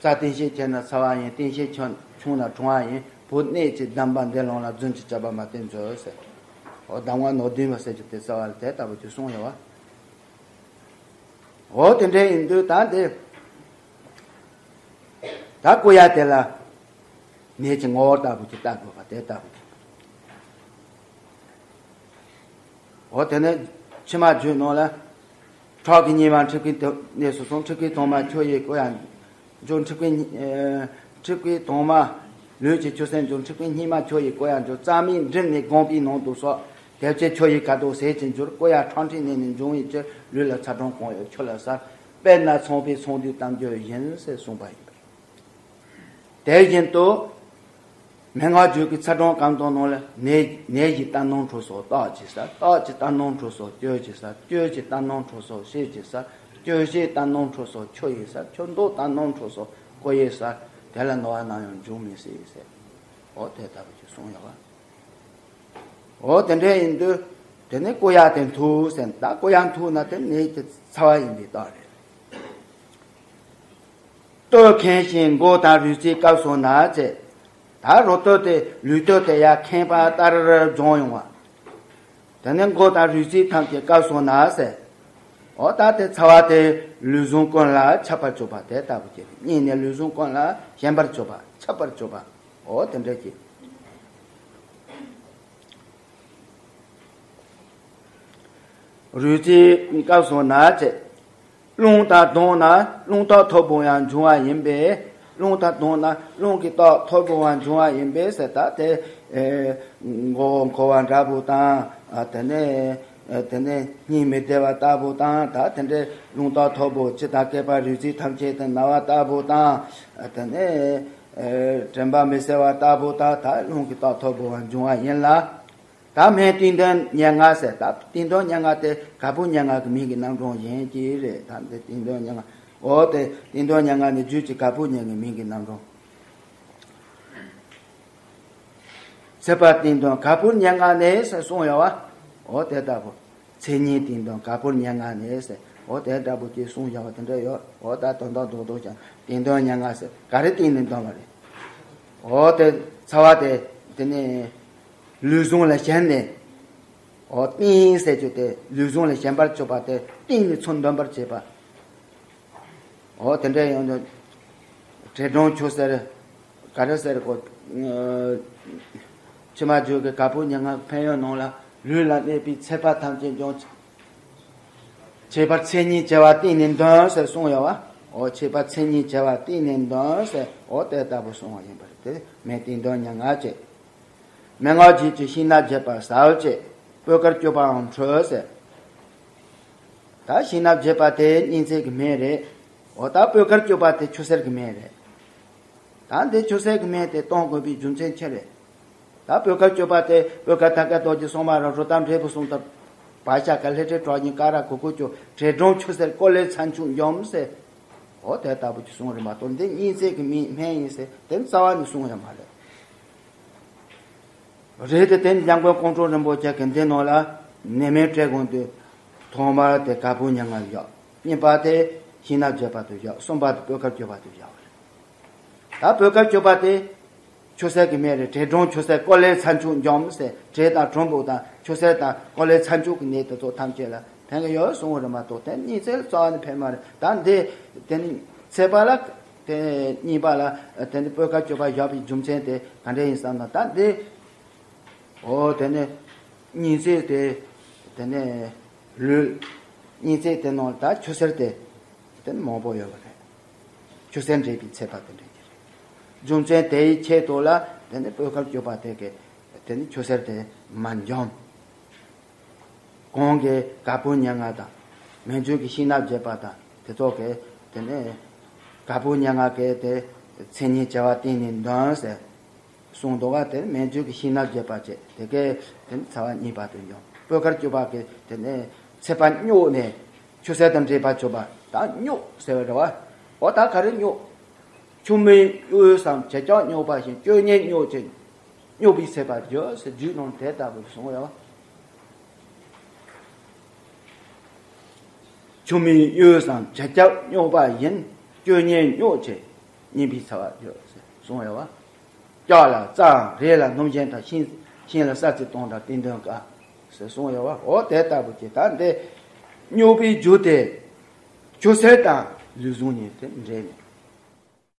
རྩ་བརྟན་ཤེས་ཆེ་ན་ཚ་བ་ཡིན། བརྟན་ཤེས་ཆུང་ཆུང་ན་གྲང་བ་ཡིན། བུ་གནས་ཀྱི་གདམས་པ་འདི་ལོངས་ལ་རྫུན་གྱི་བྱ་བ་མ་བསྟན་མཛོད་ཟེར། འོ་གདམས་ངག་ནོར་བདུན་པ་ཟེར་རྒྱུ་དེ་རྩ་བ་ལ་དེ་ལྟ་བུ་ཅིག་གསུངས་ཡོད་པ། འོ་དེ་འདྲ་ཡིན་དུས་ད་འདི། ད་སྐུ་ཡ་དེ་ལ་ནད་ཀྱི་ངོ་བོ་ལྟ་བུ་ཅིག་བལྟ་དགོས་པ་དེ་ལྟ་བུ་ཅིག་འོ་དེ་ནས་ཕྱི་མ་རྒྱུད་ནང་ལ། ཁྲག་གི་སྙེ་མ་འཁྲིག་པའི་གནས་སུ་སོང་། འཁྲིག་པའི་དྭངས་མ་ཁྱོད་ཡི་བཀོད་ཡར་འགྱོ། འཁྲིག་པའི་ཨེ་འཁྲིག་པའི་དྭངས་མ་ལུས་ཀྱི་ཆུ་སེམས་འགྱུར། འཁྲིག་པའི་སྙེ་མ་ཁྱོད་ཡི་བཀོད་ཡར་འགྱོ། རྩ་མེད་འགྲིབ་ནས་སྒོམ་པའི་ནང་དུ་སོགས། དེ་ཕྱིར་ཁྱོད་ཡི་ཁ་དོག་ཟས་ཀྱིས་འགྱུར། བཀོད་ཡར་ཁྲག་འཁྲིགས་ནད་ནི་འབྱུང་བའི་ཕྱིར། ལུས་ལ་ཚ་གྲང་གང་ཡོད་ཁྱོད་ལ་གསལ། དཔེར་ན་ཚངས་པའི་ཚངས་དུས་གཏམ་རྒྱུད་བཞིན། ཟེར་གསུངས་པ་ཡིན་པ་རེད། དེ་བཞིན་དུ། མན་ངག་རྒྱུད་ཀྱི་ཚ་གྲང་གང་དང་ནང་ལ་ནད་ནད་ཀྱི་རྟ་ནོར་འཁྲུལ་སོགས་རྟགས་ཀྱིས་གསལ། རྟགས་ཀྱི་རྟ་ནོར་འཁྲུལ་སོགས་སྐྱོན་གྱིས་གསལ། སྐྱོན་གྱི་རྟ་ནོར་འཁྲུལ་སོགས་ཤེས་ཀྱིས་གསལ། སྐྱོན་ཤེས་རྟ་ནོར་འཁྲུལ་སོགས་ཆོས་ཡིས་གསལ། ཆོས་མདོ་རྟ་ནོར་འཁྲུལ་སོགས་སྐུ་ཡིས་གསལ། དེ་ལ་ནོར་བ་ནམ་ཡང་འབྱུང་མི་སྲིད་ཟེར། འོ་དེ་ལྟ་བུ་ཅིག་གསུངས་ཡོད་པ། འོ་དེ་འདྲ་ཡིན་དུས། དེ་ནས་བཀོད་ཡར་དེ་འཐུག་ཟེར། ད་བཀོད་ཡར་འཐུག་ན་དེ་ནད་ཀྱི་ཚ་བ་ཡིན་པའི་རྟགས་རེད། སྟོད་མཁན་ཞིང་མགོ་དང་རུས་རྩའི་སྐབས་སོང་ན་ཟེར། ད་རུ་སྟོད་དེ་ལུས་སྟོད་དེ་ཡར་མཁན་པ་ལྟར་སྦྱོང་ཡོང་བ། དེ་ནས་མགོ་དང་རུས་རྩའི་ཐམས་ཅད་སྐབས་སོང་ན་ཟེར། འོ་ད་དེ་ཚ་བ་དེ་ལུས་ཟུངས་ཀུན་ལ་ཁྱབ་པར་གྱུར་པ་དེ་ལྟ་བུ་ཅིག་རེད། སྙིང་ནས་ལུས་ཟུངས་ཀུན་ལ་ཞེན་པར་གྱུར་པ། ཁྱབ་པར་གྱུར་པ། འོ་དེ་འདྲ་ཅིག་རུས་རྩའི་སྐབས་སོང་ན་ཟེར། རླུང་དང་བསྡོངས་ན་རླུང་རྟགས་མཐུག་པོ་ཡང་འབྱུང་བ་ཡིན་པས། རླུང་དང་བསྡོངས་ན་རླུང་གི་རྟགས་མཐུག་པོ་ཡང་འབྱུང་བ་ཡིན་པས་ཟེར། ད་དེ་ཨེ་མགོ་བོ་འཁོར་བ་འདྲ་པོ་དང་། ཨ་དེ་ནས་ཨེ་དེ་ནས་སྙིང་མི་བདེ་བ་ལྟ་བུ་དང་། ད་དེ་འདྲའི་རླུང་རྟགས་མཐུག་པོ། ཇི་ལྟར་སྐེད་པ་རུས་རྩའི་ཐམས་ཅད་དུ་ན་བ་ལྟ་བུ་དང་། ཨ་དེ་ནས་ཨེ་དྲན་པ་མི་གསལ་བ་ལྟ་བུ་དང་། ད་རླུང་གི་རྟགས་མཐུག་པོ་ཡང་འབྱུང་བ་ཡིན་ལ། ད་སྨན་གཏིང་འདོན་ཉེར་ལྔ་ཟེར། ད་གཏིང་འདོན་ཉེར་ལྔ་དེ་ག་པུ་ཉེར་ལྔ་གི་མིང་གི་རྣམ་གྲངས་ཡིན་གྱི་རེད། ད་འདི་གཏིང་འདོན་ཉེར་ལྔ། འོ་དེ་གཏིང་འདོན་ཉེར་ལྔ་ནི་རྒྱུད་ཀྱི་ག་པུ་ཉེར་ལྔའི་མིང་གི་རྣམ་གྲངས། ཚེ་དཔག་གཏིང་འདོན་ག་པུ་ཉེར་ལྔ་ནས་ཟེར་གསུངས་ཡོད་པ། འོ་དེ་ལྟ་བུ། མཚན་ཉིད་གཏིང་འདོན་ག་པུ་ཉེར་ལྔ་ནས་ཟེར། འོ་དེ་ལྟ་བུ་ཅིག་གསུངས་བཞག་པ་དེ་འདྲ་ཡོད། འོ་ད་དོན་དག་རྡོག་རྡོག་ཀྱང་གཏིང་འདོན་ཉེར་ལྔ་ཟེར། ག་རེ་གཏིང་ནས་འདོན་པ་རེད། འོ་དེ་ཚ་བ་དེ་དེ་ནས་ལུས་ཟུངས་ལ་ཞེན་ནས། འོ་གཏིང་ཟེར་རྒྱུ་དེ་ལུས་ཟུངས་ལ་ཞེན་པར་གྱུར་པ་དེ་གཏིང་ནས་ཚུར་འདོན་པར་བྱེད་པ། འོ་དེ་འདྲ་ཡོང་དུས། དྲན་གྲོང་ཆུ་སེར། ག་རེ་ཟེར་གོ། ཕྱི་མ་རྒྱུད་ཀྱི་ག་པུ་ཉེར་ལྔ་ཕན་ཡོན་ནང་ལ། ལུས་ལ་གནས་པའི་ཚེ་དཔག་ཐམས་ཅད་འཇོམས། ཁྱད་པར་མཚན་ཉིད་བྱེ་བ་གཏིང་ནས་འདོན་ཟེར་གསུངས་ཡོད་པ། འོ་ཁྱད་པར་མཚན་ཉིད་བྱེ་བ་གཏིང་ནས་འདོན་ཟེར། འོ་དེ་ལྟ་བུ་གསུངས་པ་ཡིན་པ་རེད། དེ་སྨན་གཏིང་འདོན་ཉེར་ལྔ་བྱས། མན་ངག་རྒྱུད་ཀྱི་ཤིང་སྣ་བརྒྱད་པ་ཟ་བ་བཅས་སྤོས་དཀར་སྐྱུག་པའང་འཕྲོད་ཟེར། ད་ཤིང་སྣ་བརྒྱད་པ་དེ་སྙིང་ཚིག་གི་སྨན་རེད། འོ་ད་སྤོས་དཀར་སྐྱུག་པ་དེ་ཆུ་སེར་གྱི་སྨན་རེད། ད་འདི་ཆུ་སེར་གྱི་སྨན་དེ་གཏོང་དགོས་པའི་རྒྱུ་མཚན་ཅི་རེད། ད་སྤོས་དཀར་སྐྱུག་པ་དེ་སྤོས་དཀར་ཐང་ཀའི་རྡོ་རྗེ་གསུང་མ་ར་རུ་དང་འབྲས་བུ་གསུང་ལྟར། བག་ཆགས་དཀར་ལྷས་སྤྲས་གྲོགས་ཉིད་ཀ་ར་གུ་གུ་ཀྱོ། དྲན་གྲོང་ཆུ་སེར་ཀོ་ལེ་ཚ་མཆུ་འཇོམས་ཟེར། འོ་དེ་ལྟ་བུ་ཅིག་གསུངས་རེད་མ་གཏོགས་འདི་སྙིང་ཚིག་གི་སྨན་ཡིན་ཟེར་དེ་རྩ་བ་ནས་གསུངས་ཡོད་མ་རེད། རེད་དེ་དེ་ནི་འཇམ་མགོན་ཀོང་སྤྲུལ་རིན་པོ་ཆེ་གིས་འདི་ནང་ལ་ནད་སྨན་སྤྲད་དགོས་དུས། ཐོག་མར་དེ་ག་པུ་ཉེར་ལྔ་བཞག་གཉིས་པ་དེ་ཤིང་སྣ་བརྒྱད་པ་དེ་བཞག་གསུམ་པ་དེ་སྤོས་དཀར་སྐྱུག་པ་དེ་བཞག་པ་རེད། ད་སྤོས་དཀར་སྐྱུག་པ་དེ་ཆུ་སེར་གྱི་སྨན་རེད། དྲན་གྲོང་ཆུ་སེར་ཀོ་ལེ་ཚ་མཆུ་འཇོམས་ཟེར། དྲན་དང་གྲོང་པོ་དང་ཆུ་སེར་དང་ཀོ་ལེ་ཚ་མཆུ་གི་ནད་དེ་ཚོ་ཐམས་ཅད་ལ་ཕན་གི་ཡོད་གསུངས་པ་རེད་མ་གཏོགས་དེ་སྙིང་ཚིག་རྩ་བ་ནས་ཕན་མ་རེད། ད་འདི་དེ་ནི་ཚེ་དཔག་ལ། དེ་གཉིས་པ་ལ་དེ་ནི་སྤོས་དཀར་སྐྱུག་པ་བཞག་པའི་རྒྱུ་མཚན་དེ་ག་འདྲ་ཡིན་བསམ་ན། ད་འདི། འོ་དེ་ནི་སྙིང་ཚིག་དེ། དེ་ནི་ལུས། སྙིང་ཚིག་དེ་ནང་ད་ཆུ་སེར་དེ། དེ་ནི་མང་པོ་ཡོད་པ་རེད། ཆུ་སེར་འདྲེས་པའི་ཚེ་དཔག་དེ་འདྲ་གྱི་རེད། རྒྱུ་མཚན་དེའི་ཆེད་དུ་ལ་དེ་ནི་སྤོས་དཀར་སྐྱུག་པ་དེ་གི་དེ་ནི་ཆུ་སེར་དེ་མ་འཇོམས། གོང་གི་ག་པུ་ཉེར་ལྔ་དང་། སྨན་རྒྱུད་ཀྱི་ཤིང་སྣ་བརྒྱད་པ་དང་དེ་ཚོ་གི་དེ་ནས་ག་པུ་ཉེར་ལྔ་གི་དེ་མཚན་ཉིད་བྱེ་བ་གཏིང་ནས་འདོན་ཟེར་གསུངས་འདུག་ག་དེ་སྨན་རྒྱུད་ཀྱི་ཤིང་སྣ་བརྒྱད་པ་བཅས་དེ་གའི་དེ་ནས་ཚ་བ་གཉིས་པ་དེ་འཇོམས། སྤོས་དཀར་སྐྱུག་པ་གི་དེ་ནས་ཚེ་དཔག་སྨྱོ་ནས་ཆུ་སེར་དང་འདྲེས་པ་བྱུང་བ་དང་སྨྱོ་ཟེར་བ་རེད་བ། འོ་ད་ག་རེ་སྨྱོ། ཆུ་མིག་གཡུ་བསམ་བྱེད་ཀྱང་སྨྱོ་བ་བཞིན། སྐྱོ་ཉེས་སྨྱོ་ཅིང་སྨྱོ་བའི་ཚེ་དཔག་འགྱུར་ཟེར་རྒྱུད་ནང་དེ་ལྟ་བུ་གསུངས་ཡོད། ཆུ་མིག་གཡུ་བསམ་བྱེད་ཀྱང་སྨྱོ་བ་བཞིན། སྐྱོ་ཉེས་སྨྱོ་ཅིང་སྨྱོ་བའི་ཚེ་དཔག་འགྱུར་ཟེར་གསུངས་ཡོད་བ། ལྕགས་ལ་རྩྭའམ་རས་ལ་སྣུམ་བཞིན་དང་། ཤིང་ཤིང་ལ་ས་རྩི་སྟོང་དང་གཏིང་འདོན་དཀའ་ཟེར་གསུངས་ཡོད་བ། འོ་དེ་ལྟ་བུ་ཅིག་ད་འདི་སྨྱོ་བའི་རྒྱུ་དེ། ཆུ་སེར་དང་ལུས་ཟུངས་གཉིས་དེ་འདྲེས་ནས་